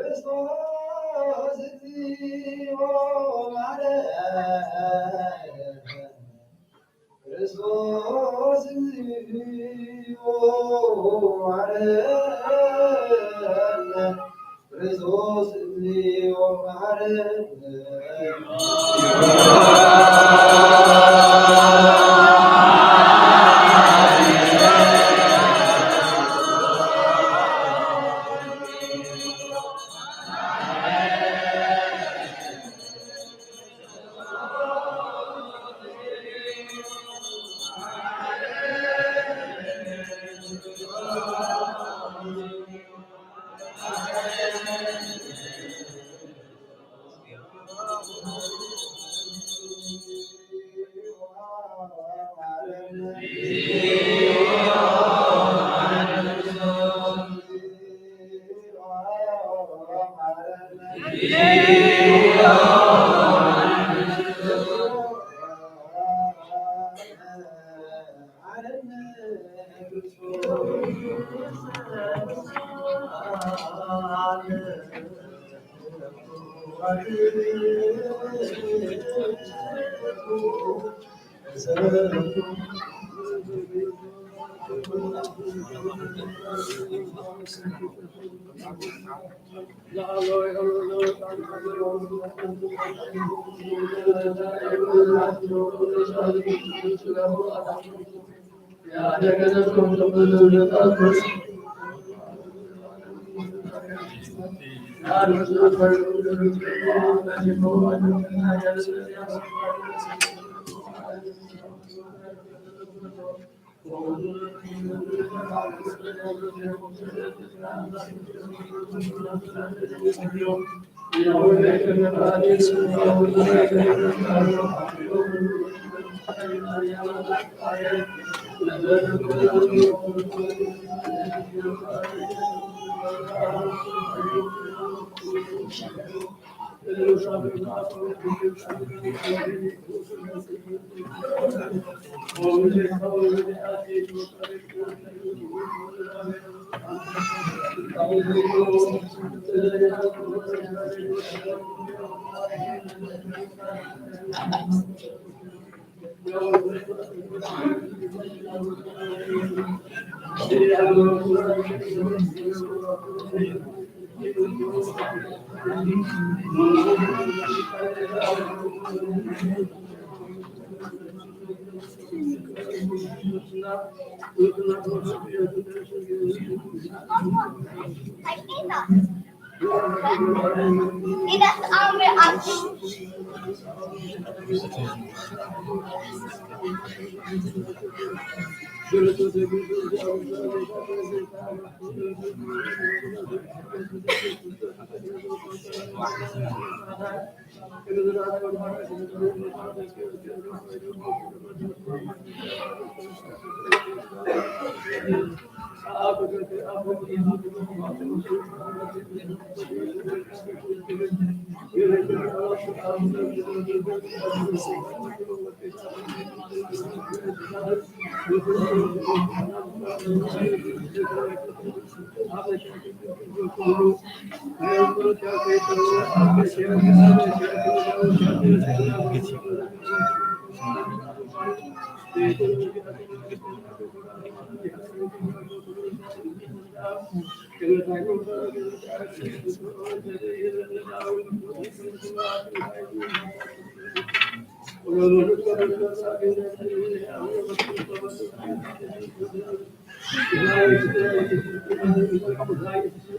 ክርስቶስ እግዚኦ መሐረነ። ክርስቶስ እግዚኦ መሐረነ። ክርስቶስ እግዚኦ መሐረነ።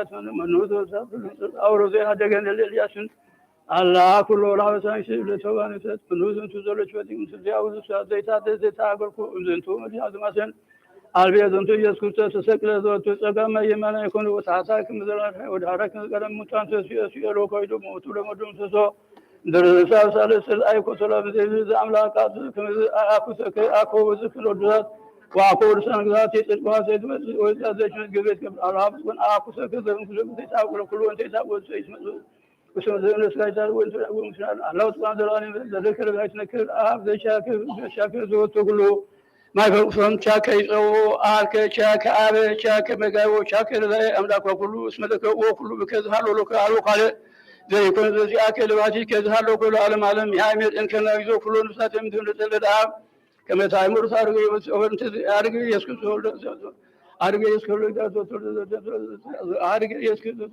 ኃጢአት መኑ መኑ ተወሳ አውሮ ዘይሃደገን ለለ ኢያሱን አላ ኩሎ ላበሳን ስለ ተባነሰት መኑ ዝንቱ ዘሎ ችበቲ ምስ ዚያው ዝሳ ዘይታ ዘይታ አገልኩ እምዝንቱ መዲያ ዝማሰን አልቤ ዝንቱ ኢየሱስ ክርስቶስ ተሰቅለ ዘወቱ ጸጋመ የማነ ይኩን ወታታ ክምዘላ ወዳረክ ቀደም ሙታን ተስዮ ሲሎ ኮይዶ ሞቱ ለመዱም ተሶ ድርሳብ ሳልስል ኣይኮ ሰላም ዘይብዝ አምላክ ቃል ክምዝ አኩሰከ አኮ ወዝክል ወዱሳት ወአኮ ወዱሳን ግዛት የጽድቅ ውሃ ዘይትመጽእ ወይዛ ዘይትመጽእ ገቤት ገብር አልሃብ ጽቁን አኩሰከ ዘንኩሰ ዘይታቁለ ኩሉ ወንተ ይታቁ ዘይትመጽእ እስመ ዘእምነት ጋይታ ወንተ ያቁ ምስናል አላው ጽቁን ዘላኒ ዘደከረ ጋይት ነክር አብ ዘይሻክር ዘይሻክር ዘወቶ ኩሉ ማይክሮፎን ቻከ ይጸውዑ፣ አርከ ቻከ አበ ቻከ መጋቦ ቻከ ረዳኤ አምላክ ኩሉ እስመ ለከ ወኩሉ ብከ ዝሃሎ ለከ አልቦ ካልእ ዘይኮነ ዘዚአከ ልባቲከ ዝሃሎ ኩሉ ዓለም ዓለም የአይምር እንከና ይዞ ኩሉ ንብሳተ ምድር ለጸለለ አብ ከመ ታይምር አርገ ወንተ አርገ ኢየሱስ ክርስቶስ ወልደ አርገ ኢየሱስ ክርስቶስ ወልደ አርገ ኢየሱስ ክርስቶስ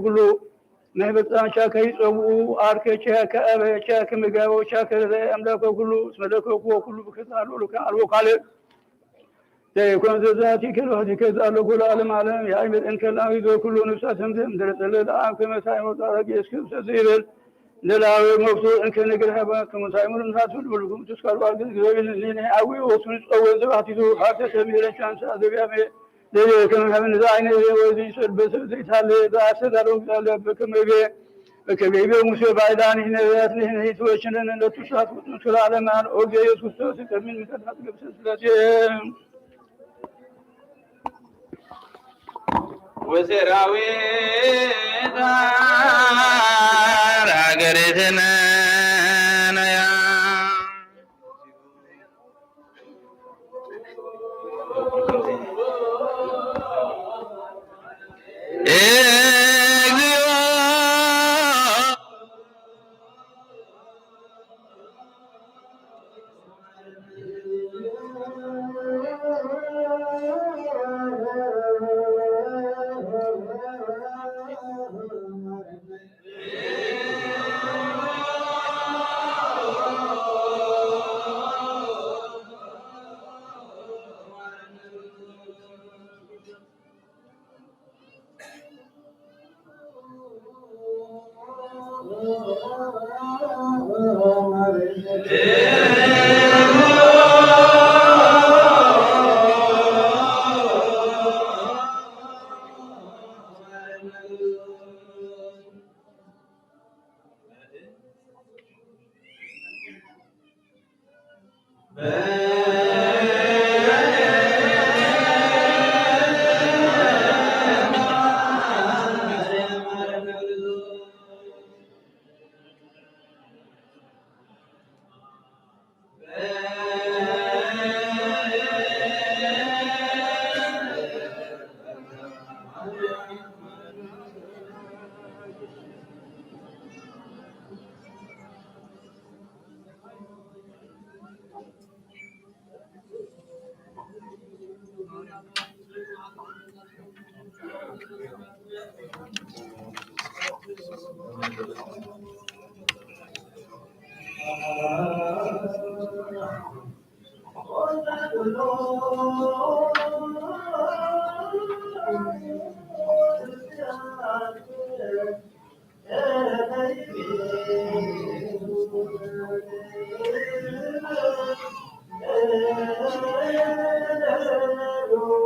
ኩሉ መሕበጣ ቻከ ይጸውኡ፣ አርከ ቻከ አበ ቻከ መጋቦ ቻከ ረዳኤ አምላከ ኩሉ እስመ ለከ ኩሉ ብከ ዝሃሎ ለከ አልቦ ካልእ ዘይኮን ዘዛቲ ከልባቲ ከዛሎ ኩሉ ዓለም ዓለም የአይምር እንከላዊ ዘኩሉ ነፍሳት ህምዘ ምድረ ጸለለ አብ ከመ ታይምር አርገ ኢየሱስ ክርስቶስ ዘይብል ለላዊ መብቱ እንከ ነገር ሃባ ከመ ታይምር ምሳቱ ልብልኩም ትስካሉ አግዝ ግዘብል ኔነ አዊ ወሱን ጸወ ዘባቲቱ ሀብተ ተሚረ ቻንሳ ዘቢያሜ ለለ ከመ ሀብን ዘአይነ ወዚ ሰልበሰ ዘይታለ ዘአሰዳሎ ዛለ በከመ ቤ በከመ ቤ ሙሴ ባይዳን ነቢያት ንሕነ ይትወችንን ለቱሳት ውጡን ስለ ዓለማን ኦጌ ኢየሱስ ክርስቶስ ከሚን ምከታት ገብሰ ስለቴ ወሰራዊት ሀገሪትነ ነያ። እግዚኦ።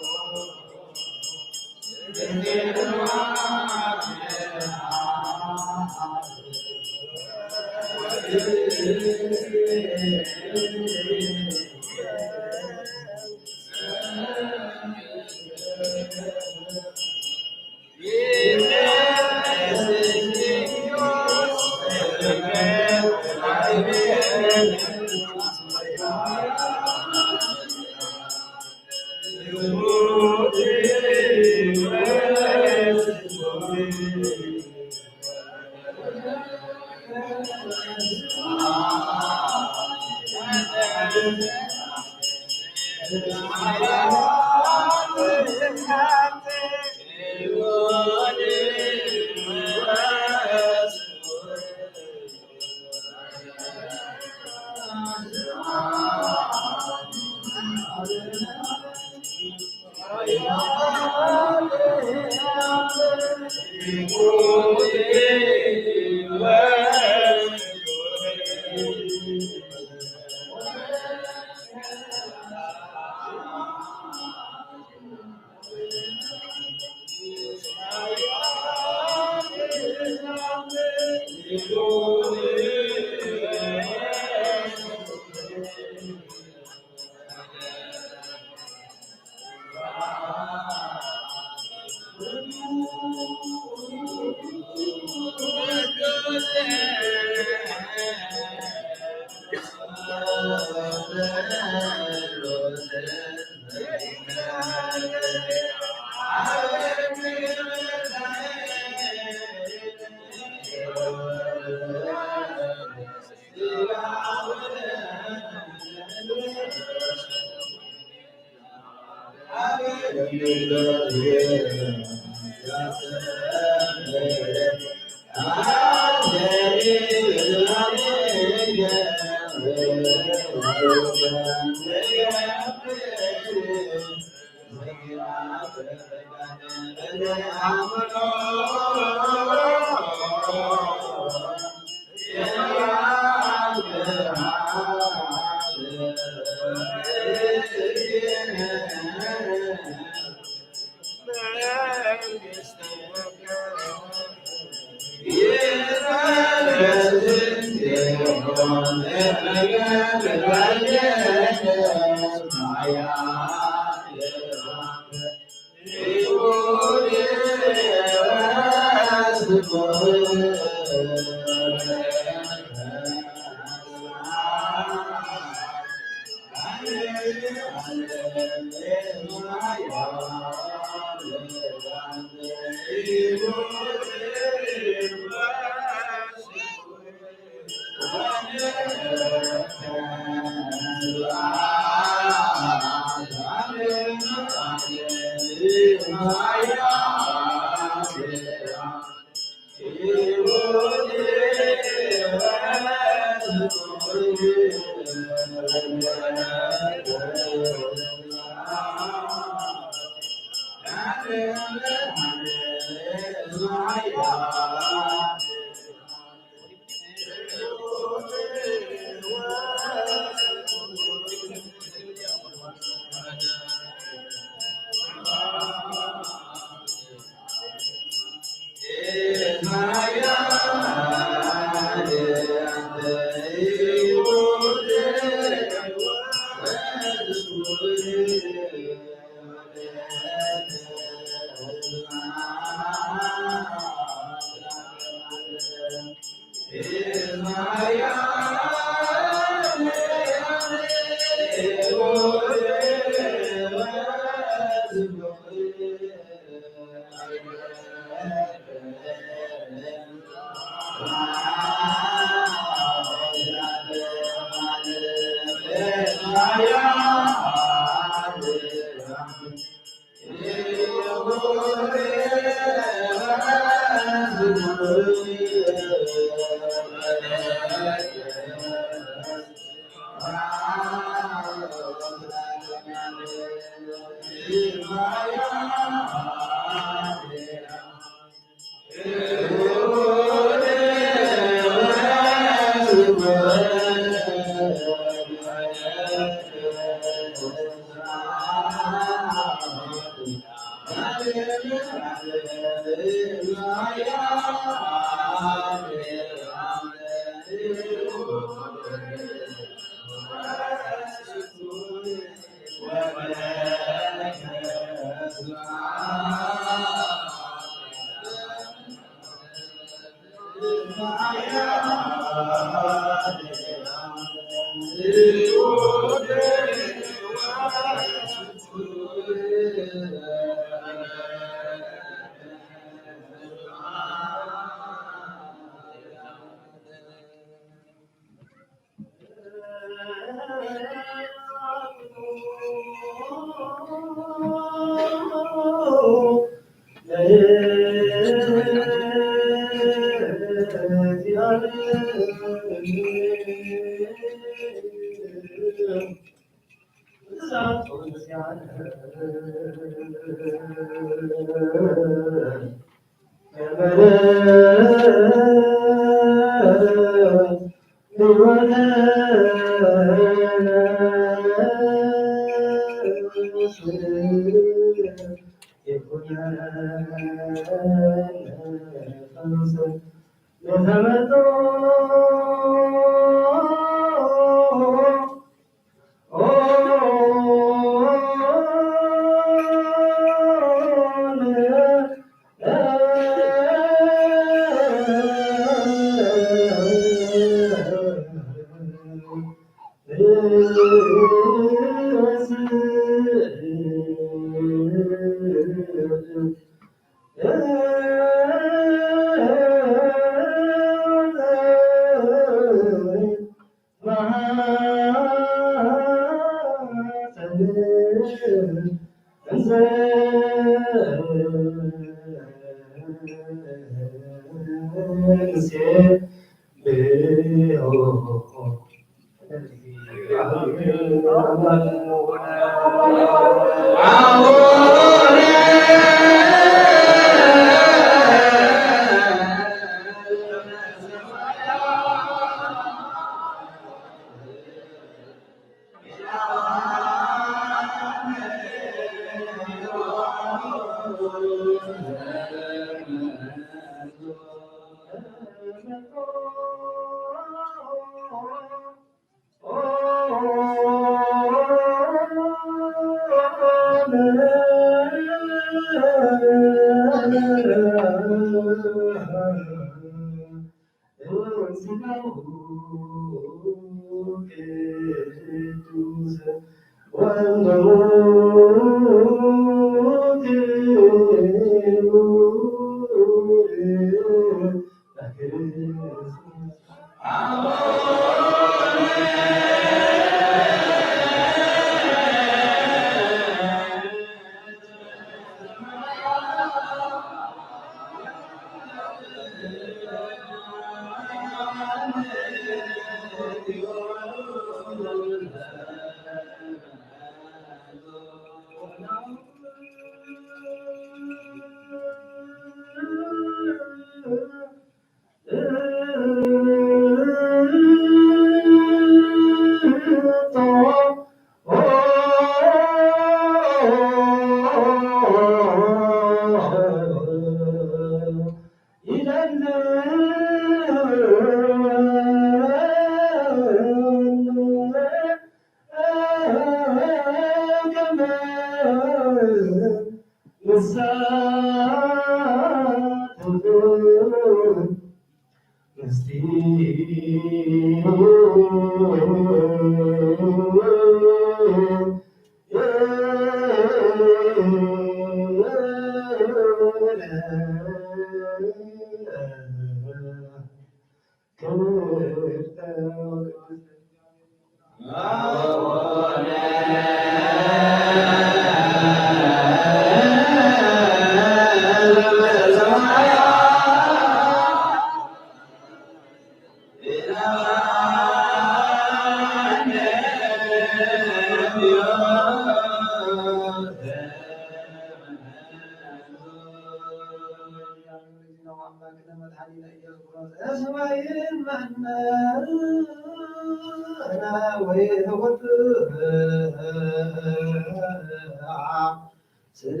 ስለ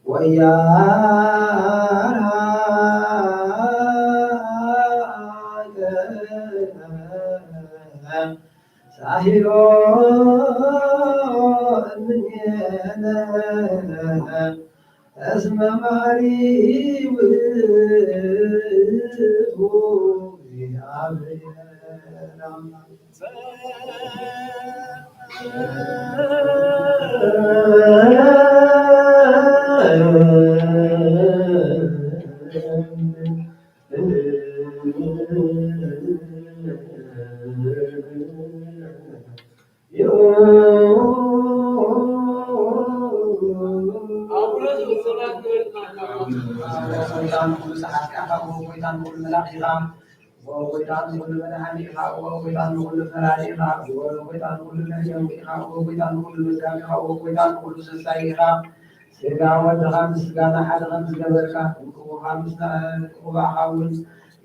ወያ ሳሂሎ እምኔነ እስመ መሐሪ ውእቱ እግዚአብሔር አምላክ። ኣቡነ ዘበሰማያት ክብር ይስማዕካ። ሰይጣን ኩሉ ጸሓፍካ ኢኻ፣ ወጎይታን ኩሉ መላእኽቲ ኢኻ፣ ወጎይታን ኩሉ መድሓኒ ኢኻ፣ ወጎይታን ኩሉ ፈራዲ ኢኻ፣ ወጎይታን ኩሉ መሕየዊ ኢኻ፣ ወጎይታን ኩሉ መጋቢ ኢኻ፣ ወጎይታን ኩሉ ሰሳይ ኢኻ። ስጋ ወድኻ ምስ ስጋና ሓደ ከም ዝገበርካ፣ እንቅቡኻ ምስ እንቅባኻ እውን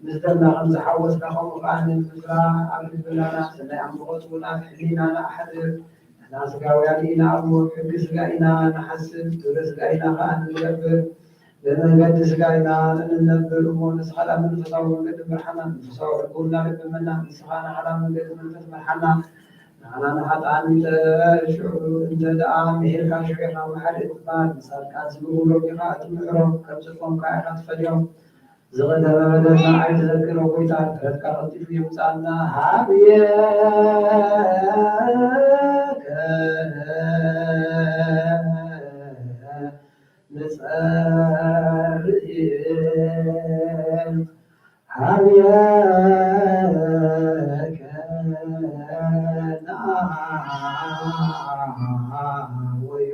ምስ ደምና ከም ዝሓወስካ፣ ከምኡ ከኣ ንስፍራ ኣብ ልብናና፣ ሰናይ ኣምልኾት እውን ኣብ ሕሊናና ኣሕድር። ንሕና ስጋውያን ኢና እሞ፣ ሕጊ ስጋ ኢና ንሓስብ፣ ግብሪ ስጋ ኢና ከኣ ንገብር። ብመንገዲ ስጋ ኢና እንነብር እሞ፣ ንስኻ ደኣ መንፈሳዊ መንገዲ ምርሓና፣ መንፈሳዊ ሕልውና ለብመና። ንስኻ ንዓና መንገዲ መንፈስ ምርሓና። ንዓና ንሓጥኣን እንተ ሽዑ፣ እንተ ደኣ ምሒርካ ሽዑ ኢኻ መሓሪ እትበሃል። ንጻድቃን ዝገብሮም ኢኻ እትምሕሮም፣ ከም ጽድቆም ከኣ ኢኻ ትፈድዮም። ዝቐደመ በደልና ኣይትዘክር፣ ኦ ጐይታ፣ ምሕረትካ ቀልጢፉ የምጽኣልና። ሃብየከ ንጸሪ፣ ሃብየከ ንዓወዩ።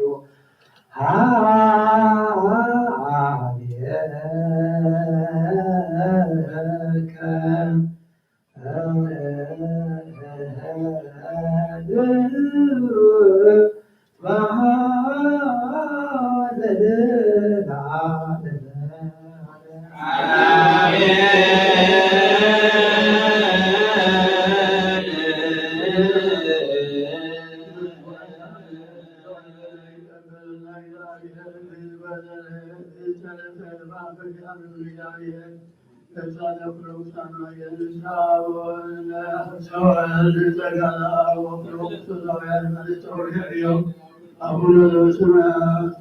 ኣቡነ ዘበሰማያት።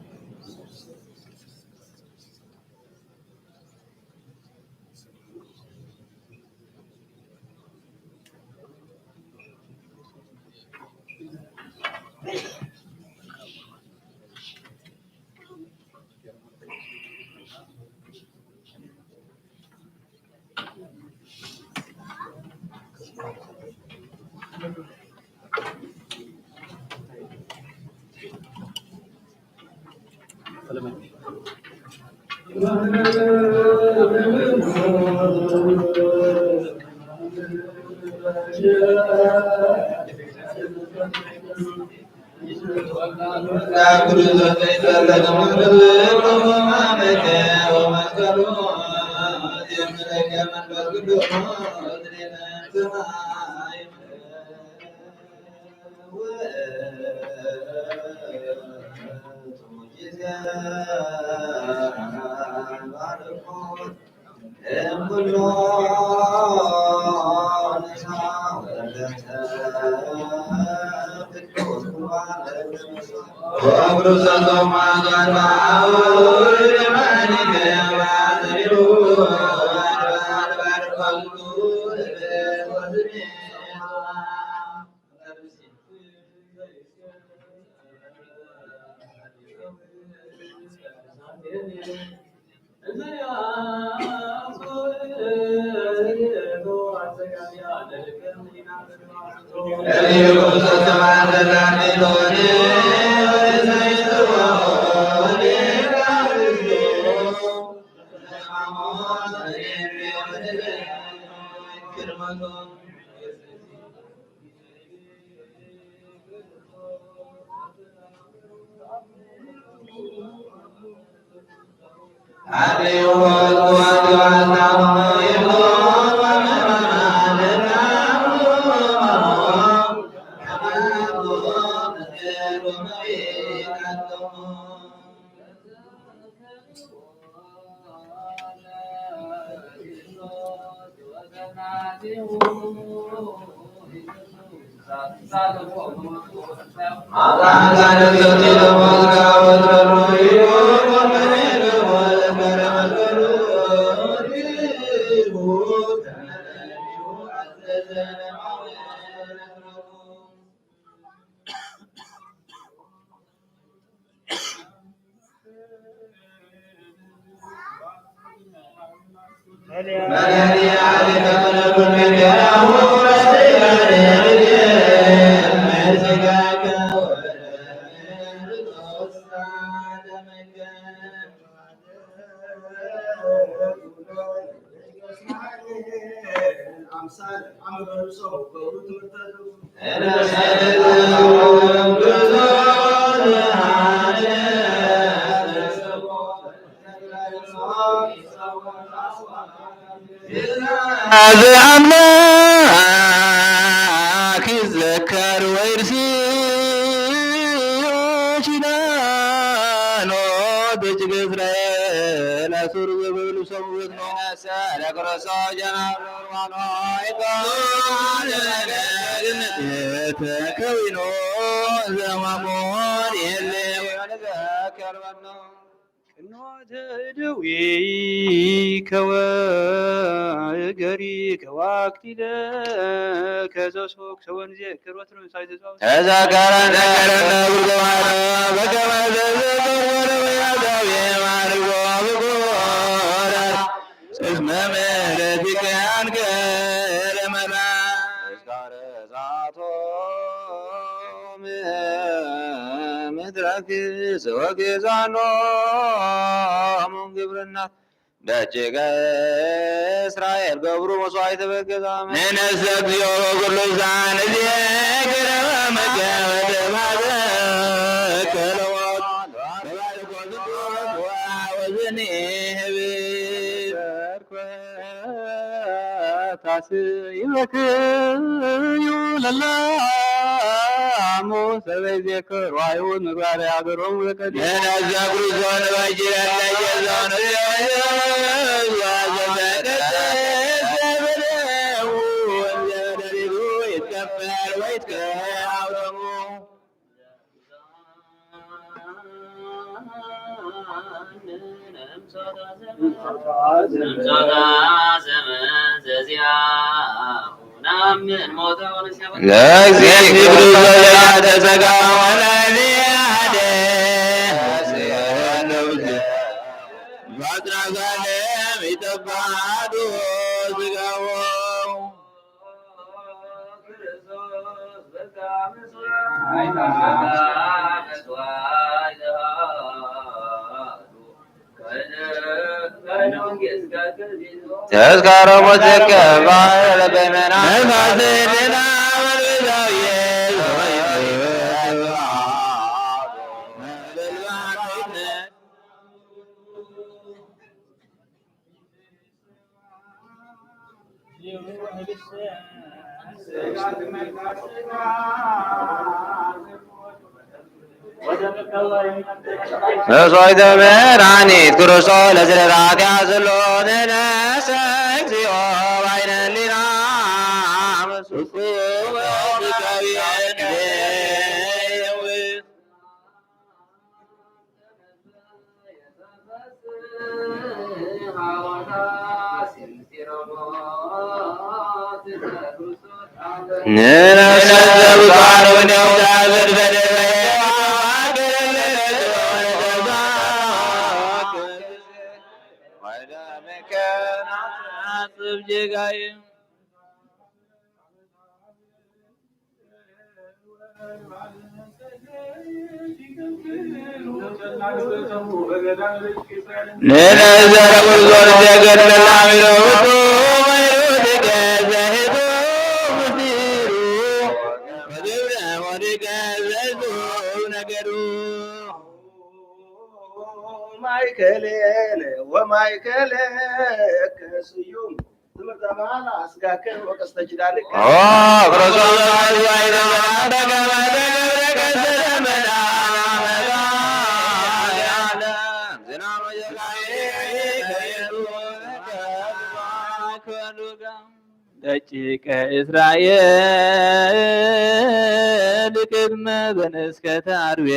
እዚ ኣምላኽ ይዘከር ወይ ርስዩ ኪዳኑ ደጅገ እስራኤል ኣሱር ዘበሉ ሰብኡት ነው። ሰለ ክርስቶስ ጀናብር ዋኖ ይቆም ተከዊኑ ዘማሙን የለ ወንዘከር በኖ ቅንዋተ እደዊከ ወእገሪከ ወአክሊለ ከዘሶክ ሰወንዜ ክሮትሮ ሳይዘዛው ተዘከረነ ዘከረነ ጉልጎማረ በከመ ዘዘከረ ወረበ ያዛዊ ማርጎ ብጎረ እስመ ምሕረትከ አንከረ መላ ተስካረ ዛቶም ምድረክ ዘወግዛኖም ግብርና ደቂቀ እስራኤል ገብሩ መስዋዕተ በገዛ ንነሰ እግዚኦ በኩሉ ዛን እዜ ገረመ መገበ ተባዘ ከለሞት ተባረኮ ዝንቱ ወአወዝኒ ህብት ታስይበክዩ ለላሙ ሰበይ ዜክር ዋይውን ምግባረ ሃገሮም ወቀድ ነዘክሩ ዞን በጅረን ለጀዞን ይትከበር ወይትከ አውደሙ ለእግዚእ ክብሩ ዘተሰጋ ወላዲ አደ ባጥራ ጋለም ይጠባዶ ስጋዎ ተዝካሮም ወዘከ ባሕረ በመና መስዋዕተ መድኃኒት ክርስቶስ ለስለ ኃጢአት ዘሎ ተነሰ እግዚኦ ባይነ ሊና ፍጹም እግዚአብሔር ንነፍሰ ብፁዓን እውን የውጣ ዘንድ በደለየ ጽብ ጌጋይ ንነዘረ ጉዞን ዘገድለና ሚለውጡ መይሩ ትገዘ ሄዱ ምስጢሩ ወገብረ ወድገ ዘዙ ነገሩ ማይከሌነ ወማይከለ ከስዩም ትምህርተ መዓል አስጋከ ወቀስተ ኪዳንከ ኦ ክርስቶስ መስዋዕተ ዘመን ተገበረ ገብረ ቀስተ ደመና መድኃኔዓለም ዝናመ ጀጋይ ከየሩ ከዱጋ ደቂቀ እስራኤል ቅድመ ዘንስከተ አርዌ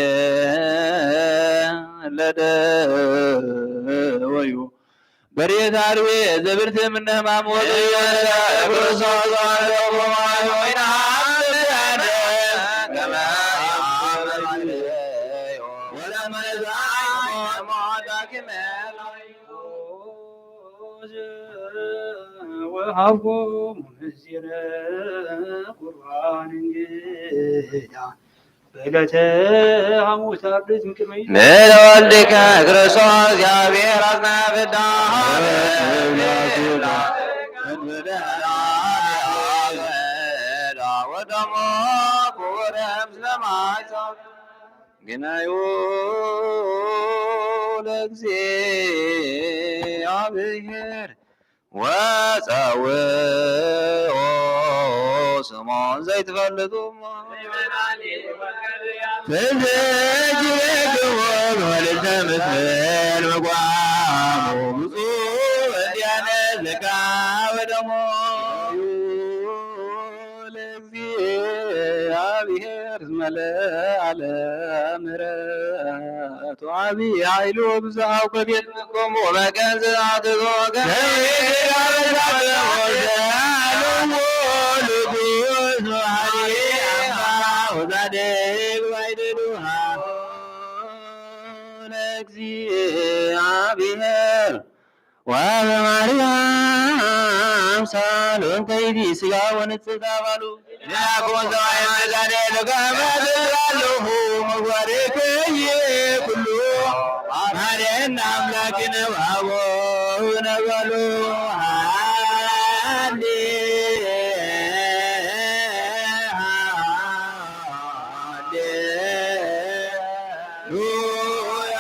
ለደወዩ በሬት አርዌ ዘብርት እምነ ሕማም ወጥዮ ክርስቶስ ተዋሕዶ ወማይ ወይነ ሀብት ያደ ከመ ወለመዛይ ሞታኪመ ወሀብኩሙ ምስጢረ ቁርባን እንግዳ በዕለተ ሐሙስ አርድእት እምቅድመ ይእቲ ለወልድከ ክርስቶስ እግዚአብሔር አጽንሐ ፍዳ ወደሞ ክቡረ ምስለ ማይጸው ግናዩ ለእግዚአብሔር ወፀውኦ ስሞን ዘይትፈልጡ እሞ ትዝጅረግዎ ወልደ ምስል ምቋሙ ብፁዕ እንዲያነ ለቃወደሞ ለእግዚአብሔር እስመ ለዓለም ምሕረቱ ዓቢ ኃይሉ ብዙ አውቆ ቤት መቆሙ በቀን ዘአትቶ ለእግዚአብሔር ወበማርያም ሳሎን ተይዲ ስጋ ወንጽት አባሉ ዲያቆን ሰማይ መዛኔ ልጋመ ትላለሁ መጓደከይ ኩሉ አማኔና አምላክን አቦነ በሉ ሃሌ ሃሌ ሉያ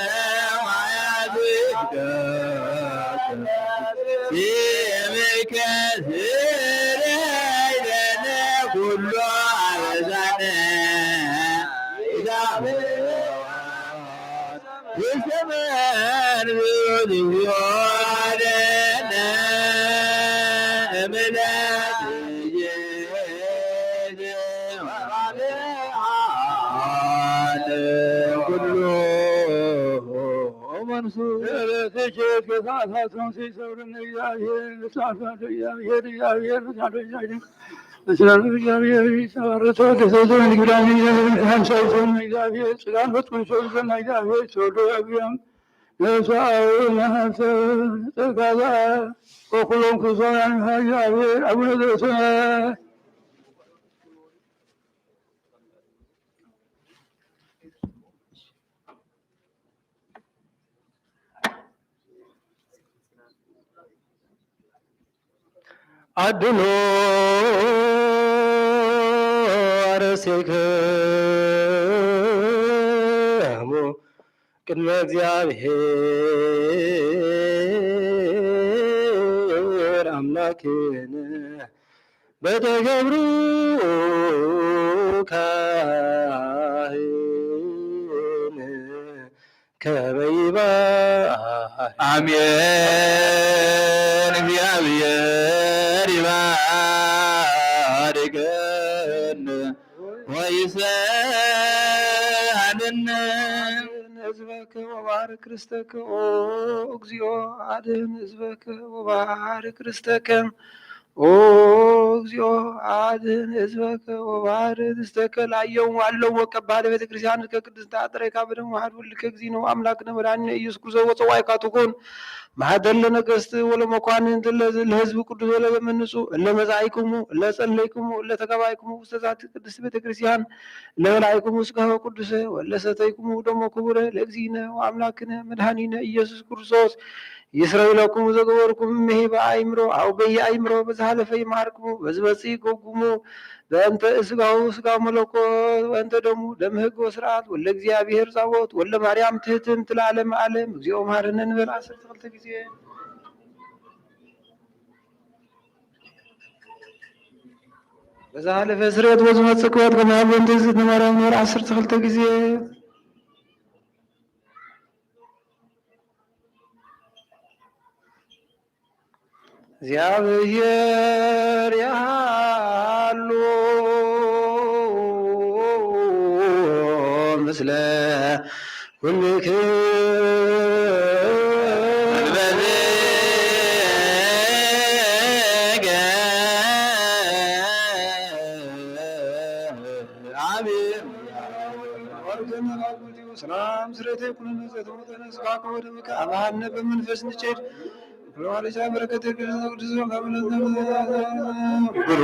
ለበሰማያት ይትቀደስ ስምከ ትትረይ ለነ ኩሎ አበሳነ ኢዳፈ ውስተ መንግስት ይሆነነ እምነት ኢየሱስ ወአለ ኩሉ መንሱ። ርትችት ከሳሳቱን ሲሰውርን እግዚአብሔር ልሳሳት እግዚአብሔር እግዚአብሔር ልሳሳት እግዚአብሔር ልሳሳት እግዚአብሔር ይሰባረቶ ደሰቶ ንግዳን እግዚአብሔር ልሳሳት እግዚአብሔር ጽጋን በጥቁን ሰውዘና እግዚአብሔር ተወልዶ አብያም ነፍሳዊ መሐሰብ ጸጋዛ ወኩሎም ክርስቶስ እግዚኣብሔር አቡነ ዘበሰማያት። አድሎ አረሴክሙ ቅድመ እግዚኣብሔር አምላክነ በተገብሩ ካህን ከመ ይባርክ። አሜን። እግዚአብሔር ይባርክን ወይሰአልን። ህዝበከ ወባርክ ርስተከ። ኦ እግዚኦ፣ አድን ህዝበከ ወባርክ ርስተከ። ኦ እግዚኦ፣ አድን ህዝበከ ወባርክ ርስተከ። ላየው አለው ወቀባለ ቤተ ክርስቲያን ከቅድስት አጥሬካ በደም ዋህድ ውልድ ከግዚእነ አምላክነ መድኃኒነ ኢየሱስ ክርስቶስ ወፀዋይካ ትኩን። ማህደር ለነገስት ወለመኳንንት ለዝ-፣ ለህዝብ ቅዱስ ወለዘመንጹ፣ እለ መጻኢኩሙ፣ እለ ጸለይኩሙ፣ እለ ተጋባይኩሙ ውስተ ዛቲ ቅድስት ቤተ ክርስቲያን፣ እለ በላዕኩሙ ስጋሁ ቅዱሰ፣ ወለ ሰተይኩሙ ደሞ ክቡረ፣ ለእግዚእነ ወአምላክነ መድኃኒነ ኢየሱስ ክርስቶስ፣ ይስረይ ለኩሙ ዘገበርኩም እምሂ በአይምሮ፣ አው በየአይምሮ፣ በዝሃለፈ ይምሃርኩሙ፣ በዝመጽእ ይጎጉሙ፣ በእንተ ስጋሁ ስጋ መለኮት፣ ወእንተ ደሙ ደም ህግ ወስርዓት፣ ወለ እግዚኣብሔር ጻቦት፣ ወለ ማርያም ትህትምት ለዓለመ ዓለም፣ እግዚኦ መሐረነ ንበል ዓሰርተ ክልተ ግዜ። በዝሃለፈ ስርየት ወዝመጽእ ክወት ከመ በእንተ እግዝእትነ ማርያም ንበል ዓሰርተ ክልተ ግዜ። እግዚኣብሔር ያሉ ምስለ ኩልክም። አሜን። ሰላም ስሬተ ኩሉ ንጽሕት ወመጠነ ስጋከ ወደምከ አምሃነ በመንፈስ ንጭድ። ብሎ በረከተ ቅዱስ ቅዱስ ብሎ ሀበነ ስጋው ቅዱስ ወደሙ ክቡረ።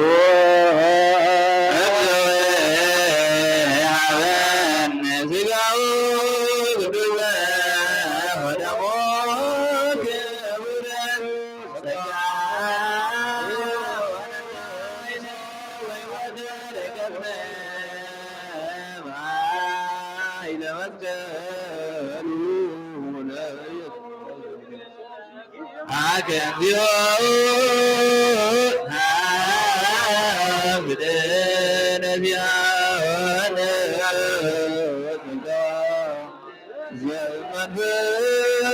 መንፈስ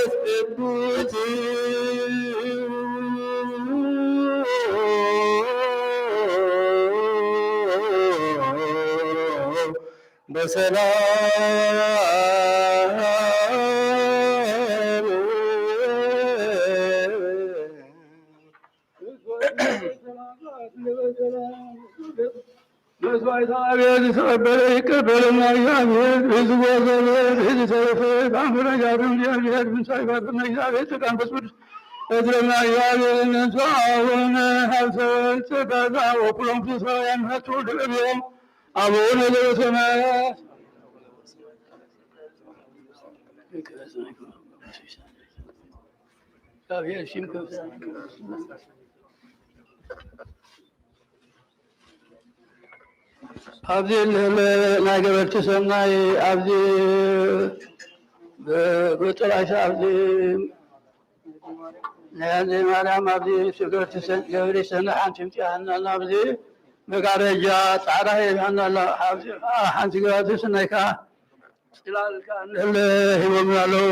ቅዱስ በሰላም መስዋዕተ አቤል የተቀበለ ይቀበልና። እግዚአብሔር ህዝቡ ወገበ ህዝብ ተረፈ በአምረ ያድን እግዚአብሔር ምንሳ ይባርክና። እግዚአብሔር ጸጋ መንፈስ ቅዱስ እድረና። እግዚአብሔር ነንሱ አቡነ ሀብተ ወልድ ጸጋዛ ወኩሎም ፍስሐ ያንሃቸው ደቀቢሆም አቡነ ዘበሰማያት። እግዚአብሔር ሽም ከፍ ኣብዚ ናይ ገበርቲ ሰናይ ኣብዚ ብጥራይታ ኣብዚ ናይ ኣንዘይ ማርያም ኣብዚ ገበርቲ ሰን-፣ ገበርቲ ሰናይ ሓንቲ ምፅኣና ኣብዚ መጋረጃ ፃዕዳ ሄዳና ኣላ። ኣብዚ ሓንቲ ገበርቲ ሰናይ ከዓ ጽላል ከኣ ንህለ ሂቦምና ኣለዉ።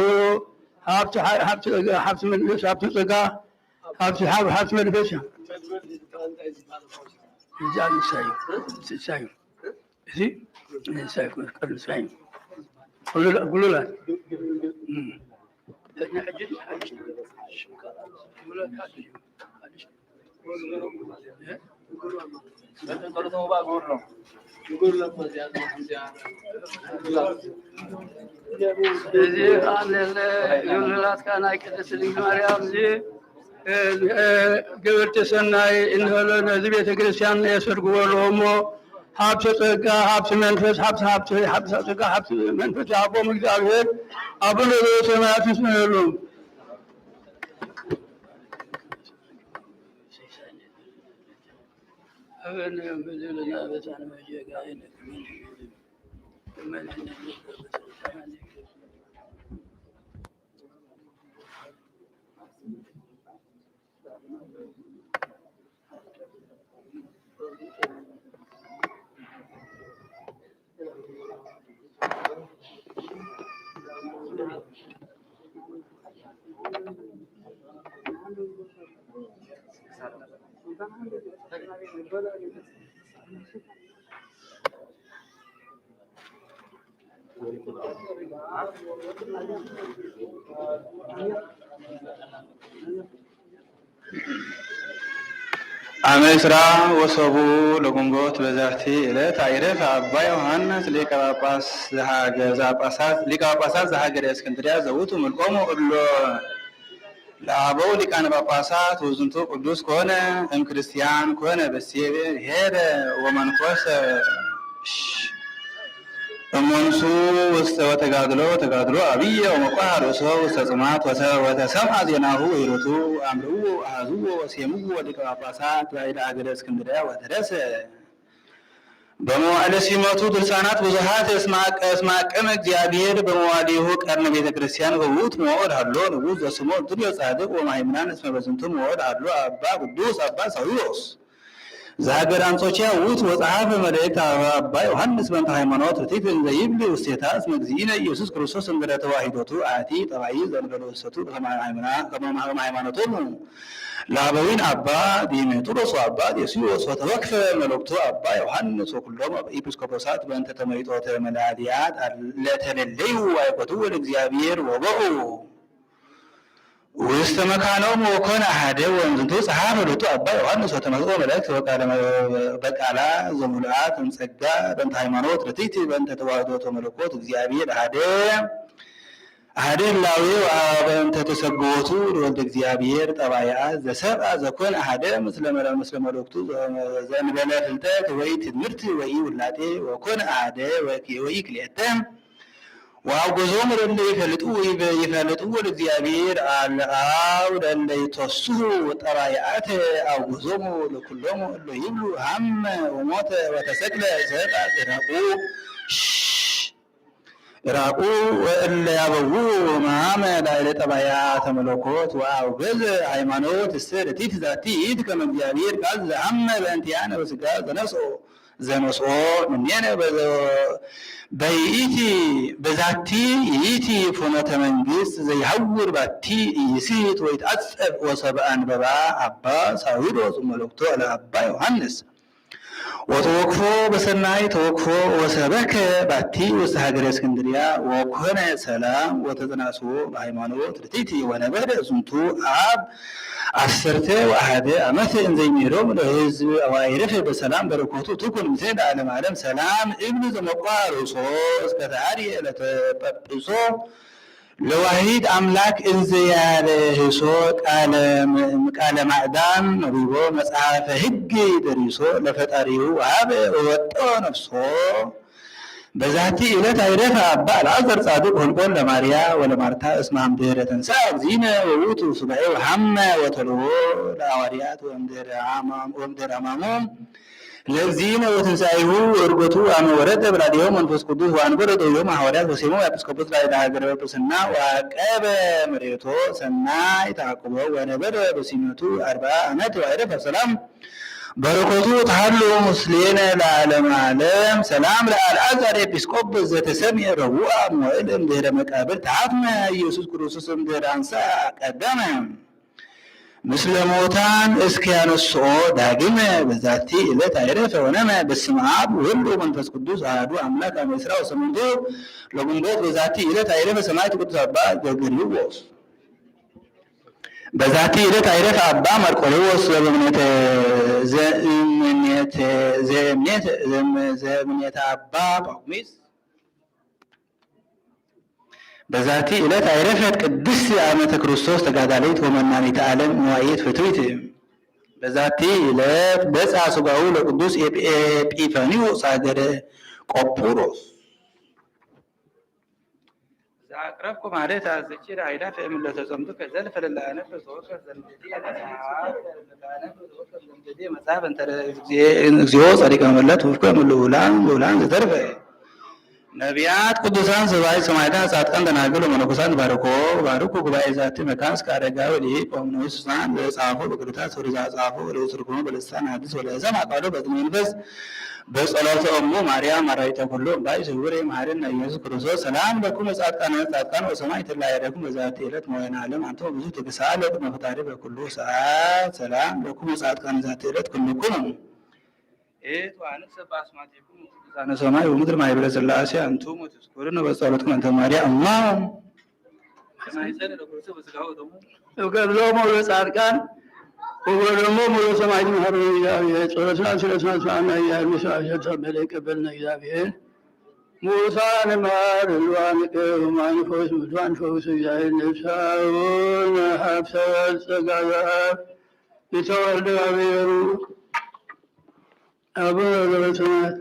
ሃብቲ ሓ-፣ ሃብቲ ጸጋ፣ ሃብቲ መንፈስ፣ ሃብቲ ጸጋ፣ ሃብቲ ሓብ-፣ ሃብቲ መንፈስ እያ። እዚ ኣብ ንሳ እዩ። ንሳ እዩ። እዚ ንሳ እዩ። ቅር ንሳ እዩ። ጉሉላ-፣ ጉሉላት። እም። ናይ ሕጂ ሓድሽ ነገር። ጉሉላት ሓድሽ እዩ። ሓድሽ። እዚ ቃል የለ ይሁንላትካ ናይ ቅድስት ድንግል ማርያም እዚ፣ እ፣ እ፣ ግብርተ ሰናይ እንበሎ ነዚ ቤተ ክርስቲያን የሰርግዎ ኣለዎ እሞ፣ ሃብተ ጸጋ፣ ሃብቲ መንፈስ፣ ሃብቲ፣ ሃብቲ፣ ሃብቲ ጸጋ፣ ሃብቲ መንፈስ ይሃቦም እግዚኣብሔር። ኣቡነ ዘበሰማያት ይስመየሎም። ኣመ ዕስራ ወሰቡ ለግንቦት በዛቲ ዕለት አይረፈ አባ ዮሐንስ ሊቀ ጳጳስ ዘሃገ-፣ ዘጳጳሳት፣ ሊቀ ጳጳሳት ዘሃገረ እስክንድርያ ዘውቱ ምልቆሙ እሎ ለአበው ሊቃነ ጳጳሳት ወዝንቱ ቅዱስ ኮነ እም ክርስቲያን ኮነ በሴ ሄደ ወመንኮሰ እሞንሱ ውስተ ወተጋድሎ ተጋድሎ አብየ ወመቋ ርእሶ ውስተ ጽማት ወተ-፣ ወተሰምዐ ዜናሁ ወሂሩቱ አምርዎ አሃዝዎ ወሴምዎ ሊቀ ጳጳሳት ላዕለ ሀገረ እስክንድርያ ወተረሰ በመዋዕለ ሲመቱ ድርሳናት ብዙሃት እስመ አቀ-፣ እስመ አቀመ እግዚአብሔር በመዋዕሌሁ ቀርነ ቤተ ክርስቲያን ወውእቱ መዋዕል ሀሎ ንጉሥ ዘስሞ ዱልዮ ጻድቅ ወመሃይምናን እስመ በዝንቱ መዋዕል ሀሎ አባ ቅዱስ አባ ሳዊሮስ። ዘሀገረ አንጾኪያ ውእቱ ወጸሐፈ መልእክት አበ አባ ዮሐንስ በእንተ ሃይማኖት ርቲት እንዘ ይብል ውስቴታ እስመ እግዚእነ ኢየሱስ ክርስቶስ እንግረ ተዋሂዶቱ አቲ ጠባይ ዘንበለ ውሰቱ ከመ ሃይማኖቶሙ ለአበዊን አባ ዲሜጥሮስ ወአባ ዴስዮስ ወተወክፈ መልእክቱ አባ ዮሐንስ ወኩሎም ኤጲስቆጶሳት በእንተ ተመይጦተ መላልያት ለተለለዩ አይኮትዎ ለእግዚአብሔር ወበኡ ውስተ መካኖም ወኮነ አሐደ። ወእምዝንቱ ጸሐፈ ሎቱ አባ ዮሐንስ ወተመጽኦ መላእክት በቃለ-፣ በቃላ ዘሙሉአት እምጸጋ በእንተ ሃይማኖት ርትዕት በእንተ ተዋህዶ ተመለኮት እግዚአብሔር አሐደ፣ አሐደ ህላዌ ወበእንተ ተሰግወቱ ለወልደ እግዚአብሔር ጠባይአ ዘሰብአ ዘኮነ አሐደ ምስለ መለ-፣ ምስለ መለኮቱ ዘ-፣ ዘእንበለ ፍልጠት ወይ ትምህርት ወይ ውላጤ ወኮነ አሐደ ወክ-፣ ወይ ክልኤተ ወአውገዞሙ ለእለ ይፈልጥዎ ይፈ-፣ ይፈልጥዎ ለእግዚአብሔር አልአው ለእለ ይተስሁ ጠባይአተ አውገዞሙ ለኩሎሙ እለ ይብሉ ሀመ ወሞተ ወተሰቅለ ዘጣ ራቁ ራቁ ወእለ ያበው መሃመ ላዕለ ጠባያተ መለኮት ወአውገዘ ሃይማኖት እሰ ርቲት ዛቲ ይእቲ ከመ እግዚአብሔር ቃል ዘሀመ በእንቲአነ ወስጋ ዘነስኦ ዘነስኦ ምኔነ በዘ-፣ በይእቲ በዛቲ ይእቲ ፍኖተ መንግስት ዘይሐውር ባቲ ኢይስሕት ወይትዓጸፍ ወሰብ አንበባ አባ ሳዊሮስ መለክቶ ለአባ ዮሐንስ ወተወክፎ በሰናይ ተወክፎ ወሰበከ ባቲ ውስተ ሀገረ እስክንድርያ ወኮነ ሰላም ወተጽናስዎ በሃይማኖት ርትዕት ወነበረ ዝንቱ አብ አሰርተ ወአሐደ ዓመት እንዘይሜሮም ለህዝብ አዋይረፈ በሰላም በረከቱ ትኩን ምስለ ለዓለመ ዓለም ሰላም እብል ዘመቋ ርእሶ እስከ ተሃርየ ለተጠብሶ ለዋሂድ አምላክ እንዘያለህሶ ቃለ ም-፣ ቃለ ማዕዳን ነቢቦ መጽሐፈ ሕግ ደሪሶ ለፈጣሪሁ ወሀበ ወወጦ ነፍሶ። በዛቲ ዕለት አይረፈ አባ አልዓዛር ጻድቅ ሆልቆን ለማርያ ወለማርታ እስመ አምድህረ ተንሥአ እግዚእነ ወውእቱ ሱባኤ ወሐመ ወተልዎ ለሐዋርያት ወእምድህረ አማም-፣ ወእምድህረ አማሙ ለእግዚእነ ወትንሳኤሁ ወእርገቱ አመ ወረደ በላዕሌሆሙ መንፈስ ቅዱስ ወአንበረ እደዊሆሙ ሐዋርያት ወሴሞሙ ኤጲስቆጶስ ላዕለ ሀገረ ጵጵስና ወአቀበ ምሬቶ ሰናይ ተአቅቦ ወነበረ በሲመቱ አርብዓ ዓመት ወዐረፈ በሰላም። በረከቱ ተሃሉ ምስሌነ ለዓለመ ዓለም። ሰላም ለአልዓዛር ኤጲስቆጶስ ዘተሰምየ ረቡአ መዋዕል እምድህረ መቃብር ተሐፍመ ኢየሱስ ክርስቶስ እምድህረ አንሳ ቀደመ። ምስለ ሞታን እስከ ያነስኦ ዳግመ በዛቲ ዕለት አይረፈ ወነመ። በስመ አብ ወወልድ ወመንፈስ ቅዱስ አሐዱ አምላክ አመ ዕስራ ወሰሙንቱ ለግንቦት በዛቲ ዕለት አይረፈ ሰማዕት ቅዱስ አባ ገርጊዎስ። በዛቲ ዕለት ኣይረፈ ኣባ መርቆሬዎስ ዘእምኔተ ዘእምኔተ ዘእምኔተ ዘእም- ዘእምኔተ ኣባ ጳኩሚስ። በዛቲ ዕለት ኣይረፈት ቅድስት ኣመተ ክርስቶስ ተጋዳሊት ወመናኒተ ዓለም ንዋይት ፍትዊት። በዛቲ ዕለት በጽሐ ስጋሁ ለቅዱስ ኤጲ- ኤጲፋንዮስ ሀገረ ቆጵሮስ። ዘአቅረብኩ ማለት አዘኪር አይላፍ እምለተጸምዱ ከዘልፈ ለለአነብ ዘወከፍ ዘንበዴ መጽሐፍ ለለአነብ ዘወከፍ ዘንበዴ መጽሐፍ እንተ እግዚኦ ጸዲቀ መለት ውፍኮ ምልውላን ውላን ዘተርፈ ነቢያት ቅዱሳን ሰባይ ሰማዕታት ጻድቃን ደናግል ወመነኮሳት ባርኮ ባርኩ ጉባኤ ዛቲ መካን እስከ አረጋዊ ሊቅ ወምንዑስ ሕፃን ዘጻፎ በቅዱሳት ወደ ዛጻፎ ወደ ትርጉሙ በልሳን ሐዲስ ወለሰምዐ ቃሎ በዝነ መንፈስ በጸሎተ እሙ ማርያም አራዊተ ኩሉ እምባይ ስውር መሐረነ ኢየሱስ ክርስቶስ ሰላም ለኩም ጻድቃነ ጻድቃን ወሰማዕት ላዕሌኩም በዛቲ ዕለት ሞየነ ዓለም አንተ ብዙ ትግሳለ ቅድመ ፈጣሪ በኩሉ ሰዓት ሰላም ለኩም ጻድቃነ ዛቲ ዕለት ኩልኩም። ኤት ወአንሰ በአስማቲኩም ቅዱሳነ ሰማይ ወምድር ማይበረ ሥላሴ አንትሙ ትዝክሩነ በጸሎትኩም እንተ ማርያም እማ። እብቀብሎሙ ለጻድቃን ወጎሎሙ ለሰማዕት መሐረነ እግዚአብሔር ጸሎትና ስለ ስማት ሰአና እግዚአብሔር መስዋዕት ተቀበለ ይቀበልና እግዚአብሔር። ሙታን ማር ህልዋን ቅም አንፈውስ ሙታን ፈውስ እግዚአብሔር ነፍሳውን ሀብተ ጸጋ ዘአብ የተወልደ አብሔሩ አቡነ ዘበሰማያት።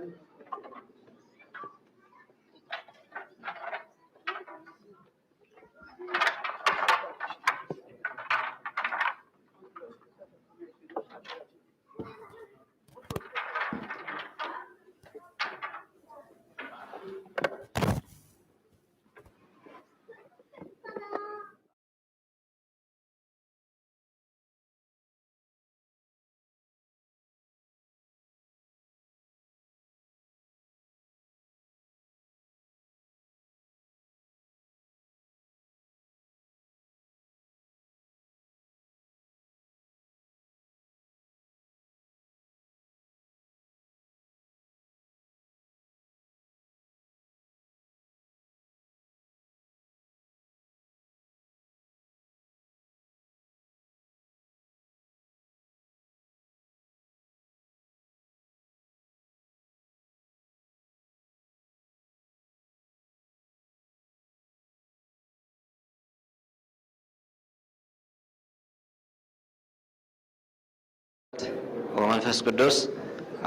ወመንፈስ ቅዱስ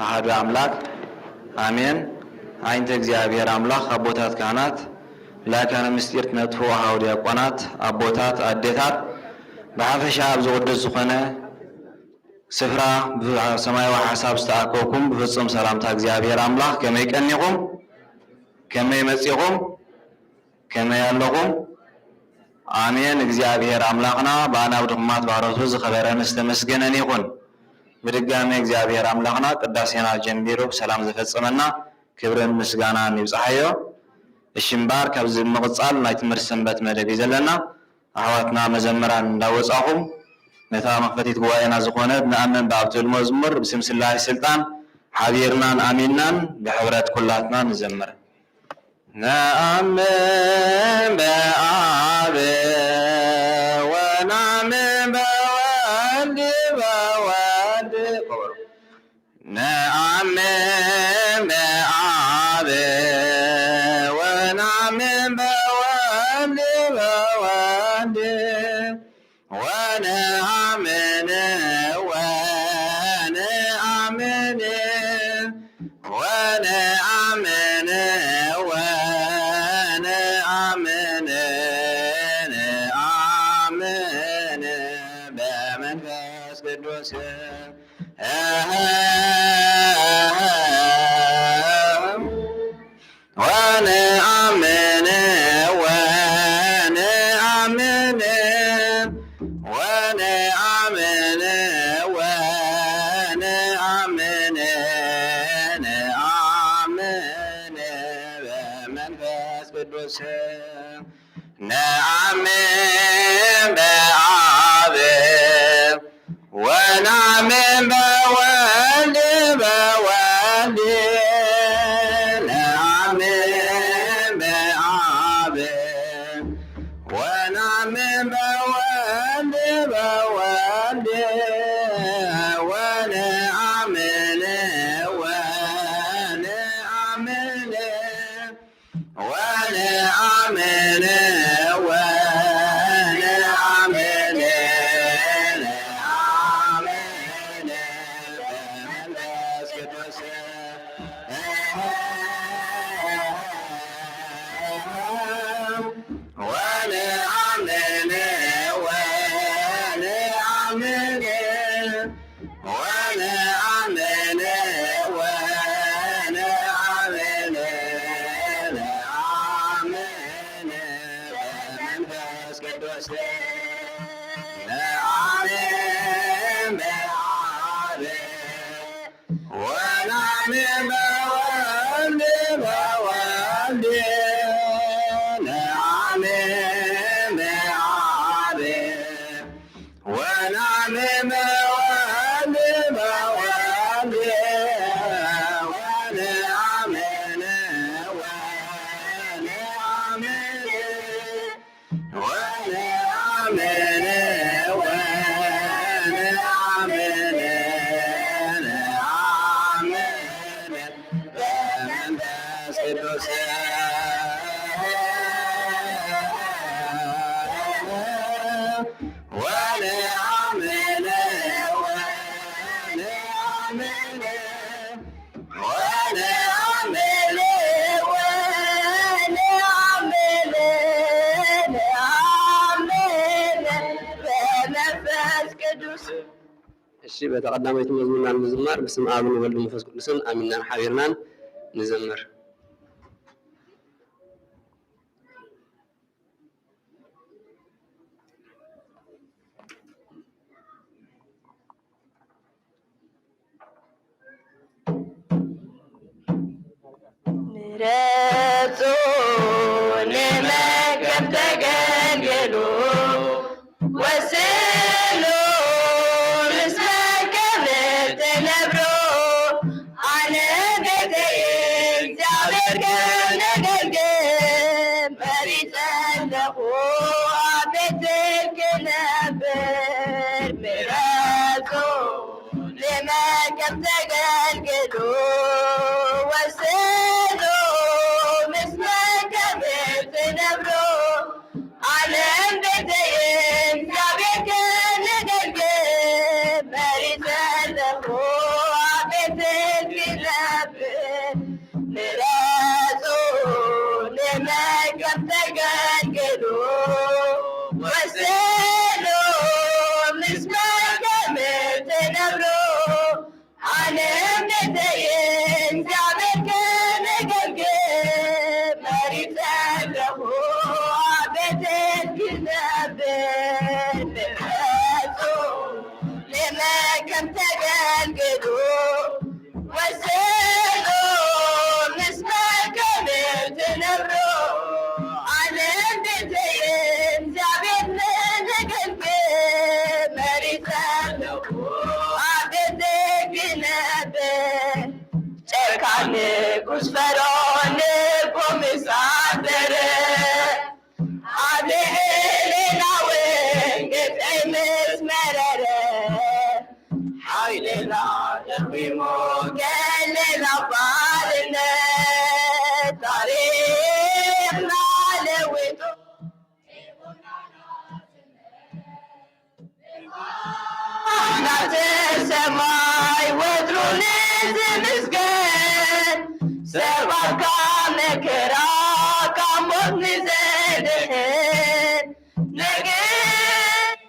ኣሃዱ ኣምላክ ኣሜን። ዓይንተ እግዚኣብሔር ኣምላክ ኣቦታት ካህናት፣ ላካነ ምስጢር ትነጥፉ ኣሃው ዲያቆናት፣ ኣቦታት፣ ኣዴታት፣ ብሓፈሻ ኣብዚ ቅዱስ ዝኾነ ስፍራ ብሰማያዊ ሓሳብ ዝተኣከብኩም ብፍጹም ሰላምታ እግዚኣብሔር ኣምላኽ ከመይ ቀኒኹም? ከመይ መጺኹም? ከመይ ኣለኹም? ኣሜን። እግዚኣብሔር ኣምላኽና ብኣናብ ድኹማት ባሮቱ ዝኸበረን ዝተመስገነን ይኹን። ብድጋሜ እግዚኣብሔር ኣምላኽና ቅዳሴና ጀሚሩ ብሰላም ዘፈጸመና ክብርን ምስጋናን ይብጽሓዮ። እሺ እምበኣር ካብዚ ብምቕጻል ናይ ትምህርቲ ሰንበት መደብ እዩ ዘለና። ኣሕዋትና መዘምራን እንዳወጻኹም ነታ መኽፈቲት ጉባኤና ዝኾነት ንኣምን ብኣብ ትብል መዝሙር ብስም ስላሴ ስልጣን ሓቢርናን ኣሚንናን ብሕብረት ኩላትና ንዘምር። ነኣምን በኣብ ወናምን በወልድ በወልድ ነአምን በአብ ወነአምን በወልድ በወልድ ወነአምን ወነአምን ወነአምን ወነአምን ነአምን በመንፈስ ቅዱስ ወነአምን ወነአምን ወነአምን ወነአምን ነአምን በመንፈስ ቅዱስ ነአምን በአብ ወነአምን በወልድ በወልድ ነአምን በአብ ወነአምን በወልድ በ ونعمل ونعمل ونعمل ونعمل ونعمل ونعمل ونعمل ونعمل ونعمل بمنفس قدوس نعمل بآب ونعمل بوالد نعمل بآب ونعم موالي موالي ونعم ونعم ونعم ونعم በመንፈስ ቅዱስ ونعمل ونعمل ونعمل ونعمل نعمل በመንፈስ ቅዱስ። እሺ፣ በታ ቀዳመይቲ መዝሙርና ንምዝማር ብስም ኣብን ወልድ መንፈስ ቅዱስን ኣሚንናን ሓቢርናን ንዘምር። ምረጹ ንመን ከም ተገልግሉ ወስኑ ምስ መን ከም እትነብሩ ኣነ ቤተይ እግዚኣብሔር ከነገልግል መሪጸ ኣለኹ ኣብ ቤትህ ክነብር ምረጹ ንመን ከም ተገልግሉ ወስኑ ምስ መን ከም እትነብሩ ኣነን ቤተይን እግዚኣብሔር ከነገልግል መሪጸ ኣለኹ ኣብ ቤትህ ክነብር ምረጹ ንመን ከም ተገልግሉ ወስኑ ምስ መን ከም እትነብሩ ኣነን ቤተይን እግዚኣብሔር ከነገልግል መሪጸ ኣለኹ ኣብ ቤትህ ክነብር ምረጹ ንመን ከም ተገልግሉ ወስኑ ምስ መን ከም እትነብሩ ኣነን ቤተይን እግዚኣብሔር ንነገልግል መሪጸ ኣለኹ ኣብ ቤትህ ክነብር ጨካን ንጉስ ፈርዖን ልቡ ምስ ኣበረ ኣብ ልዕሌና እውን ግፍዒ ምስ መረረ ሓይልና ደኺሙ ገለና ባርነት ታሪኽና ለዊጡ ናተ ሰማይ ወትሩ ንዝምስገን ሰባት ካብ መከራ ካብ ሞት ንዘድሕን ንግስ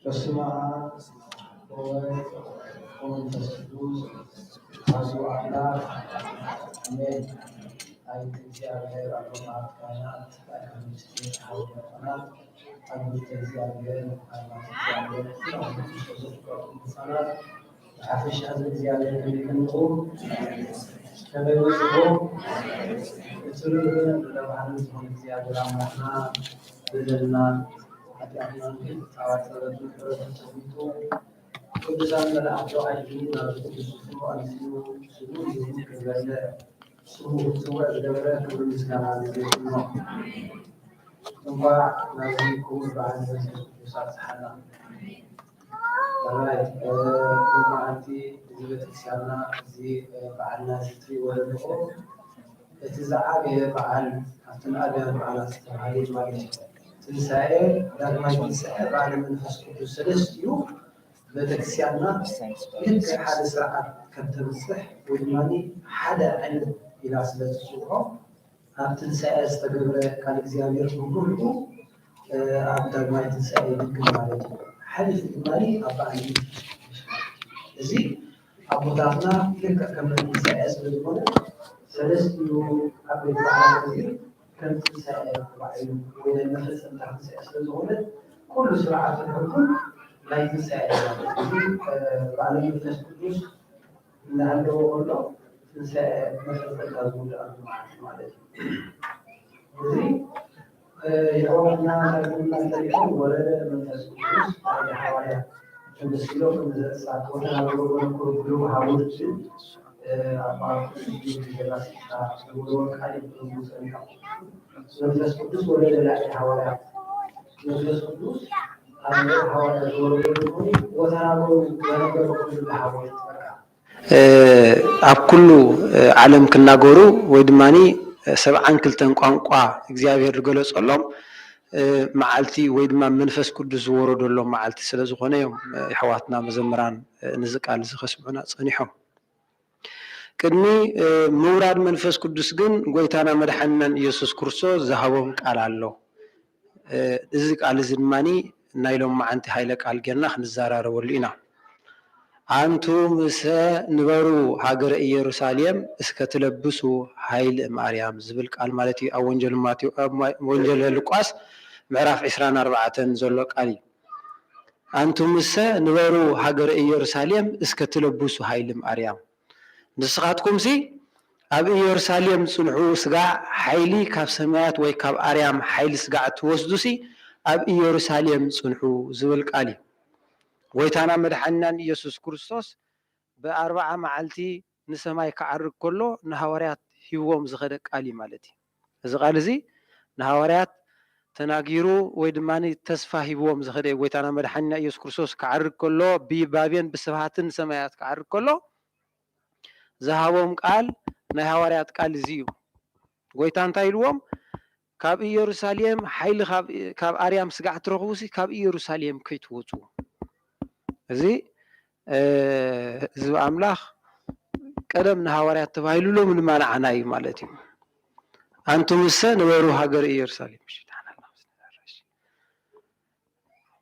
በስመ አብ ወወልድ ወመንፈስ ቅዱስ አሐዱ አምላክ አሜን። ኣይእቲ እግዚኣብሔር ኣቦታት ካህናት፣ ኣዕሩኽቲ ኣሕዋት ዲያቆናት፣ ኣዕሩኽቲ እግዚኣብሔር፣ ኣሕዋት እግዚኣብሔር፣ ኣዕሩኽቲ ክርስቶስ ዝፍቀሩ ቅዱሳናት፣ ብሓፈሻ ህዝቢ እግዚኣብሔር ከመይ ኣለኹም? ከመይ ውስኹም? እቲ ርኡይ ብርሃን ዝኾነ እግዚኣብሔር ኣምላኽና በደልና፣ ሓጢኣትና፣ ጻዋ ጸሎት ምሕረቱ ጸሚቱ፣ ቅዱሳን መላእኽቱ ኣይድሉ ናብ ቅዱስ ስፍራኡ ኣምጺኡ ስሙ ይሁን ክብረለ። ስሙ ክጽዋዕ ዝገበረ ክብሪ ምስጋና ንቤቱ ነው። እንኳዕ ናዚ ክቡር በዓል መንፈስ ቅዱስ ኣብጽሓና። ራይት፣ ሎማዓንቲ እዚ ቤተክርስትያንና፣ እዚ በዓልና እዚ ትሪእዎ ዘለኹም፣ እቲ ዝዓበየ በዓል ኣብቲ ንኣብያን በዓላት ዝተባህለ እዩ ማለት እዩ። ትንሳኤ፣ ዳግማይ ትንሳኤ በዓለ መንፈስ ቅዱስ ሰለስቲኡ ቤተክርስትያንና ልክዕ ሓደ ስርዓት ከም ተብጽሕ ወይ ድማ ሓደ ዓይነት ኢላ ስለ ትጽውዖ፣ ኣብ ትንሳኤ ዝተገብረ ቃል እግዚኣብሔር ብሙሉኡ ኣብ ዳግማይ ትንሳኤ ይድግም ማለት እዩ። ሓሊፉ ድማ ኣብ በዓል እዚ ኣቦታትና ልክዕ ከም ትንሳኤ ስለ ዝኾነ ሰለስቲኡ ዓበይቲ በዓላት እዚ ከም ትንሳኤ ባዕሉ ወይ ናይ መፈጸምታ ትንሳኤ ስለ ዝኾነ ኩሉ ስርዓቱ ሕጉን ናይ ትንሳኤ እዩ ማለት እዩ። እዚ በዓለ መንፈስ ቅዱስ እናሃለወ ከሎ ትንሳኤ መፈጸምታ ዝውድኣሉ መዓልቲ ማለት እዩ። እዚ የሕዋትና ዳግምና ሰሪዖም ወረደ መንፈስ ቅዱስ ሓደ ሃዋርያ ተመስሎ ከም ዘሳተወ ተናግሮ በለኩ ብሉ ሃቡት ኣባቱ ጀራሲታ ዝብሎ ቃል ይብሉ ጸኒሖም። መንፈስ ቅዱስ ወረደ ላዕሊ ሃዋርያት። መንፈስ ቅዱስ ኣብ ሃዋርያት ዝወረደሉ ኮይኑ ወተናገሩ ዘነገሩ ኩሉ ብሃቦ ይትበቃ። ኣብ ኩሉ ዓለም ክናገሩ ወይ ድማ ሰብዓን ክልተን ቋንቋ እግዚኣብሔር ዝገለጸሎም መዓልቲ ወይ ድማ መንፈስ ቅዱስ ዝወረደሎም መዓልቲ ስለ ዝኾነ እዮም የሕዋትና መዘምራን ነዚ ቃል እዚ ከስምዑና ጸኒሖም። ቅድሚ ምውራድ መንፈስ ቅዱስ ግን ጎይታና መድሓኒናን ኢየሱስ ክርስቶስ ዝሃቦም ቃል ኣሎ። እዚ ቃል እዚ ድማ ናይ ሎማዓንቲ ሃይለ ቃል ጌርና ክንዘራረበሉ ኢና። ኣንቱምሰ ንበሩ ሃገረ ኢየሩሳሌም እስከ ትለብሱ ኃይል እምአርያም ዝብል ቃል ማለት እዩ። ኣብ ወንጀል ማቴዎ-፣ ኣብ ወንጀል ሉቃስ ምዕራፍ ዕስራን ኣርባዕተን ዘሎ ቃል እዩ። ኣንቱምሰ ንበሩ ሃገረ ኢየሩሳሌም እስከ ትለብሱ ኃይል እምአርያም። ንስኻትኩምሲ ኣብ ኢየሩሳሌም ጽንሑ፣ ስጋዕ ሓይሊ ካብ ሰማያት ወይ ካብ ኣርያም ሓይሊ ስጋዕ ትወስዱሲ ኣብ ኢየሩሳሌም ጽንሑ ዝብል ቃል እዩ። ጎይታና መድሓኒናን ኢየሱስ ክርስቶስ ብኣርብዓ መዓልቲ ንሰማይ ክዓርግ ከሎ ንሃዋርያት ሂብዎም ዝኸደ ቃል እዩ ማለት እዩ። እዚ ቃል እዚ ንሃዋርያት ተናጊሩ ወይ ድማ ተስፋ ሂብዎም ዝኸደ እዩ። ጎይታና መድሓኒና ኢየሱስ ክርስቶስ ክዓርግ ከሎ ብይባቤን ብስብሃትን ሰማያት ክዓርግ ከሎ ዝሃቦም ቃል ናይ ሃዋርያት ቃል እዚ እዩ። ጎይታ እንታይ ኢልዎም? ካብ ኢየሩሳሌም ሓይሊ ካብ፣ ካብ ኣርያም ስጋዕ ትረኽቡሲ ካብ ኢየሩሳሌም ከይትወፁ። እዚ፣ እ፣ ህዝቢ ኣምላኽ ቀደም ንሃዋርያት ተባሂሉሎም ንማንዓና እዩ ማለት እዩ። ኣንቱምሰ ንበሩ ሃገረ ኢየሩሳሌም።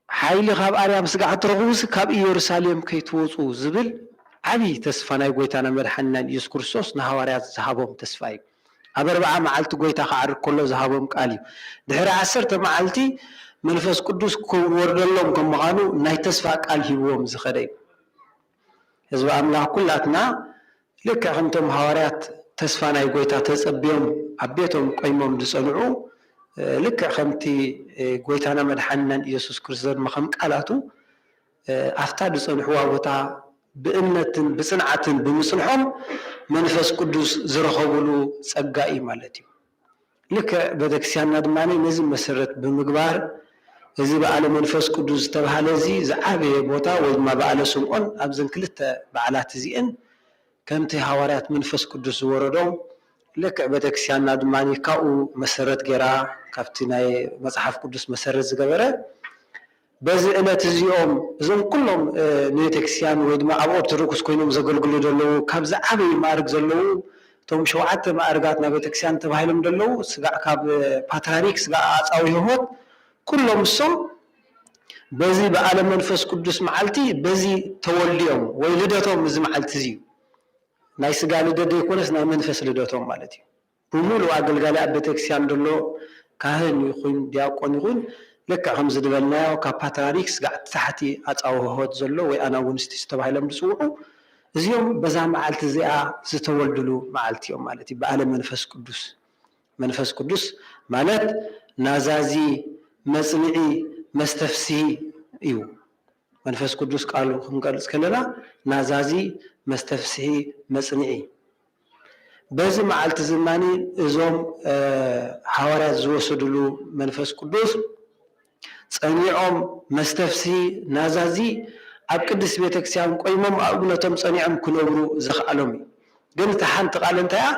ሓይሊ ካብ ኣርያም ስጋዕ ትረኽቡስ ካብ ኢየሩሳሌም ከይትወፁ ዝብል ዓብዪ ተስፋ ናይ ጎይታና መድሓኒናን ኢየሱስ ክርስቶስ ንሃዋርያት ዝሃቦም ተስፋ እዩ። ኣብ ኣርብዓ መዓልቲ ጎይታ ክዓርግ ከሎ ዝሃቦም ቃል እዩ። ድሕሪ ዓሰርተ መዓልቲ መንፈስ ቅዱስ ክወርደሎም ከም ምዃኑ ናይ ተስፋ ቃል ሂብዎም ዝኸደ እዩ። ህዝቢ ኣምላኽ ኩላትና ልክዕ ከምቶም ሃዋርያት ተስፋ ናይ ጎይታ ተጸብዮም ኣብ ቤቶም ቆይሞም ዝጸንዑ፣ እ፣ ልክዕ ከምቲ፣ እ፣ ጎይታና መድሓኒናን ኢየሱስ ክርስቶስ ድማ ከም ቃላቱ፣ እ፣ ኣብታ ዝጸንሕዋ ቦታ ብእምነትን ብጽንዓትን ብምጽንሖም መንፈስ ቅዱስ ዝረኸቡሉ ጸጋ እዩ ማለት እዩ። ልክዕ ቤተክርስትያንና ድማ ነዚ መሰረት ብምግባር እዚ በዓለ መንፈስ ቅዱስ ዝተባህለ እዚ ዝዓበየ ቦታ ወይ ድማ በዓለ ስምዖን ኣብዘን ክልተ በዓላት እዚአን ከምቲ ሃዋርያት መንፈስ ቅዱስ ዝወረዶም ልክዕ ቤተክርስትያንና ድማ ካብኡ መሰረት ገይራ ካብቲ ናይ መጽሓፍ ቅዱስ መሰረት ዝገበረ በዚ ዕለት እዚኦም እዞም ኩሎም፣ እ፣ ንቤተክርስትያን ወይ ድማ ኣብ ኦርቶዶክስ ኮይኖም ዘገልግሉ ዘለዉ ካብ ዝዓበዩ ማዕርግ ዘለዉ እቶም ሸውዓተ ማዕርጋት ናይ ቤተክርስትያን ተባሂሎም ዘለዉ ስጋዕ ካብ፣ እ፣ ፓትርያርክ ስጋዕ ኣጻዊ ህይወት ኩሎም እሶም በዚ በዓለ መንፈስ ቅዱስ መዓልቲ በዚ ተወልድዮም ወይ ልደቶም እዚ መዓልቲ እዚ እዩ። ናይ ስጋ ልደት ዘይኮነስ ናይ መንፈስ ልደቶም ማለት እዩ። ብምሉእ ኣገልጋሊ ኣብ ቤተክርስትያን ዘሎ ካህን ይኹን ዲያቆን ይኹን ልክዕ ከምዚ ዝበልናዮ ካብ ፓትርያርክ ስጋዕ ታሕቲ ኣጻዊ ህይወት ዘሎ ወይ ኣናጉንስጢስ ተባሂሎም ዝጽውዑ እዚኦም በዛ መዓልቲ እዚኣ ዝተወልድሉ መዓልቲ እዮም ማለት እዩ። በዓለ መንፈስ ቅዱስ። መንፈስ ቅዱስ ማለት ናዛዚ፣ መጽንዒ፣ መስተፍስሂ እዩ። መንፈስ ቅዱስ ቃሉ ክንገልጽ ከለና ናዛዚ፣ መስተፍስሂ፣ መጽንዒ። በዚ መዓልቲ እዚ ድማ እዞም ሃዋርያት ዝወሰድሉ መንፈስ ቅዱስ ጸኒዖም መስተፍስሂ ናዛዚ ኣብ ቅድስት ቤተክርስትያን ቆይሞም ኣብ እምነቶም ጸኒዖም ክነብሩ ዘኽኣሎም እዩ። ግን እታ ሓንቲ ቃል እንታይ እያ?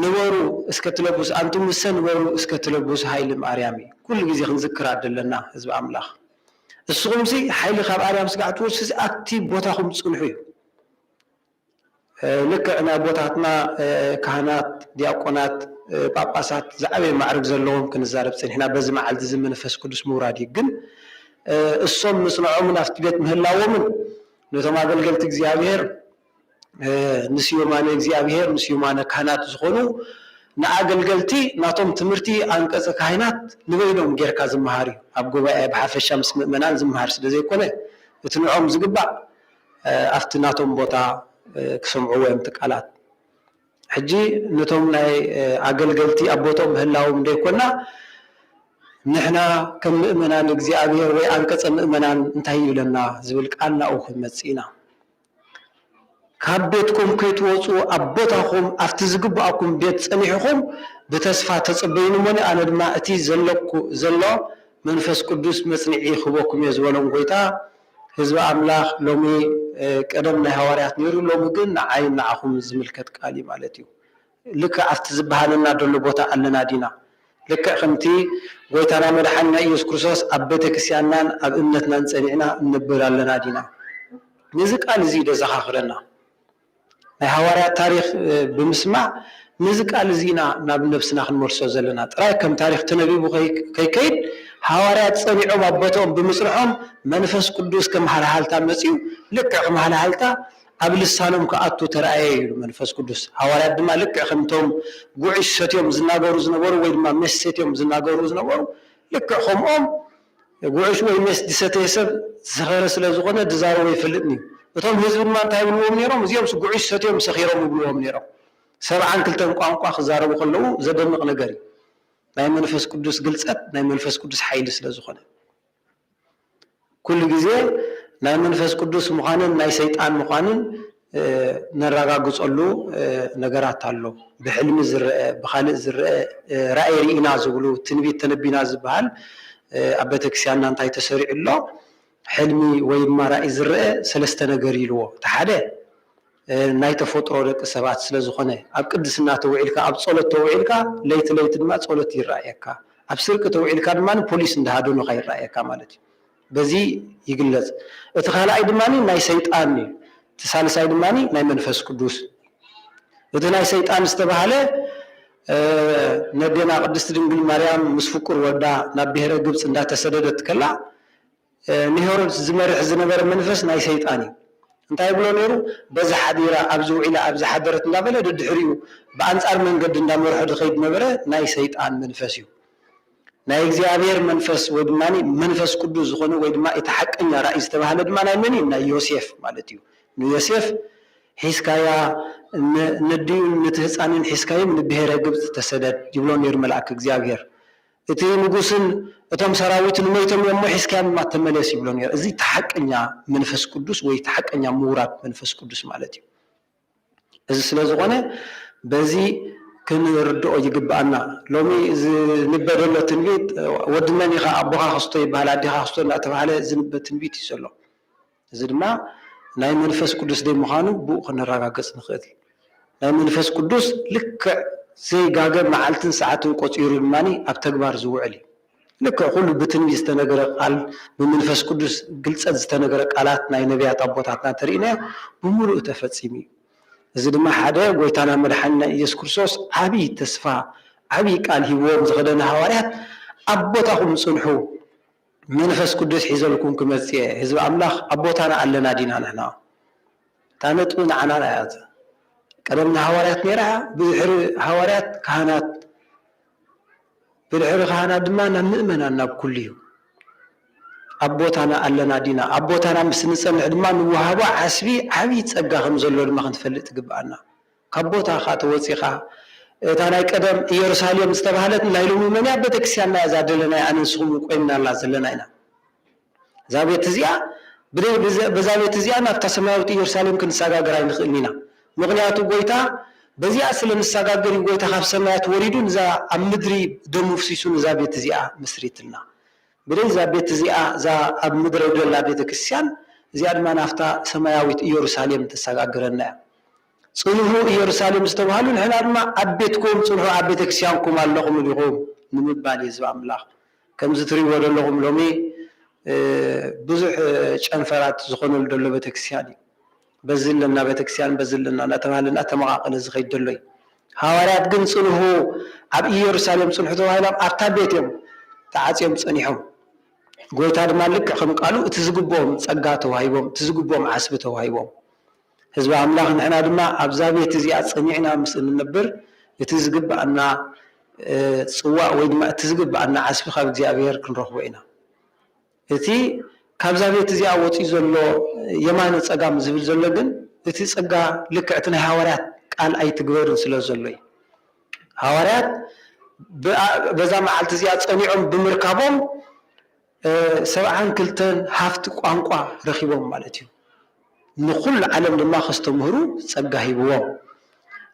ንበሩ እስከ ትለብሱ፣ ኣንቱም ምሰ ንበሩ እስከ ትለብሱ ኃይል ማርያም እዩ። ኩሉ ግዜ ክንዝክር ኣለና ህዝቢ ኣምላኽ። እስኹምሲ ሓይሊ ካብ ኣርያም ስጋዕ ትወስዱ ኣብቲ ቦታኹም ጽንሑ እዩ። ልክዕ ናይ ኣቦታትና ካህናት፣ ዲያቆናት፣ ጳጳሳት ዝዓበየ ማዕርግ ዘለዎም ክንዛረብ ጸኒሕና። በዚ መዓልቲ እዚ መንፈስ ቅዱስ ምውራድ እዩ። ግን እሶም ምጽንዖምን ኣብቲ ቤት ምህላዎምን ነቶም ኣገልገልቲ እግዚኣብሔር ንስዮማነ እግዚኣብሔር ንስዮማነ ካህናት ዝኾኑ ንኣገልገልቲ ናቶም ትምህርቲ ኣንቀጸ ካህናት ንበይኖም ጌርካ ዝመሃር እዩ። ኣብ ጉባኤ ብሓፈሻ ምስ ምእመናን ዝመሃር ስለ ዘይኮነ እቲ ንዖም ዝግባእ ኣብቲ ናቶም ቦታ ክሰምዕዎ እዮም እቲ ቃላት። ሕጂ ነቶም ናይ ኣገልገልቲ ኣብ ቦትኦም ምህላዎም ዘይኮና ንሕና ከም ምእመናን እግዚኣብሔር ወይ ኣንቀጸ ምእመናን እንታይ ይብለና ዝብል ቃል ናብኡ ክንመጽእ ኢና። ካብ ቤትኩም ከይትወጹ ኣብ ቦታኹም ኣብቲ ዝግብኣኩም ቤት ጸኒሕኹም ብተስፋ ተጸበዩኒ እሞኒ ኣነ ድማ እቲ ዘለኩ ዘሎ መንፈስ ቅዱስ መጽንዒ ክህበኩም እየ ዝበሎም ጎይታ ህዝቢ ኣምላኽ ሎሚ ቀደም ናይ ሃዋርያት ነይሩ ሎሚ ግን ንዓይን ንዓኹም ዝምልከት ቃል እዩ ማለት እዩ። ልክዕ ኣብቲ ዝበሃለና ደሎ ቦታ ኣለና ዲና? ልክዕ ከምቲ ጎይታና መድሓንና ኢየሱስ ክርስቶስ ኣብ ቤተ ክርስቲያንናን ኣብ እምነትናን ጸኒዕና እንነብር ኣለና ዲና? ነዚ ቃል እዚ ደዘኻኽረና። ናይ ሃዋርያት ታሪኽ ብምስማዕ ነዚ ቃል እዚ ኢና ናብ ነብስና ክንመልሶ ዘለና። ጥራይ ከም ታሪኽ ተነቢቡ ከይከይድ ሃዋርያት ጸኒዖም ኣብ ቦትኦም ብምጽንሖም መንፈስ ቅዱስ ከም ሃልሃልታ መጺኡ ልክዕ ከም ሃልሃልታ ኣብ ልሳኖም ክኣቱ ተራእየ ኢሉ መንፈስ ቅዱስ። ሃዋርያት ድማ ልክዕ ከምቶም ጉዕሽ ሰትዮም ዝናገሩ ዝነበሩ ወይ ድማ ሜስ ሰትዮም ዝናገሩ ዝነበሩ ልክዕ ከምኦም ጉዕሽ ወይ ሜስ ዝሰተየ ሰብ ዝኸረ ስለ ዝኾነ ዝዛረቦ ይፈልጥን እዩ። እቶም ህዝቢ ድማ እንታይ ይብልዎም ነይሮም? እዚኦምስ ጉዕሽ ሰትዮም ሰኺሮም ይብልዎም ነይሮም። ሰብዓን ክልተን ቋንቋ ክዛረቡ ከለዉ ዘደንቕ ነገር እዩ። ናይ መንፈስ ቅዱስ ግልጸት ናይ መንፈስ ቅዱስ ሓይሊ ስለ ዝኾነ። ኩሉ ግዜ ናይ መንፈስ ቅዱስ ምዃንን ናይ ሰይጣን ምዃንን ነራጋግጸሉ ነገራት ኣሎ። ብሕልሚ ዝረአ፣ ብኻልእ ዝረአ፣ ራእይ ርኢና ዝብሉ፣ ትንቢት ተነቢና ዝበሃል ኣብ ቤተክርስትያንና እንታይ ተሰሪዑ ኣሎ? ሕልሚ ወይ ድማ ራእይ ዝረአ ሰለስተ ነገር ኢልዎ። እቲ ሓደ ናይ ተፈጥሮ ደቂ ሰባት ስለ ዝኾነ ኣብ ቅድስና ተውዒልካ ኣብ ጸሎት ተውዒልካ ለይቲ ለይቲ ድማ ጸሎት ይረኣየካ። ኣብ ስርቂ ተውዒልካ ድማ ፖሊስ እንዳሃደኑኻ ይረኣየካ ማለት እዩ። በዚ ይግለጽ። እቲ ካልኣይ ድማ ናይ ሰይጣን እዩ። እቲ ሳልሳይ ድማ ናይ መንፈስ ቅዱስ። እቲ ናይ ሰይጣን ዝተባህለ ነዴና ቅድስቲ ድንግል ማርያም ምስ ፍቁር ወዳ ናብ ብሔረ ግብፅ እንዳተሰደደት ከላ ንሄሮድስ ዝመርሕ ዝነበረ መንፈስ ናይ ሰይጣን እዩ። እንታይ ይብሎ ነይሩ? በዚ ሓዲራ ኣብዚ ውዒላ ኣብዚ ሓደረት እንዳበለ ደድሕሪኡ ብኣንፃር መንገዲ እንዳመርሖ ዝኸይድ ነበረ ናይ ሰይጣን መንፈስ እዩ። ናይ እግዚኣብሔር መንፈስ ወይ ድማ መንፈስ ቅዱስ ዝኾነ ወይ ድማ እቲ ሓቀኛ ራእይ ዝተባህለ ድማ ናይ መን እዩ? ናይ ዮሴፍ ማለት እዩ። ንዮሴፍ ሒዝካያ ነድዩን ነቲ ህፃንን ሒዝካዮም ንብሔረ ግብፅ ተሰደድ ይብሎ ነይሩ መልኣክ እግዚኣብሔር። እቲ ንጉስን እቶም ሰራዊትን መይቶም እዮም እሞ ሒዝካዮም ድማ ተመለስ ይብሎ ነይሩ። እዚ እቲ ሓቀኛ መንፈስ ቅዱስ ወይ እቲ ሓቀኛ ምውራድ መንፈስ ቅዱስ ማለት እዩ። እዚ ስለ ዝኾነ በዚ ክንርድኦ ይግብኣና። ሎሚ ዝንበ ዘሎ ትንቢት ወዲ መን ኢኻ ኣቦኻ ክስቶ ይበሃል ኣዴኻ ክስቶ እንዳተባሃለ ዝንበ ትንቢት እዩ ዘሎ። እዚ ድማ ናይ መንፈስ ቅዱስ ደይ ምዃኑ ብኡ ክንረጋገጽ ንኽእል። ናይ መንፈስ ቅዱስ ልክዕ ዘይጋገ መዓልትን ሰዓትን ቆጺሩ ድማ ኣብ ተግባር ዝውዕል እዩ። ልክዕ ኩሉ ብትንቢት ዝተነገረ ቃል ብመንፈስ ቅዱስ ግልጸት ዝተነገረ ቃላት ናይ ነቢያት ኣቦታትና ተርእናዮ ብምሉእ ተፈጺሙ እዩ። እዚ ድማ ሓደ ጎይታና መድሓኒና ኢየሱስ ክርስቶስ ዓብዪ ተስፋ ዓብዪ ቃል ሂብዎም ዝኸደ ንሃዋርያት ኣብ ቦታኹም ጽንሑ መንፈስ ቅዱስ ሒዘልኩም ክመጽእ እየ። ህዝቢ ኣምላኽ ኣብ ቦታና ኣለና ዲና ንሕና? እታ ነጥቢ ንዓና እያ። ቀደም ንሃዋርያት ነይራ፣ ብድሕሪ ሃዋርያት ካህናት፣ ብድሕሪ ካህናት ድማ ናብ ምእመናን ናብ ኩሉ እዩ። ኣብ ቦታና ኣለና ዲና? ኣብ ቦታና ምስ ንጸንሕ ድማ ንወሃቦ ዓስቢ ዓብዪ ጸጋ ከም ዘሎ ድማ ክንፈልጥ ይግብኣና። ካብ ቦታኻ ተወጺኻ፣ እታ ናይ ቀደም ኢየሩሳሌም ዝተባህለት ናይ ሎሚ መን እያ? ቤተክርስትያንና እያ፣ እዛ ደለናያ ኣነ ንስኹም ቆይምናላ ዘለና ኢና። እዛ ቤት እዚኣ፣ ብደይ-፣ ብዘ-፣ በዛ ቤት እዚኣ ናብታ ሰማያዊት ኢየሩሳሌም ክንሰጋገር ኣይንኽእልን ኢና። ምኽንያቱ ጎይታ በዚኣ ስለ ንሰጋገር እዩ ጎይታ ካብ ሰማያት ወሪዱ፣ ንዛ ኣብ ምድሪ ደሙ ፍሲሱ ነዛ ቤት እዚኣ መስሪትልና። ብደይ እዛ ቤት እዚኣ፣ እዛ ኣብ ምድሪ ዘላ ቤተ ክርስቲያን እዚኣ ድማ ናብታ ሰማያዊት ኢየሩሳሌም ተሰጋግረና እያ። ጽንሑ ኢየሩሳሌም ዝተባህሉ ንሕና ድማ ኣብ ቤትኩም ጽንሑ፣ ኣብ ቤተ ክርስቲያንኩም ኣለኹም ኢኹም ንምባል እዩ ህዝቢ ኣምላኽ። ከምዚ ትሪእዎ ዘለኹም ሎሚ፣ እ፣ ብዙሕ ጨንፈራት ዝኾነሉ ዘሎ ቤተ ክርስቲያን እዩ። በዚ ኣለና ቤተ ክርስቲያን፣ በዚ ኣለና እናተባህለ እናተመቓቐለ ዝኸይድ ዘሎ እዩ። ሃዋርያት ግን ጽንሑ፣ ኣብ ኢየሩሳሌም ጽንሑ ተባሂሎም ኣብታ ቤት እዮም ተዓጽዮም ጸኒሖም። ጎይታ ድማ ልክዕ ከም ቃሉ እቲ ዝግብኦም ጸጋ ተዋሂቦም፣ እቲ ዝግብኦም ዓስቢ ተዋሂቦም። ህዝቢ ኣምላኽ ንሕና ድማ ኣብዛ ቤት እዚኣ ጸኒዕና ምስ እንነብር እቲ ዝግብኣና፣ እ፣ ጽዋእ ወይ ድማ እቲ ዝግብኣና ዓስቢ ካብ እግዚኣብሔር ክንረኽቦ ኢና። እቲ ካብዛ ቤት እዚኣ ወጺኡ ዘሎ የማነ ጸጋም ዝብል ዘሎ ግን እቲ ጸጋ ልክዕ እቲ ናይ ሃዋርያት ቃል ኣይትግበርን ስለ ዘሎ እዩ። ሃዋርያት ብኣ-፣ በዛ መዓልቲ እዚኣ ጸኒዖም ብምርካቦም፣ እ፣ ሰብዓን ክልተን ሃፍቲ ቋንቋ ረኺቦም ማለት እዩ። ንኹሉ ዓለም ድማ ከስተምህሩ ጸጋ ሂብዎም።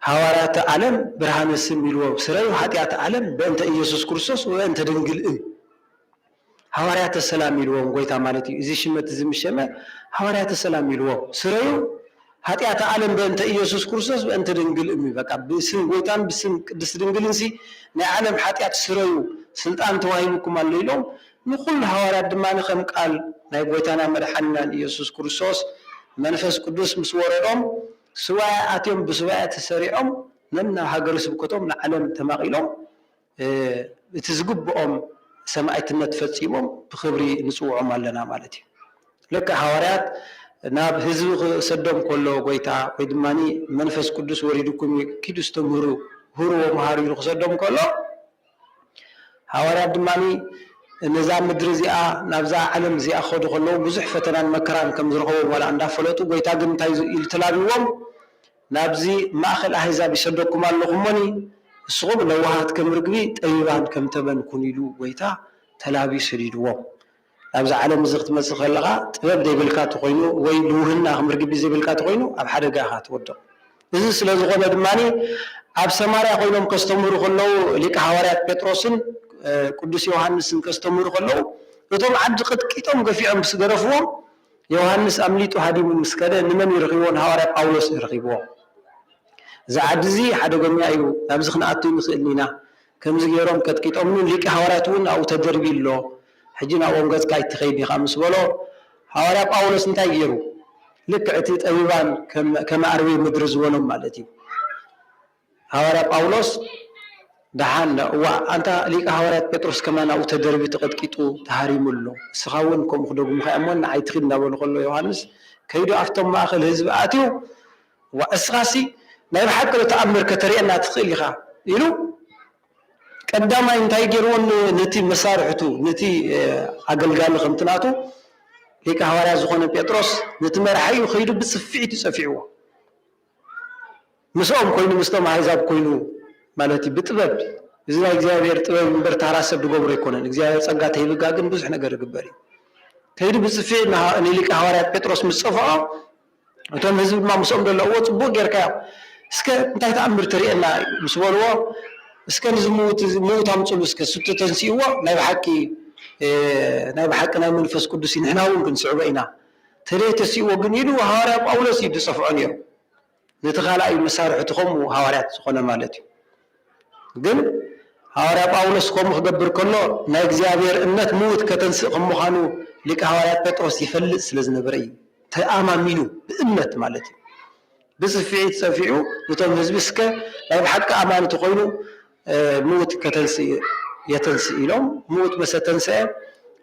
ሃዋርያተ ዓለም ብርሃነ ስም ኢልዎም፣ ስረዩ ኃጢአተ ዓለም በእንተ ኢየሱስ ክርስቶስ ወበእንተ ድንግል እም። ሃዋርያተ ሰላም ኢልዎም ጎይታ ማለት እዩ። እዚ ሽመት እዚ ምስ ሸመ ሃዋርያተ ሰላም ኢልዎም። ስረዩ ኃጢአተ ዓለም በእንተ ኢየሱስ ክርስቶስ በእንተ ድንግል እም። በቃ ብስም ጎይታን ብስም ቅድስት ድንግልን ሲ ናይ ዓለም ኃጢአት ስረዩ፣ ስልጣን ተዋሂቡኩም ኣሎ ኢሎም ንኹሉ ሃዋርያት ድማ ከም ቃል ናይ ጎይታና መድሓኒናን ኢየሱስ ክርስቶስ መንፈስ ቅዱስ ምስ ወረዶም ሱባኤ ኣትዮም ብሱባኤ ተሰሪዖም ነናብ ሃገረ ስብከቶም ንዓለም ተማቒሎም፣ እ፣ እቲ ዝግብኦም ሰማዕትነት ፈጺሞም ብኽብሪ ንጽውዖም ኣለና ማለት እዩ። ልክዕ ሃዋርያት ናብ ህዝቢ ክሰዶም ከሎ ጎይታ ወይ ድማ መንፈስ ቅዱስ ወሪድኩም እዩ፣ ኪዱ ኣስተምህሩ፣ ሁሩ ወመሃሩ ኢሉ ክሰዶም ከሎ፣ ሃዋርያት ድማ ነዛ ምድሪ እዚኣ፣ ናብዛ ዓለም እዚኣ ክኸዱ ከለዉ ብዙሕ ፈተናን መከራን ከም ዝረኸቦም ዋላ እንዳፈለጡ፣ ጎይታ ግን እንታይ ኢሉ ተላብይዎም? ናብዚ ማእከል ኣህዛብ ይሰደኩም ኣለኹ እሞኒ፣ ንስኹም ለዋሃት ከም ርግቢ፣ ጠቢባን ከም ተመን ኩኑ ኢሉ ጎይታ ተላብዩ ሰዲድዎም። ናብዚ ዓለም እዚ ክትመጽእ ከለኻ ጥበብ ዘይብልካ ተኾይኑ ወይ ልውህና ከም ርግቢ ዘይብልካ ተኾይኑ ኣብ ሓደጋ ኢኻ ትወድቕ። እዚ ስለ ዝኾነ ድማ ኣብ ሰማርያ ኮይኖም ከስተምህሩ ከለዉ ሊቀ ሃዋርያት ጴጥሮስን፣ እ፣ ቅዱስ ዮሃንስን ከስተምህሩ ከለዉ እቶም ዓዲ ቀጥቂጦም ገፊዖም ምስ ገረፍዎም ዮሃንስ ኣምሊጡ ሃዲሙ ምስ ከደ ንመን እዩ ረኺብዎ? ንሃዋርያ ጳውሎስ እዩ ረኺብዎ። እዚ ዓዲ እዚ ሓደገኛ እዩ፣ ናብዚ ክንኣቱ ኣይንኽእልን ኢና። ከምዚ ገይሮም ቀጥቂጦምኒ፣ ሊቀ ሃዋርያት እውን ኣብኡ ተደርብዩ ኣሎ። ሕጂ ናብኦም ገጽካ ኣይትኸይድ ኢኻ ምስ በሎ፣ ሃዋርያ ጳውሎስ እንታይ ገይሩ? ልክዕ እቲ ጠቢባን ከም፣ ከም ኣርዌ ምድሪ ዝበሎም ማለት እዩ። ሃዋርያ ጳውሎስ ደሓን፣ እዋ፣ ኣንታ ሊቀ ሃዋርያት ጴጥሮስ ከማን ኣብኡ ተደርብዩ ተቐጥቂጡ ተሃሪሙ ኣሎ። ንስኻ እውን ከምኡ ክደግሙኻ እዮም እሞ ንዓይ ትኺድ እናበሎ ከሎ ዮሃንስ ከይዱ ኣብቶም ማእከል ህዝቢ ኣትዩ፣ እዋ፣ እስኻሲ ናይ ብሓቂ ዶ ተኣምር ከተርእየና ትኽእል ኢኻ? ኢሉ ቀዳማይ እንታይ ገይርዎ? ን-፣ ነቲ መሳርሕቱ፣ ነቲ፣ እ፣ ኣገልጋሊ ከምቲ ናቱ ሊቀ ሃዋርያ ዝኾነ ጴጥሮስ፣ ነቲ መርሓይኡ ከይዱ ብጽፍዒት እዩ ጸፊዕዎ። ምስኦም ኮይኑ፣ ምስቶም ኣህዛብ ኮይኑ ማለት እዩ፣ ብጥበብ። እዚ ናይ እግዚኣብሔር ጥበብ እምበር ታራ ሰብ ዝገብሮ ኣይኮነን። እግዚኣብሔር ጸጋ ተሂብካ ግን ብዙሕ ነገር ይግበር እዩ። ከይዱ ብጽፍዒት ንሃ-፣ ንሊቀ ሃዋርያት ጴጥሮስ ምስ ጸፍዖ፣ እቶም ህዝቢ ድማ ምስኦም ዘለውዎ ጽቡቕ ጌርካዮ፣ እስከ እንታይ ተኣምር ተርእየና ምስ በልዎ፣ እስከ ንዚ ምዉት እዚ፣ ምዉት ኣምጽሉ እስከ፣ እሱ ተተንሲእዎ ናይ ብሓቂ፣ እ፣ ናይ ብሓቂ ናይ መንፈስ ቅዱስ እዩ፣ ንሕና እውን ክንስዕቦ ኢና። ተደይ ተሲእዎ ግን ኢሉ ሃዋርያ ጳውሎስ እዩ ዝጸፍዖ ነይሩ። ነቲ ካልኣይ መሳርሕቲ ከምኡ ሃዋርያት ዝኾነ ማለት እዩ። ግን ሃዋርያ ጳውሎስ ከምኡ ክገብር ከሎ ናይ እግዚኣብሔር እምነት ምዉት ከተንስእ ከም ምዃኑ ሊቀ ሃዋርያት ጴጥሮስ ይፈልጥ ስለ ዝነበረ እዩ ተኣማሚኑ ብእምነት ማለት እዩ። ብጽፍዒት ጸፊዑ ነቶም ህዝቢ እስከ ናይ ብሓቂ ኣማኒ ተኾይኑ፣ እ፣ ምዉት ከተንስእ የተንስእ ኢሎም ምዉት መሰ ተንስአ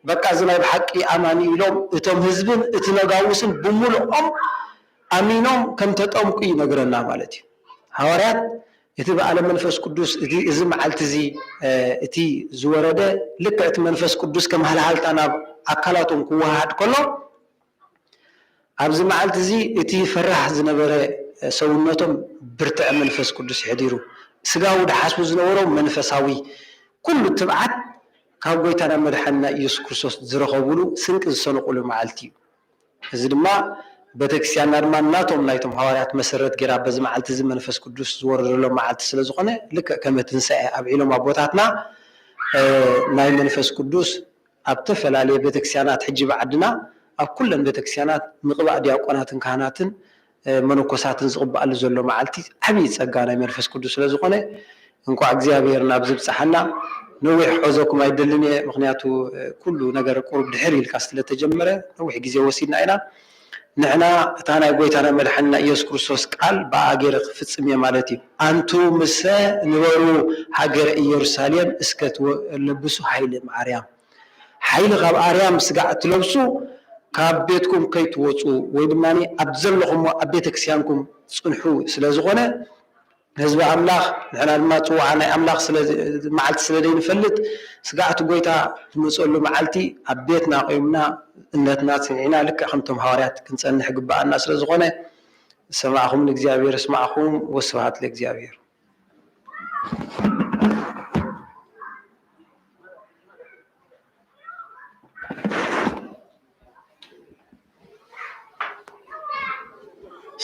በቃ እዚ ናይ ብሓቂ ኣማኒ ኢሎም እቶም ህዝብን እቲ ነጋውስን ብምሉኦም ኣሚኖም ከም ተጠምቁ ይነግረና ማለት እዩ። ሃዋርያት እቲ በዓለ መንፈስ ቅዱስ እቲ፣ እዚ መዓልቲ እዚ፣ እ፣ እቲ ዝወረደ ልክዕ እቲ መንፈስ ቅዱስ ከም ሃልሃልታ ናብ ኣካላቶም ክወሃሃድ ከሎ ኣብዚ መዓልቲ እዚ እቲ ፈራህ ዝነበረ ሰውነቶም ብርትዐ መንፈስ ቅዱስ የሕዲሩ፣ ስጋዊ ድሓስቡ ዝነበሮም መንፈሳዊ ኩሉ ትብዓት ካብ ጎይታና መድሓንና ኢየሱስ ክርስቶስ ዝረኸብሉ ስንቂ ዝሰነቑሉ መዓልቲ እዩ። እዚ ድማ ቤተክርስትያንና ድማ ናቶም ናይቶም ሃዋርያት መሰረት ገይራ በዚ መዓልቲ እዚ መንፈስ ቅዱስ ዝወረደሎም መዓልቲ ስለ ዝኾነ ልክዕ ከም ትንሳኤ ኣብዒሎም ኣቦታትና ናይ መንፈስ ቅዱስ ኣብ ተፈላለየ ቤተክርስትያናት ሕጂ ብዓድና ኣብ ኩለን ቤተክርስትያናት ምቕባእ ዲያቆናትን ካህናትን መነኮሳትን ዝቕባኣሉ ዘሎ መዓልቲ ዓብዪ ጸጋ ናይ መንፈስ ቅዱስ ስለ ዝኾነ እንኳዕ እግዚኣብሔር ናብ ዝብጽሓና። ነዊሕ ክሕዘኩም ኣይደልን እየ፣ ምኽንያቱ ኩሉ ነገር ቁሩብ ድሕር ኢልካ ስለተጀመረ ነዊሕ ግዜ ወሲድና ኢና። ንሕና እታ ናይ ጎይታና መድሓንና ኢየሱስ ክርስቶስ ቃል ብኣ ገይረ ክፍጽም እየ ማለት እዩ። ኣንቱ ምሰ ንበሩ ሃገረ ኢየሩሳሌም እስከ ትለብሱ ሓይለ ማርያም ሓይሊ ካብ ኣርያም ስጋዕ እትለብሱ ካብ ቤትኩም ከይትወፁ ወይ ድማ ኣብ ዘለኹሞ ኣብ ቤተ ክርስቲያንኩም ፅንሑ ስለ ዝኾነ ህዝቢ ኣምላኽ ንሕና ድማ ፅዋዓ ናይ ኣምላኽ መዓልቲ ስለ ዘይንፈልጥ ስጋዕቲ ጎይታ ትመፀሉ መዓልቲ ኣብ ቤትና ቆይምና እምነትና ፅኒዕና ልክዕ ከምቶም ሃዋርያት ክንፀንሕ ግበኣና ስለ ዝኾነ ዝሰማዕኹም ንእግዚኣብሔር ይስማዕኹም። ወስብሃት ለእግዚኣብሔር።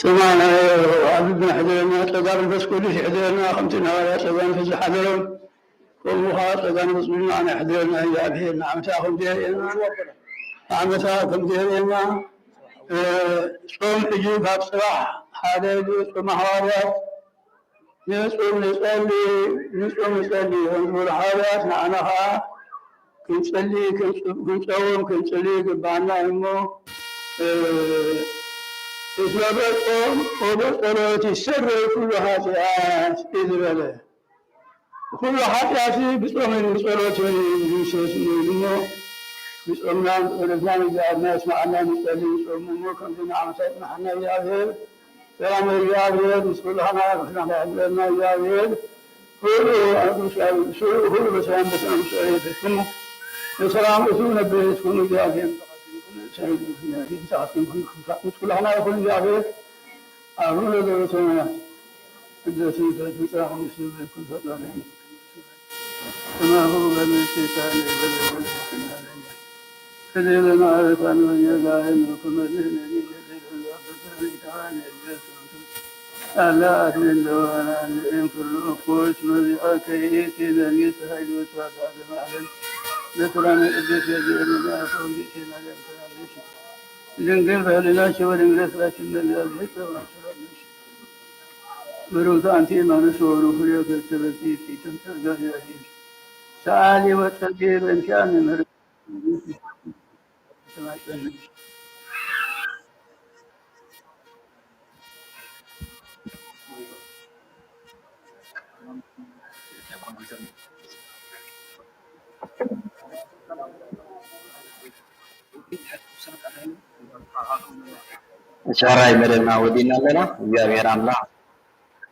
ሰማዕናዮ ኣብ ልብና ሕደረና፣ ጸጋ መንፈስ ቅዱስ ይሕደረና፣ ከምቲ ንሃዋርያ ጸጋ መንፈስ ዝሓደሮም፣ ከምኡ ኸዓ ጸጋ መንፈስ ቅዱስ ንዓና ይሕደረና። እግዚኣብሔር ንዓመታ ከም ዘርእየና፣ ንዓመታ ከም ዘርእየና፣ ጾም ሕጂ ካብ ጽባሕ ሓደ ጾመ ሃዋርያት፣ ንጹም ንጸሊ ንጹም ንጸሊ ከም ዝበሉ ሓዋርያት ንዓና ኸዓ ክንጸሊ ክንጸውም ክንጽሊ ይግብኣና እዩ እሞ እስመ በጾም ወበጸሎት ይሰረይ ኩሉ ሓጢኣት እዩ ዝበለ። ኩሉ ሓጢኣት ብጾምን ብጸሎትን እዩ ዝምሰስ እንብል እሞ ብጾምናን ብጸሎትናን እግዚኣብሔር የስምዓና። ንጸሊ ንጾም እሞ ከምዚ ንዓመታ ይጽንሓና እግዚኣብሔር። ሰላም እግዚኣብሔር ምስ ኩልኻና ርሑስ ናህዳ ይግበረልና። እግዚኣብሔር ኩሉ ኣብ ቅዱስ ቃሉ ንሱ ኩሉ በሰላም በሰላም ምስ ኣዕለለትኩም ንሰላም እቱ ነብህትኩም እግዚኣብሔር ምስ ኩልኻና ይኹን። እግዚኣብሔር ኣቡነ ዘበሰማያት ቅዱስ ስምከ ትምጻእ መንግስትከ ወይኩን ፈቃድከ በከመ በሰማይ ከማሁ በምድር ሲሳየነ ዘለለነ ሀበነ ሀበነ ዘለለነ አበሳነ ወጌጋየነ ወከመ ንሕነኒ ለዘይደሉ አበሳነ ኢታባነ አላ አትሜን ለዋና ንእም ኩሉ እኩይ መዚአከ ይእቲ መንግስት ኃይል ወስብሐት ለዓለመ ዓለም። በሰላም ቅዱስ ገብርኤል መልአክ ወንጌል ዜና ለምተናለሽ ድንግል በህሊናሽ ወድንግል ስጋሽ እመ እግዚአብሔር ጸባኦት ሰላም ነሽ። ብሩክት አንቲ እማንስ ወሩ ፍሬ ከርሥኪ ፍስሕት ጸጋ እግዚአብሔር ሰአሊ ወጸሊ በእንቲአነ ምህረት ሻራይ መደብና ወዲና ኣለና። እግዚኣብሔር ኣምላኽ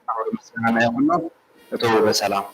ክብሪ ምስጋና ይኹኖ። እተው በሰላም።